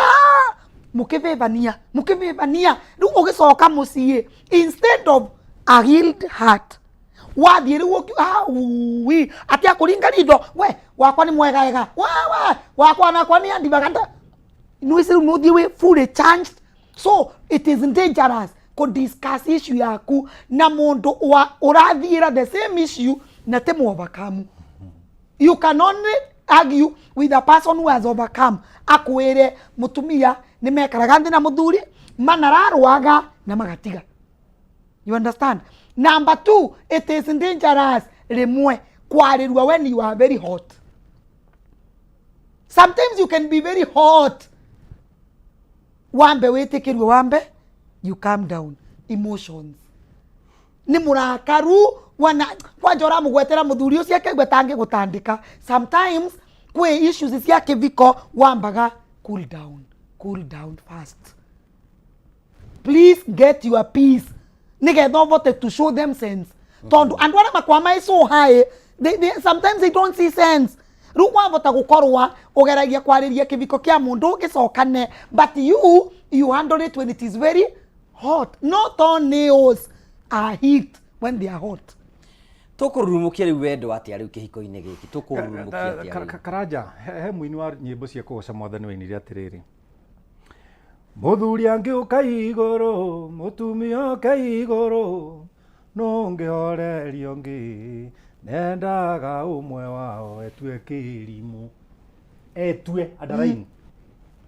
mũkĩvĩvania mũkĩvĩvania, rĩu ũgĩcoka mũciĩ, instead of a healed heart, wathiĩ rĩu ui atĩ akũringa ritho, we wakwa nĩ mwega we wakwa nakwa nĩ andivaga nda nĩwĩci, rĩu nũthiĩ wĩ fully charged. So it is dangerous kũ discuss issue yaku na mũndũ wa ũrathiĩra the same issue na ti overcome. You can only argue with a person who has overcome, akwĩre mũtumia nĩ mekaraga thĩ na mũthuri manararwaga na magatiga. You understand? Number two, it is dangerous rimwe kwarĩrua when you are very hot. Sometimes you can be very hot. Wambe wĩtĩkĩrue, wambe you calm down emotions. Nĩ mũrakaru wana kwanja ũramũgwetera mũthuri ũcio akaigua tangĩgũtandĩka. Sometimes kwĩ issues cia kĩviko wambaga cool down, cool down first. Please get your peace nigetha ũvote to show them sense, tondu andu aria makwama so high, sometimes they don't see sense. Riu wavota gukorwa ugeragia kwariria kiviko kia mundu gicokane, but you handle it when it is very hot. Not all nails are hit when they are hot. Tũkũrurumũkia rĩu wendo atĩa rĩu kĩhiko-inĩ gĩkĩ? Tũkũrurumũkia atĩa rĩu? Karanja, he mũini wa nyĩmbo cia kũgoca Mwathani wainire atĩrĩrĩ, mũthuri angĩũka igũrũ, mũtumia oke igũrũ, no ngĩhorerio ngĩ nendaga ũmwe wao etue kĩrimũ, etue underline.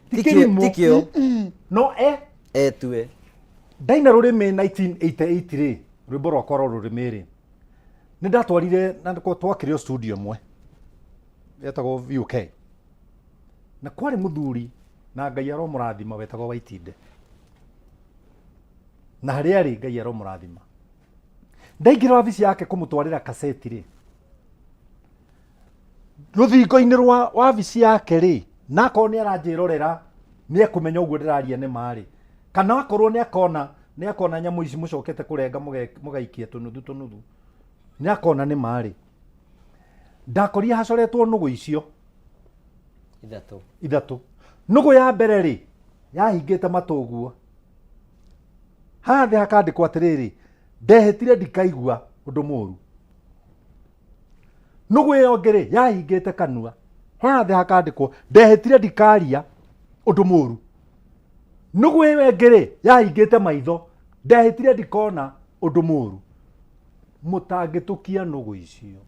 Ti kĩrimũ. Tikĩo. No e etue. Ndaina rũrĩmĩ 1988 rĩ, rwĩmbo rwakwa rwa rũrĩmĩ rĩ, nĩ ndatwarire na twakĩrĩ o studio ĩmwe yetagwo VUK, na kwarĩ mũthuri na Ngai aromũrathima wetagwo Waitinde, na harĩa arĩ Ngai aromũrathima. Ndaingĩra wabici yake kũmũtwarĩra kaseti rĩ, rũthingo-inĩ rwa wabici yake rĩ, na akorwo nĩ aranjĩrorera nĩ ekũmenya ũguo ndĩraria nĩ marĩ, kana akorwo nĩ akona nyamũ ici mũcokete kũrenga mũgaikia tũnuthu tũnuthu, nĩ akona nĩ marĩ. Ndakorire hacoretwo nũgũ icio ithatũ. Ithatũ. Nũgũ ya mbere rĩ, yahingĩte matũ ũguo, haha thĩ hakandĩkwo atĩrĩrĩ, ndehĩtire ndikaigua ũndũ mũru. Nũgũ ĩyo ĩngĩ rĩ, yahingĩte kanua, haha thĩ hakandĩkwo, ndehĩtire ndikaria ũndũ mũru. Nũgũ ĩyo ĩngĩ rĩ, yahingĩte maitho, ndehĩtire ndikona ũndũ mũru. Mũtangĩtũkia nũgũ icio,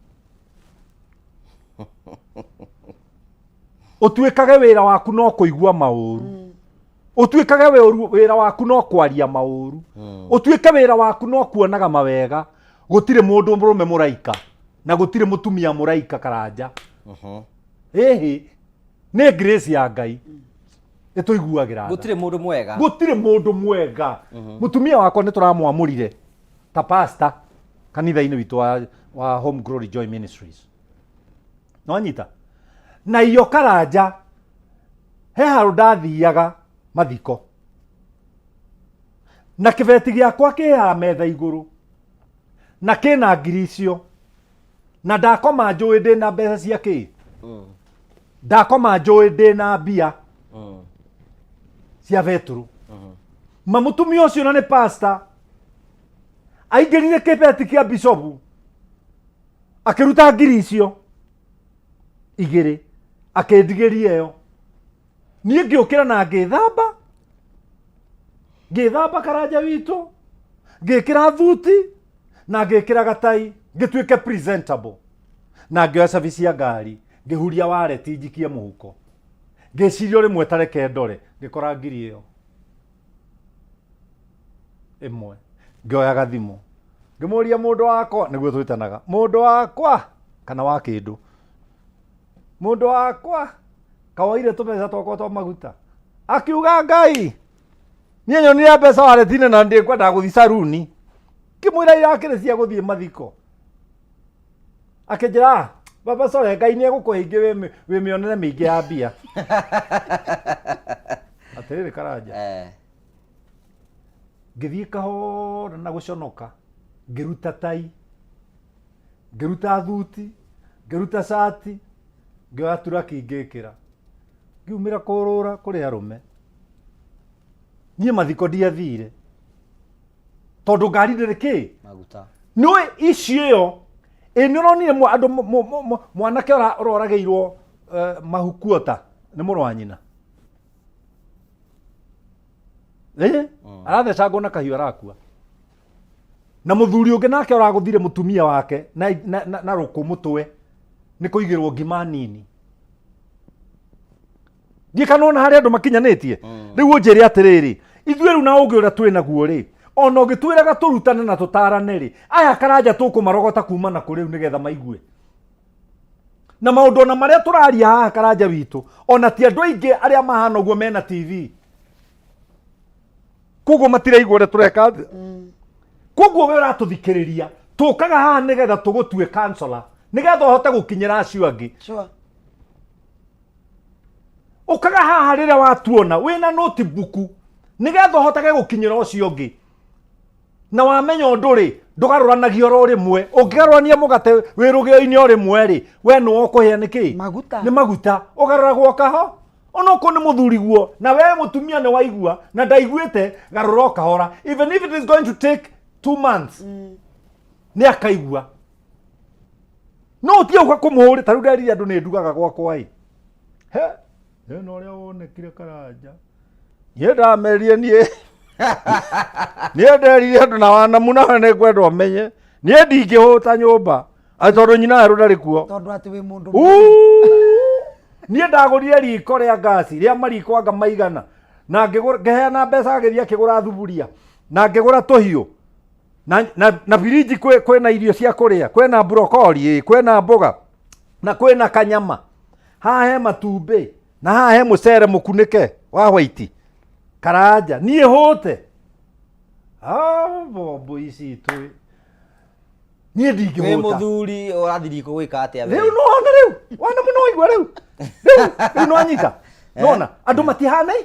ũtuĩkage wĩra waku no kũigua maũru, ũtuĩkage wĩra waku no kwaria maũru, ũtuĩke wĩra waku no kuonaga mawega. Gũtirĩ mũndũ mũrũme mũraika na gũtirĩ mũtumia mũraika, Karanja. Ĩhĩ, nĩ grace ya Ngai ĩtũiguagĩra tha. Gũtirĩ mũndũ mwega. Gũtirĩ mũndũ mwega. Mũtumia wakwa nĩ tũramwamũrire ta pastor kanitha-inĩ witũ wa Home Glory Joy Ministries. Nonyita na iyo Karanja, he handũ ndathiaga mathiko na kĩbeti gĩakwa kĩhaha metha igũrũ na kĩna ngiri icio, na ndakoma njũĩ ndĩna mbeca cia kĩ. Ndakoma njũĩ ndĩna mbia cia betũrũ. Ma mũtumia ũcio na nĩ pasta aingĩrire kĩbeti kĩa bishopu akĩruta ngiri icio igĩrĩ akĩndigĩria ĩyo. Niĩ ngĩũkĩra na ngĩthamba, ngĩthamba karanja witũ, ngĩkĩra thuti na ngĩkĩra gatai, ngĩtuĩke presentable, na ngĩoya cabi cia ngari, ngĩhuria wareti njikie mũhuko, ngĩciria o rĩmwe ta reke ndore, ngĩkora ngiri ĩyo ĩmwe. Ngĩoya gathimũ ngĩmũria mũndũ wakwa, nĩguo twĩtanaga mũndũ wakwa kana wa kĩndũ, mũndũ wakwa kawaire tũbeca twakwa twa maguta. Akiuga Ngai, niĩ nyonire mbeca waretinĩ na ndikwendaga gũthiĩ saruni. Ngĩmwĩra irakĩrĩ cia gũthiĩ mathiko. Akĩnjĩra, "Ah, baba sore, Ngai nĩ egũkũhe ingĩ wĩ mĩonere mĩingĩ ya mbia." Atĩrĩrĩ Karanja, ngĩthiĩ kahora na gũconoka, ngĩruta tai, ngĩruta thuti, ngĩruta cati, ngĩoya turaki ngĩkĩra, ngiumĩra kũrũra kũrĩ arũme. Niĩ mathiko ndiathire tondũ ngari ndĩrĩ kĩ maguta. Nĩũĩ ici ĩyo ĩ nĩ ũronire andũ mwanake ũroragĩirwo mahukuota nĩ mũrũ wa nyina. Arathecangwo na kahiũ arakua. Na mũthuri ũngĩ nake ũragũthire mũtumia wake na rũkũ mũtwe nĩ kũigĩrwo ngima nini. Ndiĩ kana ona harĩa andũ makinyanĩtie. Rĩu ũnjĩre atĩrĩrĩ, ithuĩ rĩu na ũngĩ ũrĩa twĩ naguo rĩ, ona ũngĩtwĩraga tũrutane na tũtarane rĩ, aya Karanja tũkũmarogota kuma na kũ rĩu nĩgetha maigue? Na maũndũ ona marĩa tũraria haha Karanja witũ, ona ti andũ aingĩ arĩa mahana ũguo mena TV. Koguo matiraigua ũrĩa tũreka atĩa. Koguo we ũratũthikĩrĩria, tũkaga haha nĩgetha tũgũtue counselor, nĩgetha ũhote gũkinyĩra acio angĩ. Ũkaga haha rĩrĩa watuona wĩna notebook nĩgetha ũhotage gũkinyĩra ũcio ũngĩ. Na wamenya ũndũ rĩ, ndũgarũranagia oro rĩmwe. Ũngĩgarũrania mũgate wĩ rũgĩo-inĩ o rĩmwe rĩ, we nĩwe ũkũhĩa nĩ kĩ? Maguta. Nĩ maguta. Ũgarũragwo kaho. Onokorwo nĩ mũthuri guo, na we mũtumia nĩ waigua, na ndaiguĩte, garũra o kahora. Even if it is going to take 2 months, nĩ akaigua. No ũtige gũka kũmũhũrĩ, ta rĩu nderire andũ nĩ ndugaga gwakwa ĩ. He, hena ũrĩa wonekire Karanja. Niĩ ndamerire niĩ. Niĩ nderire andũ na wanamu nawe nĩ ngwenda ũmenye. Niĩ ndingĩhũta nyũmba. Atĩ tondũ nyina werũ ndarĩ kuo. Tondũ atĩ wĩ mũndũ Niĩ ndagũrire riko rĩa ngasi, rĩa mariko anga maigana. Na ngĩheana mbeca agĩthiĩ akĩgũra thuburia. Na ngĩgũra tũhiũ. Na biriji kwĩna irio cia kũrĩa, kwĩna brokoli, kwĩna mboga, na kwĩna kanyama. Haha he matumbĩ, na haha he mũcere mũkunĩke wa white. Karanja, niĩ hũte. Bombo ici twĩ. Niĩ Wĩ ndingĩhũta. mũthuri ũrathiĩ riko gwĩka atĩa we? Rĩu no wona rĩu, wona mũno waigua rĩu. Rĩu, rĩu no wanyita. Nona, andũ matihanai?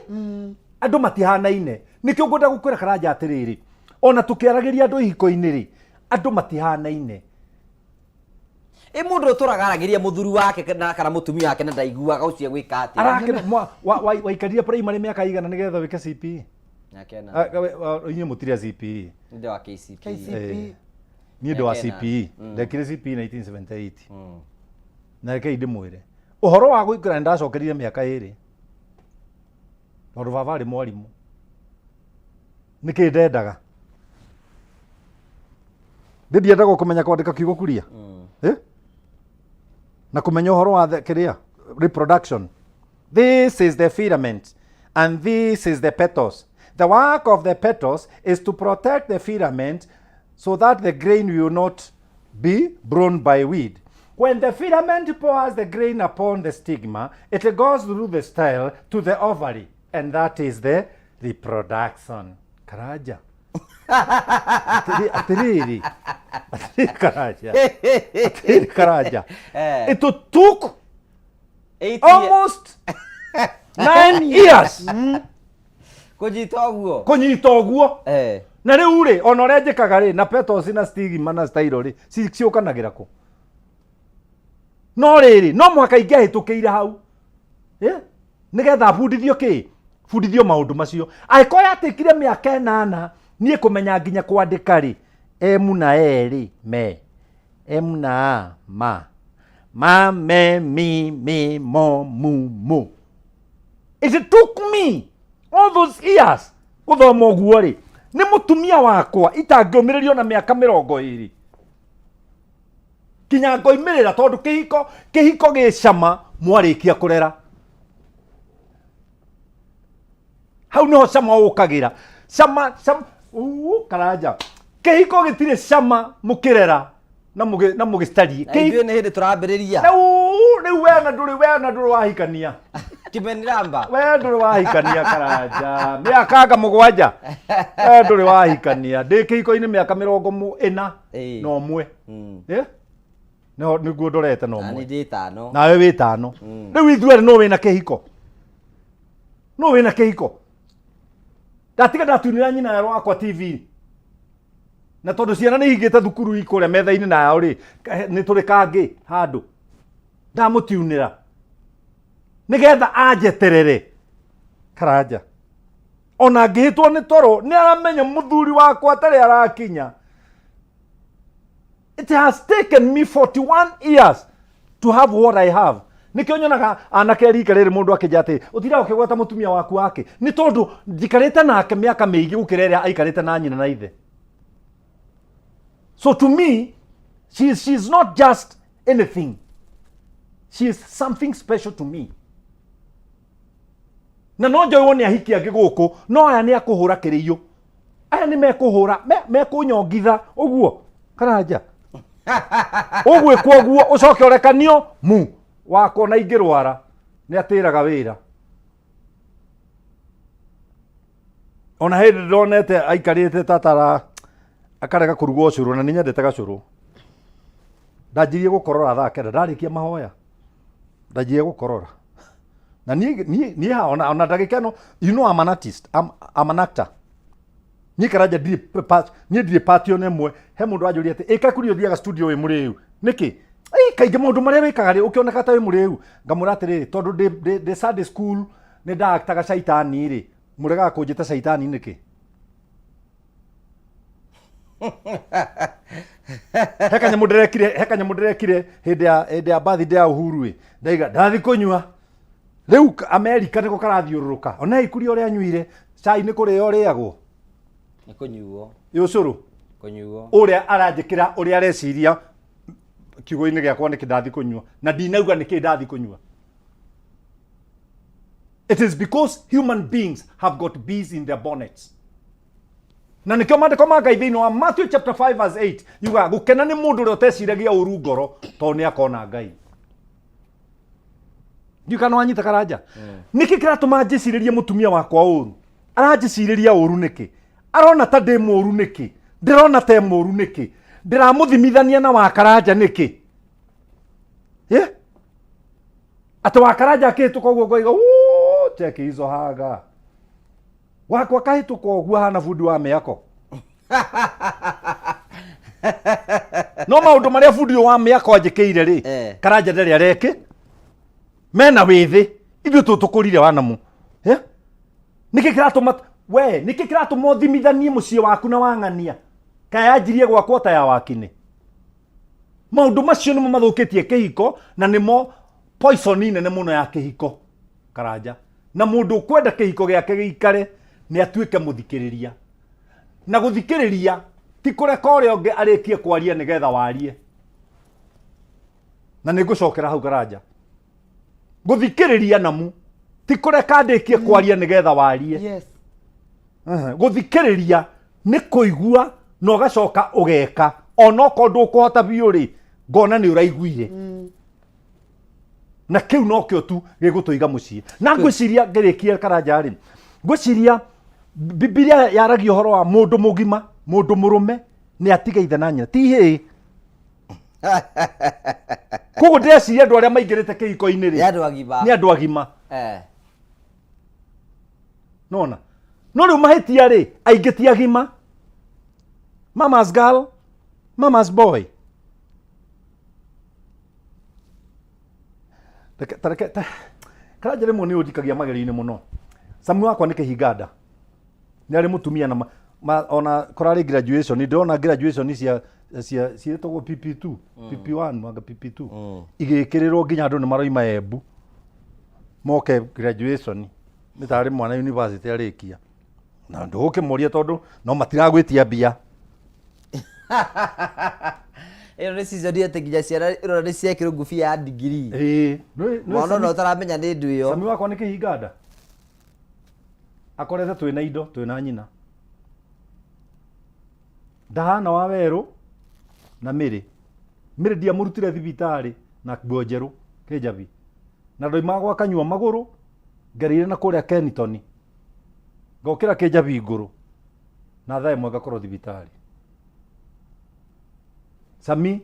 Andũ matihanaine. Nĩkĩo ngwenda gũkwĩra Karanja atĩrĩrĩ, ona tũkĩaragĩria andũ ihiko-inĩ rĩ, andũ matihanaine. Ĩ mũndũ ũtũraga aragĩria mũthuri wake kana mũtumia wake na ndaiguaga ũcio egwĩka atĩa? Arakĩra, waikarire primary mĩaka igana nĩgetha wĩke CPE? Mĩaka ĩna. Inyuĩ mũtirĩ a CPE. Nĩ ndĩ wa KCPE. KCPE. Niĩ ndĩ wa Mĩaka ĩna. CPE. Ndekire CPE 1978. Na rekei ndĩmwĩre, ũhoro wa gũikara nĩ ndacokerire mĩaka ĩrĩ. Tondũ baba arĩ mwarimũ. Nĩkĩ ndendaga? Ndĩ ndiendaga kũmenya kwandĩka kiugo kuria. Na kũmenya ũhoro wa kĩrĩa? Reproduction. This is the filament and this is the petals. The work of the petals is to protect the filament so that the grain will not be blown by weed. When the filament pours the grain upon the stigma, it goes through the style to the ovary, and that is the reproduction. Karanja. Atĩrĩrĩ, atĩrĩrĩ Karanja. Atĩrĩrĩ Karanja. It took Eight almost 9 years. Kũnyita ũguo. Kũnyita ũguo. Na rĩu rĩ, ona ũrĩa njĩkaga rĩ, na petals na stigma na style rĩ, ciũkanagĩra kũ? No rĩrĩ, no mũhaka ingĩahĩtũkĩire hau. Eh? Nĩgetha bundithio kĩ? Bundithio maũndũ macio. Angĩkorwo yatĩkire mĩaka 8 niĩ kũmenya nginya kwandĩka rĩ, M na E rĩ, me. M na A, ma. Ma, me, mi, mi, mo, mu, mu. It took me all those years gũthoma ũguo rĩ, nĩ mũtumia wakwa itangĩũmĩrĩrio na mĩaka 20 kinya ngoimĩrĩra, tondũ kĩhiko gĩ cama mwarĩkia kũrera. Hau nĩho cama ũkagĩra. Cama, cama, uu, Karanja. Kĩhiko gĩtirĩ cama mũkĩrera na mũgĩ na mũgĩstarie. Na ithuĩ nĩ hĩndĩ tũrambĩrĩria. Rĩu we na ndũrĩ wahikania. Kimeniramba. We ndũrĩ wahikania, Karanja. Mĩaka anga 7. We ndũrĩ wahikania. Ndĩ kĩhiko-inĩ mĩaka 41. Eh? No nĩguo ndorete na Na ũmwe. nĩ ndĩ 5. Nawe wĩ 5. Rĩu ithuerĩ no wĩna kĩhiko. No wĩna kĩhiko. Ndatiga ndatunĩra nyina werũ wakwa TV. Na tondũ ciana nĩ hingĩte thukuru ikũrĩa metha-inĩ nayo rĩ, nĩ tũrĩ kangĩ handũ. Ndamũtiunĩra. Nĩgetha anjeterere. Karanja. Ona ngĩhĩtwo nĩ toro, nĩ aramenya mũthuri wakwa atarĩ arakinya. It has taken me 41 years to have what I have. Nĩkĩo nyonaga anake rika rĩrĩ mũndũ akĩnja atĩ ũtindaga ũkĩgweta mũtumia waku wake, nĩ tondũ njikarĩte nake mĩaka mĩingĩ gũkĩra ĩrĩa aikarĩte na nyina na ithe. So to me, she is not just anything. She is something special to me. Na no njoiwo nĩ ahiki angĩ gũkũ, no aya nĩ akũhũra kĩrĩiũ. Aya nĩ mekũhũra, mekũnyongitha ũguo, Karanja. Ũgwĩkwo ũguo, ũcoke ũrekanio mu wakwa na ingĩrwara, nĩ atĩraga wĩra. Ona hĩndĩ ndonete aikarĩte tatara akarega kũruga ũcũrũ, na nĩ nyendete gacũrũ. Ndanjirie gũkorora thaa 9, ndarĩkia mahoya. Ndanjirie gũkorora. Na niĩ haha, ona ndagĩka ĩno, you know I'm an artist, I'm an actor. Niĩ Karanja ndirĩ part, niĩ ndirĩ part ona ĩmwe. He mũndũ wanjũria atĩ, ĩka kũrĩa ũthiaga studio wĩ mũrĩu. Nĩkĩ? Ĩ, kaingĩ maũndũ marĩa wĩkaga rĩ, ũkĩoneka ta wĩ mũrĩu. Ngamwĩra atĩrĩrĩ, tondũ ndĩ Sunday school, nĩ ndaaktaga caitani rĩ, mũregaga kũnjĩta caitani nĩkĩ? He kanyamũ ndĩrekire, he kanyamũ ndĩrekire hĩndĩ ya birthday ya Uhuru ĩ. Ndaiga, ndathi kũnyua. Rĩu Amerika nĩko karathiũrũrũka. Ona ikuria ũrĩa anyuire, cai nĩ kũrĩo ũrĩagwo. Nĩ kũnyuo. Ĩ ũcũrũ. Kũnyuo. Ũrĩa aranjĩkĩra, ũrĩa areciria kiugo-inĩ gĩakwa nĩkĩ ndathi kũnyua. Na ndinauga nĩkĩ ndathi kũnyua. It is because human beings have got bees in their bonnets. Na nĩkĩo maandĩko ma Ngai thĩinĩ wa Matthew chapter 5 verse 8 yugaga gũkena nĩ mũndũ ũrĩa ũteciragia ũru ngoro tondũ nĩ akona Ngai. Ndiũĩ kana wanyita Karanja. Nĩkĩ kĩratũma njĩcirĩrie mũtumia wakwa ũru? Aranjĩcirĩria ũru nĩkĩ? Arona ta ndĩ mũru nĩkĩ? Ndĩrona ta e mũru nĩkĩ? Ndĩramũthimithania na wa Karanja nĩkĩ? Atĩ wa Karanja akĩhĩtũka ũguo ngoiga, Wuu, cheki hizo haga. Wakwa kahĩtũka ũguo hana bundi wa mĩako. No maũndũ marĩa bundi ũyũ wa mĩako anjĩkĩire rĩ, Karanja ndarĩ areke. Mena wĩthĩ, ithuĩ tũtũkũrire wanamu. Nĩkĩ kĩratũma we, nĩkĩ kĩratũma ũthimithanie mũciĩ waku na wang'ania? Kaya yanjirie gwakwo ta ya wakinĩ. Maũndũ macio nĩmo mathũkĩtie kĩhiko na nĩmo poison nene mũno ya kĩhiko, Karanja. Na mũndũ ũkwenda kĩhiko gĩake gĩikare nĩ atuĩke mũthikĩrĩria. Na gũthikĩrĩria ti kũreka ũrĩa ũngĩ arĩkie kwaria nĩgetha warie. Na nĩ ngũcokera hau, Karanja. Gũthikĩrĩria namu ti kũreka ndĩkie kwaria nĩgetha warie. Gũthikĩrĩria nĩ kũigua na ũgacoka ũgeka, onokorwo ndũkũhota biũ rĩ, ngona nĩ ũraiguire. Na kĩu nokĩo tu gĩgũtũiga mũciĩ. Na ngwĩciria ngĩrĩkia Karanja rĩ, ngwĩciria Bibilia yaragia ũhoro wa mũndũ mũgima, mũndũ mũrũme nĩ atiga ithe na nyina, ti hĩĩ. Koguo ndĩreciria andũ arĩa maingĩrĩte kĩhiko-inĩ rĩ, Nĩ andũ agima. Nĩ andũ agima. Nona. No rĩu mahĩtia rĩ, aingĩ ti agima. Mama's girl, mama's boy. Reke, ta reke, ta, Karanja rĩmwe nĩ ũnjikagia magerio-inĩ mũno. Sami wakwa nĩ kĩhinga nda. Nĩ arĩ mũtumia na ona korarĩ graduation, ndĩrona graduation cia cia ciĩtagwo PP2, PP1 anga PP2. Igĩkĩrĩrwo nginya andũ nĩ maroima Embu. Moke graduation nĩ tarĩ mwana university arĩkia. Na ndũgũkĩmũria tondũ no matiragwĩtia mbia. Ĩno nĩ season atĩ nginya ciana ĩrona nĩ ciekĩrwo ngũbia ya ndigiri. Ĩĩ. Mwana ona ũtaramenya nĩ ndũ ĩyo. Sami wakwa nĩ kĩhinga nda. Akorete twĩna indo, twĩna nyina. Ndahana wa werũ na Mĩrĩ. Mĩrĩ ndiamũrutire thibitarĩ na nguo njerũ kĩnjabi. Na ndoimaga gwa kanyua magũrũ ngereire na kũrĩa Kenitoni. Ngokĩra kĩnjabi ngũrũ na thaa ĩmwe ngakorwo thibitarĩ. Sami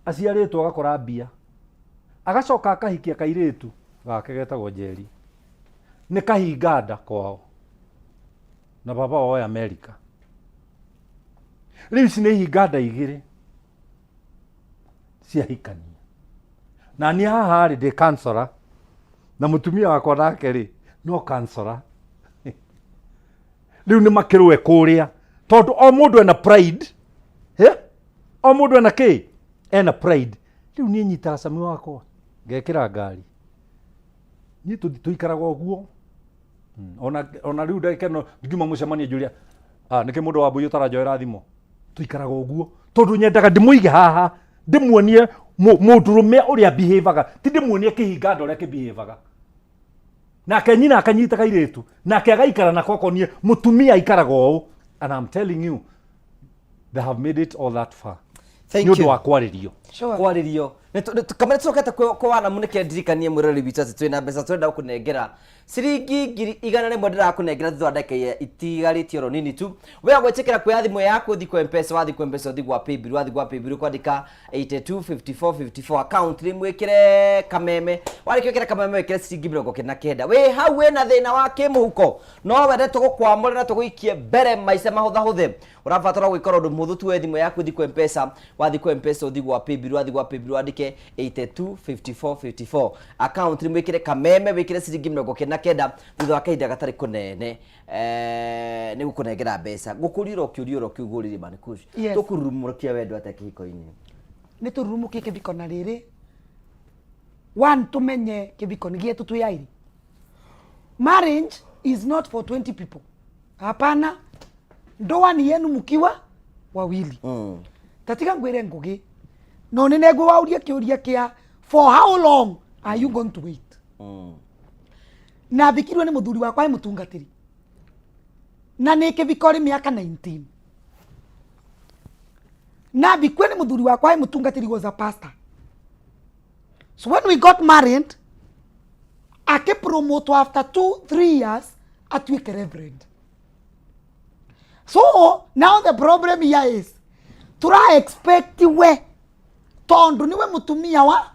aciarĩtwo agakora mbia. Agacoka akahikia kairĩtu gake getagwo Njeri. Nĩ kahinga nda kwao na baba wao e Amerika. Rĩu ici nĩ ihinga nda igĩrĩ ciahikania. Na niĩ haha rĩ ndĩ kansora na mũtumia wakwa nake rĩ no kansora. Rĩu nĩ makĩrũe kũrĩa tondũ o mũndũ ena pride. He? O mũndũ ena kĩ? Ena pride. Rĩu niĩ nyitaga Sami wakwa ngekĩra ngari. Niĩ tũikaraga ũguo. Ona rĩu ndagĩka ĩno ngiuma mũcemanio njũria, nĩkĩ mũndũ wa mbũi ũtaranjoera thimũ? Tũikaraga ũguo tondũ nyendaga ndĩmũige haha ndĩmuonie mũndũrũme ũrĩa behaviaga, ti ndĩmuonie kĩhinga nda ũrĩa kĩbehaviaga. Nake nyina akanyita kairĩtu nake agaikara nako akonie mũtumia aikaraga ũũ. And I'm telling you, they have made it all that far. Thank Nĩ ũndũ you. wa kwarĩrio. Kwarĩrio. Kamere tũcokete kwa wanamu nĩkĩo ndirikanie mwĩroreri witũ atĩ twĩna mbeca tũrenda gũkũnengera ciringi 100,000 ndĩrakũnengera thutha wa ndagĩka iria itigarĩtie oro nini tu. We gwĩtĩkĩra kuoya thimũ yaku ũthiĩ kwa M-Pesa, wathiĩ kwa M-Pesa ũthiĩ gwa Paybill, wathiĩ gwa Paybill kwandĩka 825454 account rĩmwe wĩkĩre kameme, warĩkia gwĩkĩra kameme wĩkĩre ciringi 99. Wĩ hau wĩna thĩna wa kĩmũhuko no wende tũgũkwamũre na tũgũikie mbere maica mahũthahũthe, ũrabatara gwĩka ũndũ mũhũthũ tu, woe thimũ yaku ũthiĩ kwa M-Pesa, wathiĩ kwa M-Pesa ũthiĩ gwa Paybill, wathiĩ gwa Paybill wandĩke 825454 account rĩmwe wĩkĩre kameme wĩkĩre ciringi 99 thutha wa kahinda gatarĩ kũnene nĩ gũkũnengera mbeca. Ngũkũria oro kĩũria oro kĩu gũrĩrĩ man Kush. Yes. Tũkũrurumũkia wendo atĩa kĩhiko-inĩ? Nĩ tũrurumũkie kĩhiko na rĩrĩ. One, tũmenye kĩhiko nĩ gĩetũ twĩ aĩrĩ. Marriage is not for 20 people. Hapana. Ndoa ni yenu mkiwa wawili. Tatiga ngwire Ngugi. No nĩ nenguo waurie kĩũria kĩa for how long are you going to wait? Na thikirwo nĩ mũthuri wakwa e mũtungatĩri. Na nĩ kĩbiko rĩ mĩaka 19. Na thikwe nĩ mũthuri wakwa e mũtungatĩri was a pastor. So when we got married, akipromote after 2-3 years atuĩke reverend. So now the problem here is tura expect we tondu niwe mutumia wa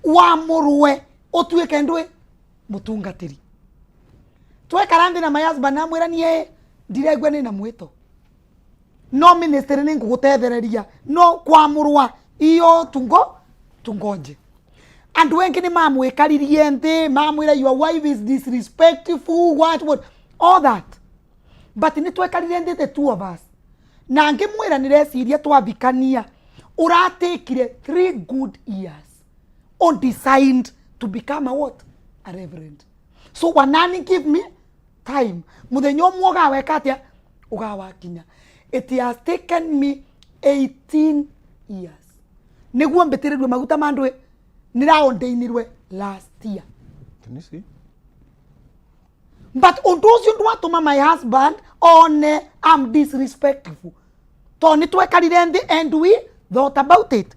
wa muruwe utuike ndwi mutungatiri. Twekara nthi na my husband amwira nie ndiregua nina mwito no ministry ni ngugutethereria no kwamurwa iyo tungo tungoje. Andu engi ni mamwikaririe nthi mamwira your wife is disrespectful what what all that, but ni twekarire nthi the two of us na ngimwira nireciria twabikania uratikire 3 good years on designed to become a what, a reverend. So wanani give me time muthenya umwe ugaweka atia ugawakinya. It has taken me 18 years niguo mbitirirwe maguta ma ndui niraondeinirwe last year. Can you see? But undu ucio ndwatuma my husband one I'm disrespectful to ni twekarire nthi and we thought about it.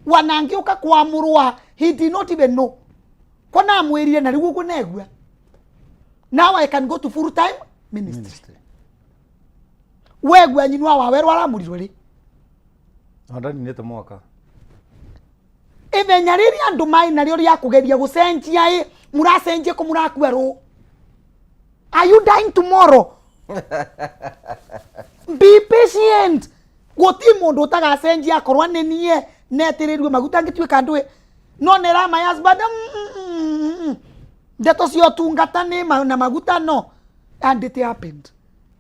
Wanangiuka kwamurwa he did not even know kona amwirire na riu uguo negua now I can go to full time ministry. Ministry. Wegua nyinwa wa werwa aramurirwe ri Ndaninĩte mwaka. Ithenya rĩrĩa andũ mai narĩo rĩa kũgeria gũcenjia ĩ mũracenjia kũ mũrakua rũ. Are you dying tomorrow? Be patient. Gũtirĩ mũndũ ũtagacenjia akorwo nĩ niĩ netĩrĩrue maguta ngĩtuĩka ndũĩ. No nĩra my husband, Ndeto cia ũtungata nĩ na maguta no and it happened.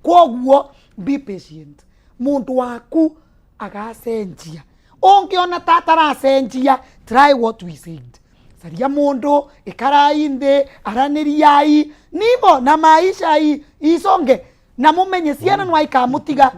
Kwoguo be patient, mundu waku agacenjia. Ungiona ta ataracenjia, try what we said. Caria mundu, ikarai nthi, aranĩriai nivo na maisha isonge na mumenye ciana no aikamutiga.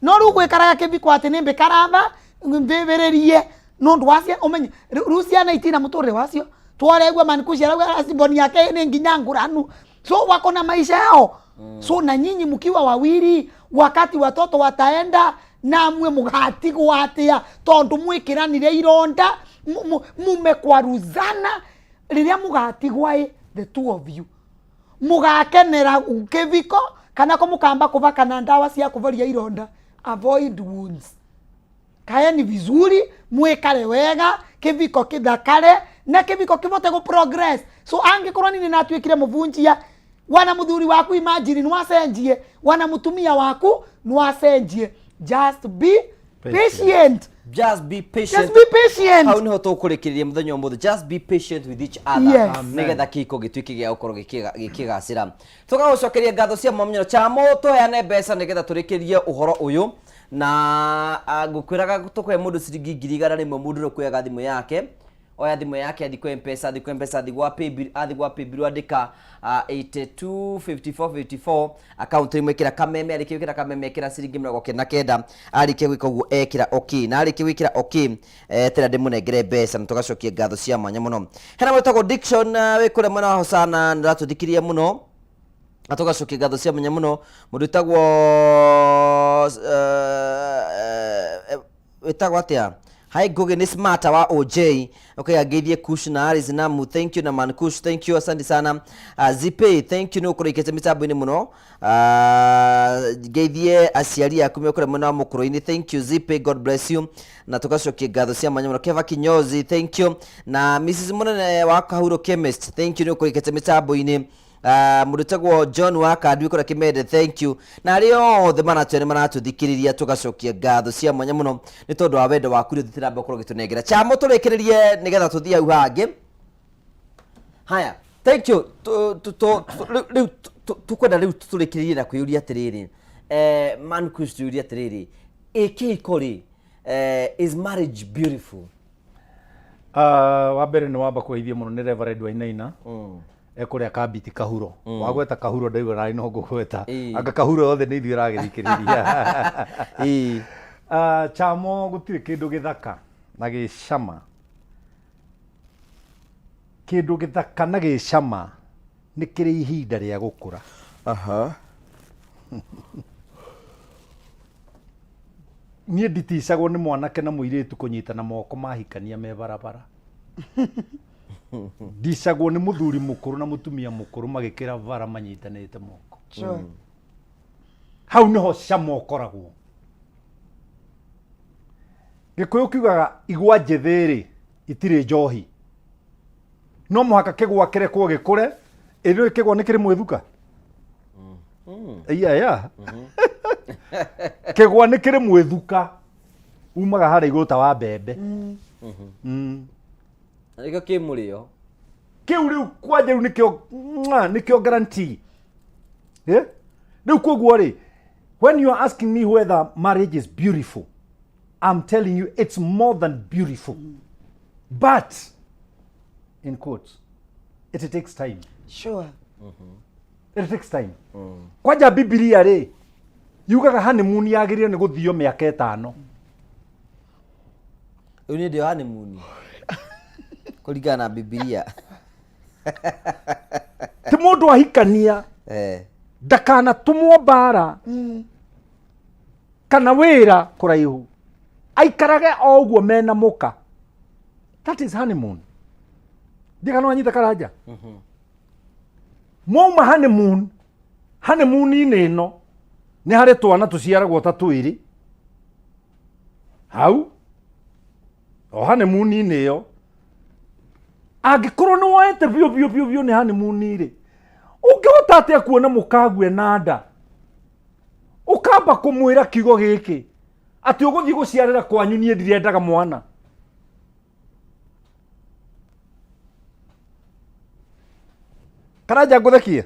No rĩu gwĩkaraga kĩbiko atĩ nĩ mbĩkaratha mbĩbĩrĩrie nũndũ wa ciana, ũmenye rĩu ciana itina mũtũrĩre wacio. Twaregua manikushi arauga asiboni yake nĩ nginya ngũranu, so wako na maisha yao. So na nyinyi mkiwa wawili, wakati watoto wataenda namwe mugatigwo atia? Tondu mwikiranire ironda, mumekwaruzana. Riria mugatigwa ĩ, the two of you mugakenera kĩbiko kana ko mukamba kuvakana ndawa cia kuvoria ironda? Avoid wounds. Kaeni vizuri, mwikare wega, kĩbiko kĩthakare na kĩbiko kĩvote gũ progress. So angĩkorwo nini natuĩkire mũvunjia wana muthuri waku, imagine nwacenjie, wana mutumia waku nwacenjie. Just be patient. Just be patient. Just be patient. Hau niho tũkũrĩkĩrĩria mũthenya ũmũthĩ. Just be patient with each other. Yes. Nĩgetha kĩhiko gĩtuĩke gĩa gũkorwo gĩkĩgacĩra. Tũgagũcokeria ngatho cia mwamũnyoro. Chamo, tũheane mbeca nĩgetha tũrĩkĩrie ũhoro ũyũ na ngũkwĩraga tũkũhe mũndũ ciringi 100,000. Mũndũ ũrĩa ũkuoyaga thimũ yake, oya thimũ yake, athi kwa Mpesa, athi kwa Mpesa, athi gwa Paybill, athi gwa Paybill, andĩka 825454, account ĩmwe, ĩkĩra kameme. Arĩkia gwĩkĩra kameme, ĩkĩra ciringi 99. Arĩkia gwĩka ũguo, ekĩra okay, na arĩkia gwĩkĩra okay, tera ndĩmũnengere mbeca na tũgacokia ngatho cia mwanya mũno. Hena mwĩtagwo Dickson, wĩ kũrĩa mwena wa Hosana, nĩũratũthikĩria mũno na tũgacokia ngatho cia mwanya mũno. Mũndũ wĩtagwo wĩtagwo atĩa? Hi Ngugi, ni smarta wa OJ. Okay, angeithie Kush na Aris Namu, thank you, na Man Kush, thank you, asante sana. Zipe, thank you, nĩ ũkorwo ikĩte mĩtambo-inĩ mũno. Ngeithie aciari aku me kũrĩa mwena wa mũkũrũ-inĩ. Thank you Zipe, God bless you. Na tũgacokia ngatho cia mwanya mũno. Keva Kinyozi, thank you, na Mrs Mũnene wa Kahuro Chemist, thank you, nĩ ũkorwo ikĩte mĩtambo-inĩ. Mũndũ wĩtagwo John wa Kandui kũrĩa Kĩmende, thank you, na arĩa othe maratwĩra nĩ maratũthikĩrĩria, tũgacokia ngatho cia mwanya mũno nĩ tondũ wa wendo waku rĩ ũthiĩte na mbere gũkorwo ũgĩtũnengera. Chamo, tũrĩkĩrĩrie nĩgetha tũthiĩ hau hangĩ. Haya, thank you. Rĩu tũkwenda rĩu tũrĩkĩrĩrie na kwĩyũria atĩrĩrĩ, man Kush, tũyũrie atĩrĩrĩ, ĩ kĩhiko rĩ, is marriage beautiful? Wa mbere nĩ wamba kũgeithio mũno nĩ Reverend Wainaina ekũrĩa Kambiti Kahuro. Wagweta Kahuro, ndaigua narĩ no ngũgweta. Anga Kahuro yothe nĩ ithuĩ ĩragĩthikĩrĩria. Chamo, gũtirĩ kĩndũ gĩthaka na gĩcama, kĩndũ gĩthaka na gĩcama nĩ kĩrĩ ihinda rĩa gũkũra. Niĩ nditicagwo nĩ mwanake na mũirĩtu kũnyitana moko mahikania me barabara. Ndicagwo nĩ mũthuri mũkũrũ na mũtumia mũkũrũ magĩkĩra bara manyitanĩte moko. Hau nĩho cama ũkoragwo. Gĩkũyũ kiugaga igwa njĩthĩ rĩ itirĩ njohi. No mũhaka kĩgwa kĩrekwo gĩkũre. Ĩno kĩgwa nĩ kĩrĩ mwĩthuka. Iya. Kĩgwa nĩ kĩrĩ mwĩthuka umaga harĩa igũrũ ta wa mbembe. Na nĩkĩo kĩ mũrĩo. Kĩu rĩu kwanja rĩu nĩkĩo mwah, nĩkĩo guarantee. Eh? Rĩu koguo rĩ, when you are asking me whether marriage is beautiful, I'm telling you it's more than beautiful. But in quotes, it takes time. It takes time. Kwanja Bibilia rĩ yugaga honeymoon yagĩrĩire nĩ gũthio mĩaka 5. Rĩu niĩ ndĩ honeymoon kũringana na Bibilia. Ti mũndũ ahikania ndakanatũmwo mbara kana wĩra kũraihu, aikarage o ũguo mena mũka. That is honeymoon. Ndiga no anyita karanja mwauma honeymoon. Honeymoon-inĩ ĩno nĩ harĩ twana tũciaragwo ta twĩrĩ hau o honeymoon-inĩ ĩyo. Angĩkorwo nĩ woete biũ biũ biũ biũ nĩ honeymoon rĩ, ũngĩhota atĩa kuona mũkague na nda ũkamba kũmwĩra kiugo gĩkĩ atĩ ũgũthiĩ gũciarĩra kwanyu, niĩ ndirendaga mwana? Karanja ngũthekie.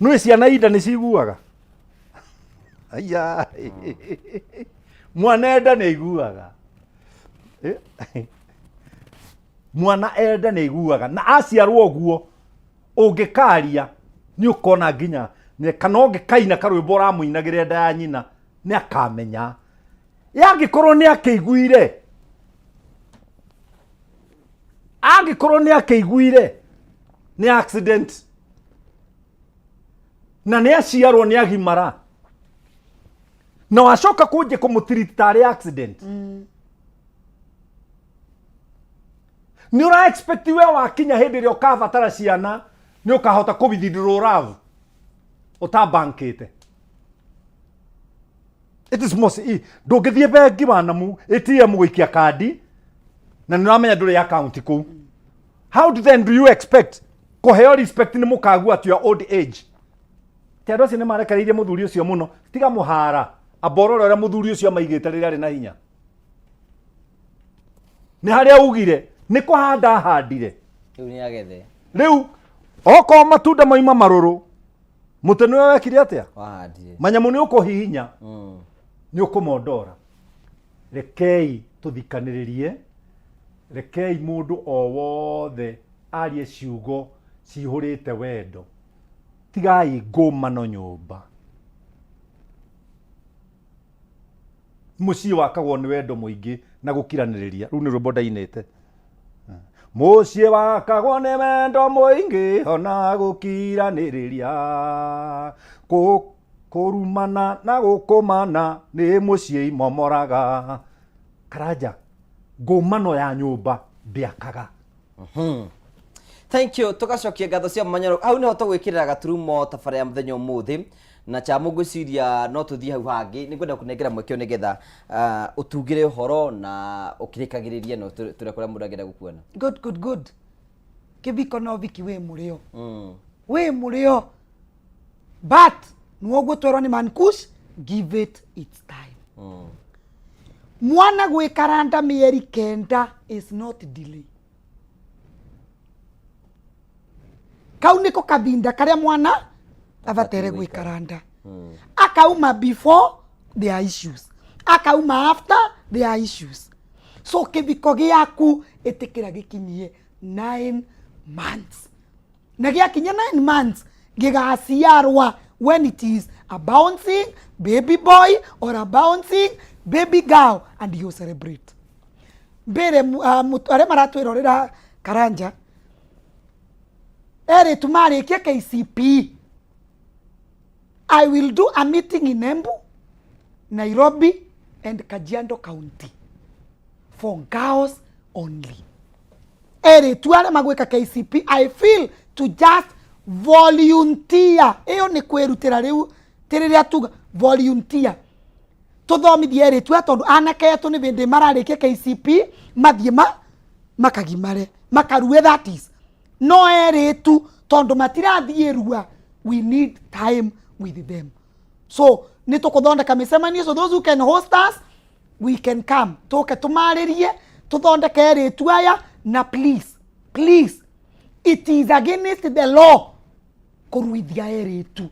Nĩ ciana inda nĩ ciguaga. Aya. Mwana enda nĩ aiguaga. Eh. Mwana enda nĩ aiguaga na aciarwo ũguo ũngĩkaria nĩ ũkona nginya kana ũngĩkaina karwĩmbo ũramũinagĩra nda ya nyina nĩ akamenya. Yangĩkorwo nĩ akĩiguire angĩkorwo nĩ akĩiguire nĩ accident na nĩ aciarwo nĩ agimara na wacoka kũnjia kũmũtiriti tarĩ accident. Nĩ ũra expect we wakinya hĩndĩ ĩrĩa ũkabatara ciana nĩ ũkahota kũ withdraw love ũtabankĩte. It is most ndũngĩthiĩ bengi wanamu ATM gũikia kandi na nĩ ũramenya ndũrĩ account kũu. How do then do you expect kũheo respect nĩ mũkagu at your old age? Ti andũ acio nĩ marekereirie mũthuri ũcio mũno. Tiga mũhara amborore ũrĩa mũthuri ũcio amaigĩte rĩrĩa arĩ na hinya. Nĩ harĩa ugire nĩ kũhanda ahandire. Rĩu nĩ agethe. Rĩu okorwo matunda maima marũrũ mũtĩ nĩwe wekire atĩa? Wahandire. Manyamũ nĩ ũkũhihinya. Nĩ ũkũmondora. Rekei tũthikanĩrĩrie, rekei mũndũ o wothe arie ciugo cihũrĩte wendo. Tigai ngũmano nyũmba. Mũciĩ wakagwo nĩ wendo mũingĩ na gũkiranĩrĩria. Rũu nĩ rwĩmbo ndainĩte. Mũciĩ wakagwo nĩ wendo mũingĩ ona gũkiranĩrĩria. Kũrumana na gũkũmana nĩ mũciĩ imomoraga. Karanja, ngũmano ya nyũmba ndĩakaga. Thank you. Tugacokia ngatho cia manyoro hau niho tũgwĩkĩrĩra gaturumo tabara ya mũthenya ũmũthĩ na chamu ngwĩciria no tũthiĩ hau hangĩ. Nĩ ngwenda kũnengera mweke ũyũ nĩgetha ũtugĩre ũhoro na ũkĩrĩkagĩrĩrie no tũrĩa kũrĩa mũndũ angĩenda gũkuona. Good, good, good. Kĩbiko no viki wĩ mũrĩo. Wĩ mũrĩo. But nĩwoguo twerwo nĩ Mankush, give it its time. Mwana gwĩkara nda mĩeri 9 is not delay. Kau nĩko kavinda karĩa mwana abatere gwĩkara nda. Akauma before there are issues, akauma after there are issues. So kĩbiko gĩaku ĩtĩkĩra gĩkinyie 9 months, na gĩakinya 9 months gĩgaciarwa when it is a bouncing baby boy or a bouncing baby girl, and you celebrate. Mbere arĩa maratwĩrorera Karanja erĩtu marĩkia KCPE, I will do a meeting in Embu, Nairobi and Kajiado County for girls only. Erĩtu arĩa magwĩka KCPE, I feel to just volunteer. Ĩyo nĩ kwĩrutĩra rĩu ti rĩrĩa tuga volunteer tũthomithie erĩtu aya tondũ anake etũ nĩ bĩndĩ mararĩkia KCPE mathiĩ ma makagimare makarue, that is no erĩtu tondũ matirathiĩ rua, we need time with them. So nĩ tũkũthondeka mĩcemanio, so those who can host us, we can come tũke tũmarĩrie tũthondeke erĩtu aya. Na please, please, it is against the law kũruithia erĩtu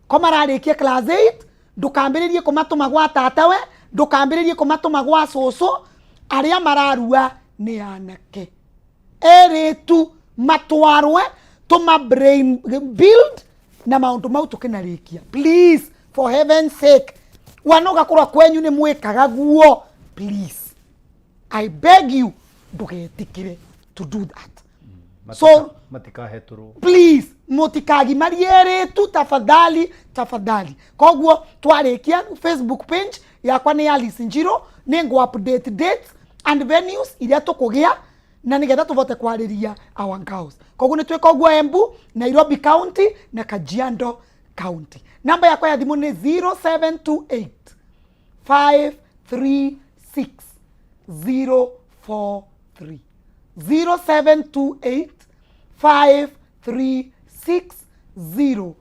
ko mararĩkia class 8. Ndũkambĩrĩrie kũmatũma gwa tatawe, ndũkambĩrĩrie kũmatũma gwa cũcũ. Arĩa mararua nĩ anake. Erĩtu matwarwe tũma brain build na maũndũ mau tũkĩnarĩkia. Please, for heaven's sake, wana ũgakorwo kwenyu nĩ mwĩkaga guo, please, I beg you, ndũgetĩkĩre to do that. So matikahetũrwo. Please, mũtikagimarie erĩtu, tafadhali, tafadhali. Koguo twarĩkia, Facebook page yakwa nĩ Alice Njiro, nĩ ngũ update dates and venues iria tũkũgĩa na nĩgetha tũvote kwarĩria our girls. Koguo nĩ twĩka ũguo Embu, Nairobi County na Kajiado County. Namba yakwa ya thimũ nĩ 0728 536 043, 0728 536 043.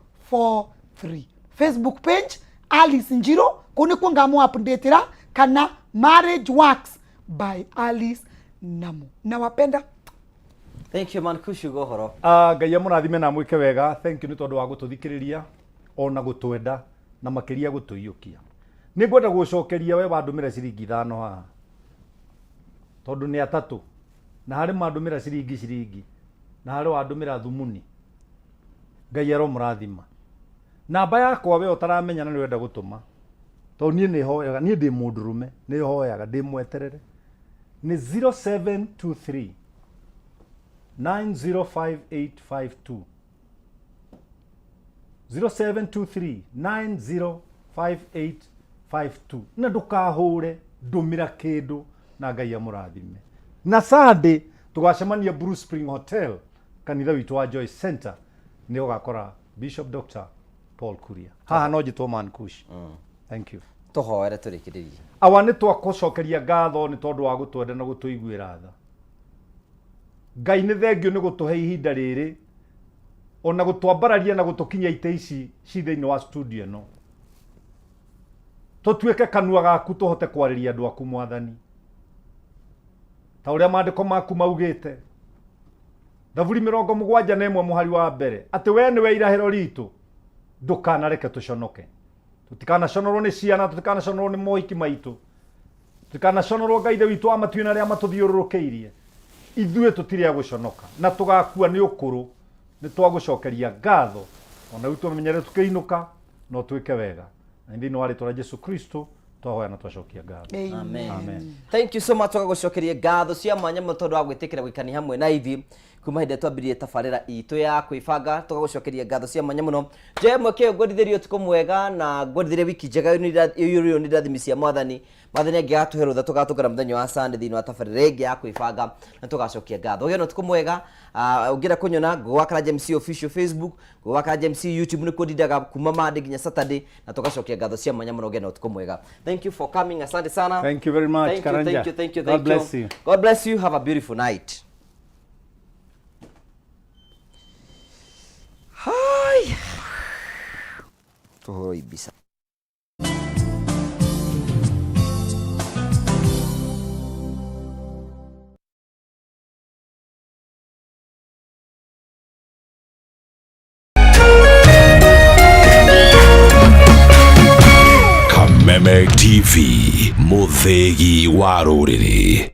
Facebook page Alice Njiro, kũu nĩkuo ngamu updatera, kana Marriage Works by Alice Namo. Nawapenda. Thank you man kushuga ũhoro. Ah, Ngai amũrathime na amwĩke wega. Thank you nĩ tondũ wa gũtũthikĩrĩria ona gũtwenda na makĩria gũtũiyũkia. Nĩ ngwenda gũcokeria we wandũmĩra ciringi 5 haha tondũ nĩ atatũ, na harĩ mandũmĩra ciringi ciringi, na harĩ wandũmĩra thumuni. Ngai aromũrathima. Namba yakwa we ũtaramenya na nĩ ũrenda gũtũma, tondũ niĩ nĩ hoyaga, niĩ ndĩ mũndũrũme, nĩ hoyaga ndĩ mweterere, nĩ 0723 905852, 0723 905852. Na ndũkahũre, ndũmĩra kĩndũ na Ngai amũrathime. Na Sunday tũgacemania Blue Spring Hotel, kanitha witũ wa Joy Center, nĩ ũgakora Bishop Dr. Paul Kuria. Haha no njĩtwo Man Kush. Thank you. Tũhoere tũrĩkĩrĩrie. Awa, nĩ twakũcokeria ngatho nĩ tondũ wa gũtwenda na gũtũiguĩra tha. Ngai nĩ thengio nĩ gũtũhe ihinda rĩrĩ ona gũtwambararia na gũtũkinyia itĩ ici ci thĩinĩ wa studio ĩno, tũtuĩke kanua gaku tũhote kwarĩria andũ aku Mwathani, ta ũrĩa maandĩko maku maugĩte, Thaburi 71 mũhari wa mbere, atĩ we nĩwe irahĩro ritũ, ndũkanareke tũconoke. Tũtikanaconorwo nĩ ciana, tũtikanaconorwo nĩ mohiki maitũ, tũtikanaconorwo Ngai Ithe witũ wa matu-inĩ arĩa matũthiũrũrũkĩirie. Ithuĩ tũtirĩ a gũconoka na tũgakua nĩ ũkũrũ. Nĩ twagũcokeria ngatho, ona rĩu tũmenyere tũkĩinũka no twĩke wega. Na thĩinĩ wa rĩtwa rĩa Jesu Kristo twahoya na twacokia ngatho. Amen. Amen. Thank you so much, tũgagũcokeria ngatho cia mwanya mũno tondũ wa gwĩtĩkĩra gũikania hamwe na ithuĩ kuma hĩndĩ ĩrĩa twambirie tabarĩra itũ ya kwĩbanga. Tũgagũcokeria ngatho cia mwanya mũno. Njoe mweke ũyũ ngwendithĩrie ũtukũ mwega na ngwendithĩrie wiki njega ĩyũrĩirwo nĩ irathimi cia Mwathani. Mwathani angĩgatũhe rũtha tũgatũngana mũthenya wa Sunday thĩinĩ wa tabarĩra ĩngĩ ya kwĩbanga na tũgacokia ngatho. Ũgĩe na ũtukũ mwega. Ũngĩenda kũnyona Ngũgĩ wa Karanja MC official Facebook, Ngũgĩ wa Karanja MC YouTube, nĩkuo ndindaga kuma Monday nginya Saturday, na tũgacokia ngatho cia mwanya mũno. Ũgĩe na ũtukũ mwega. Thank you for coming. Asante sana. Thank you very much, Thank you, Karanja. thank you, thank you, God thank you. bless you. God bless you. Have a beautiful night. Hi. Tũhũrwo mbica. Kameme TV, mũthĩgi wa rũrĩrĩ.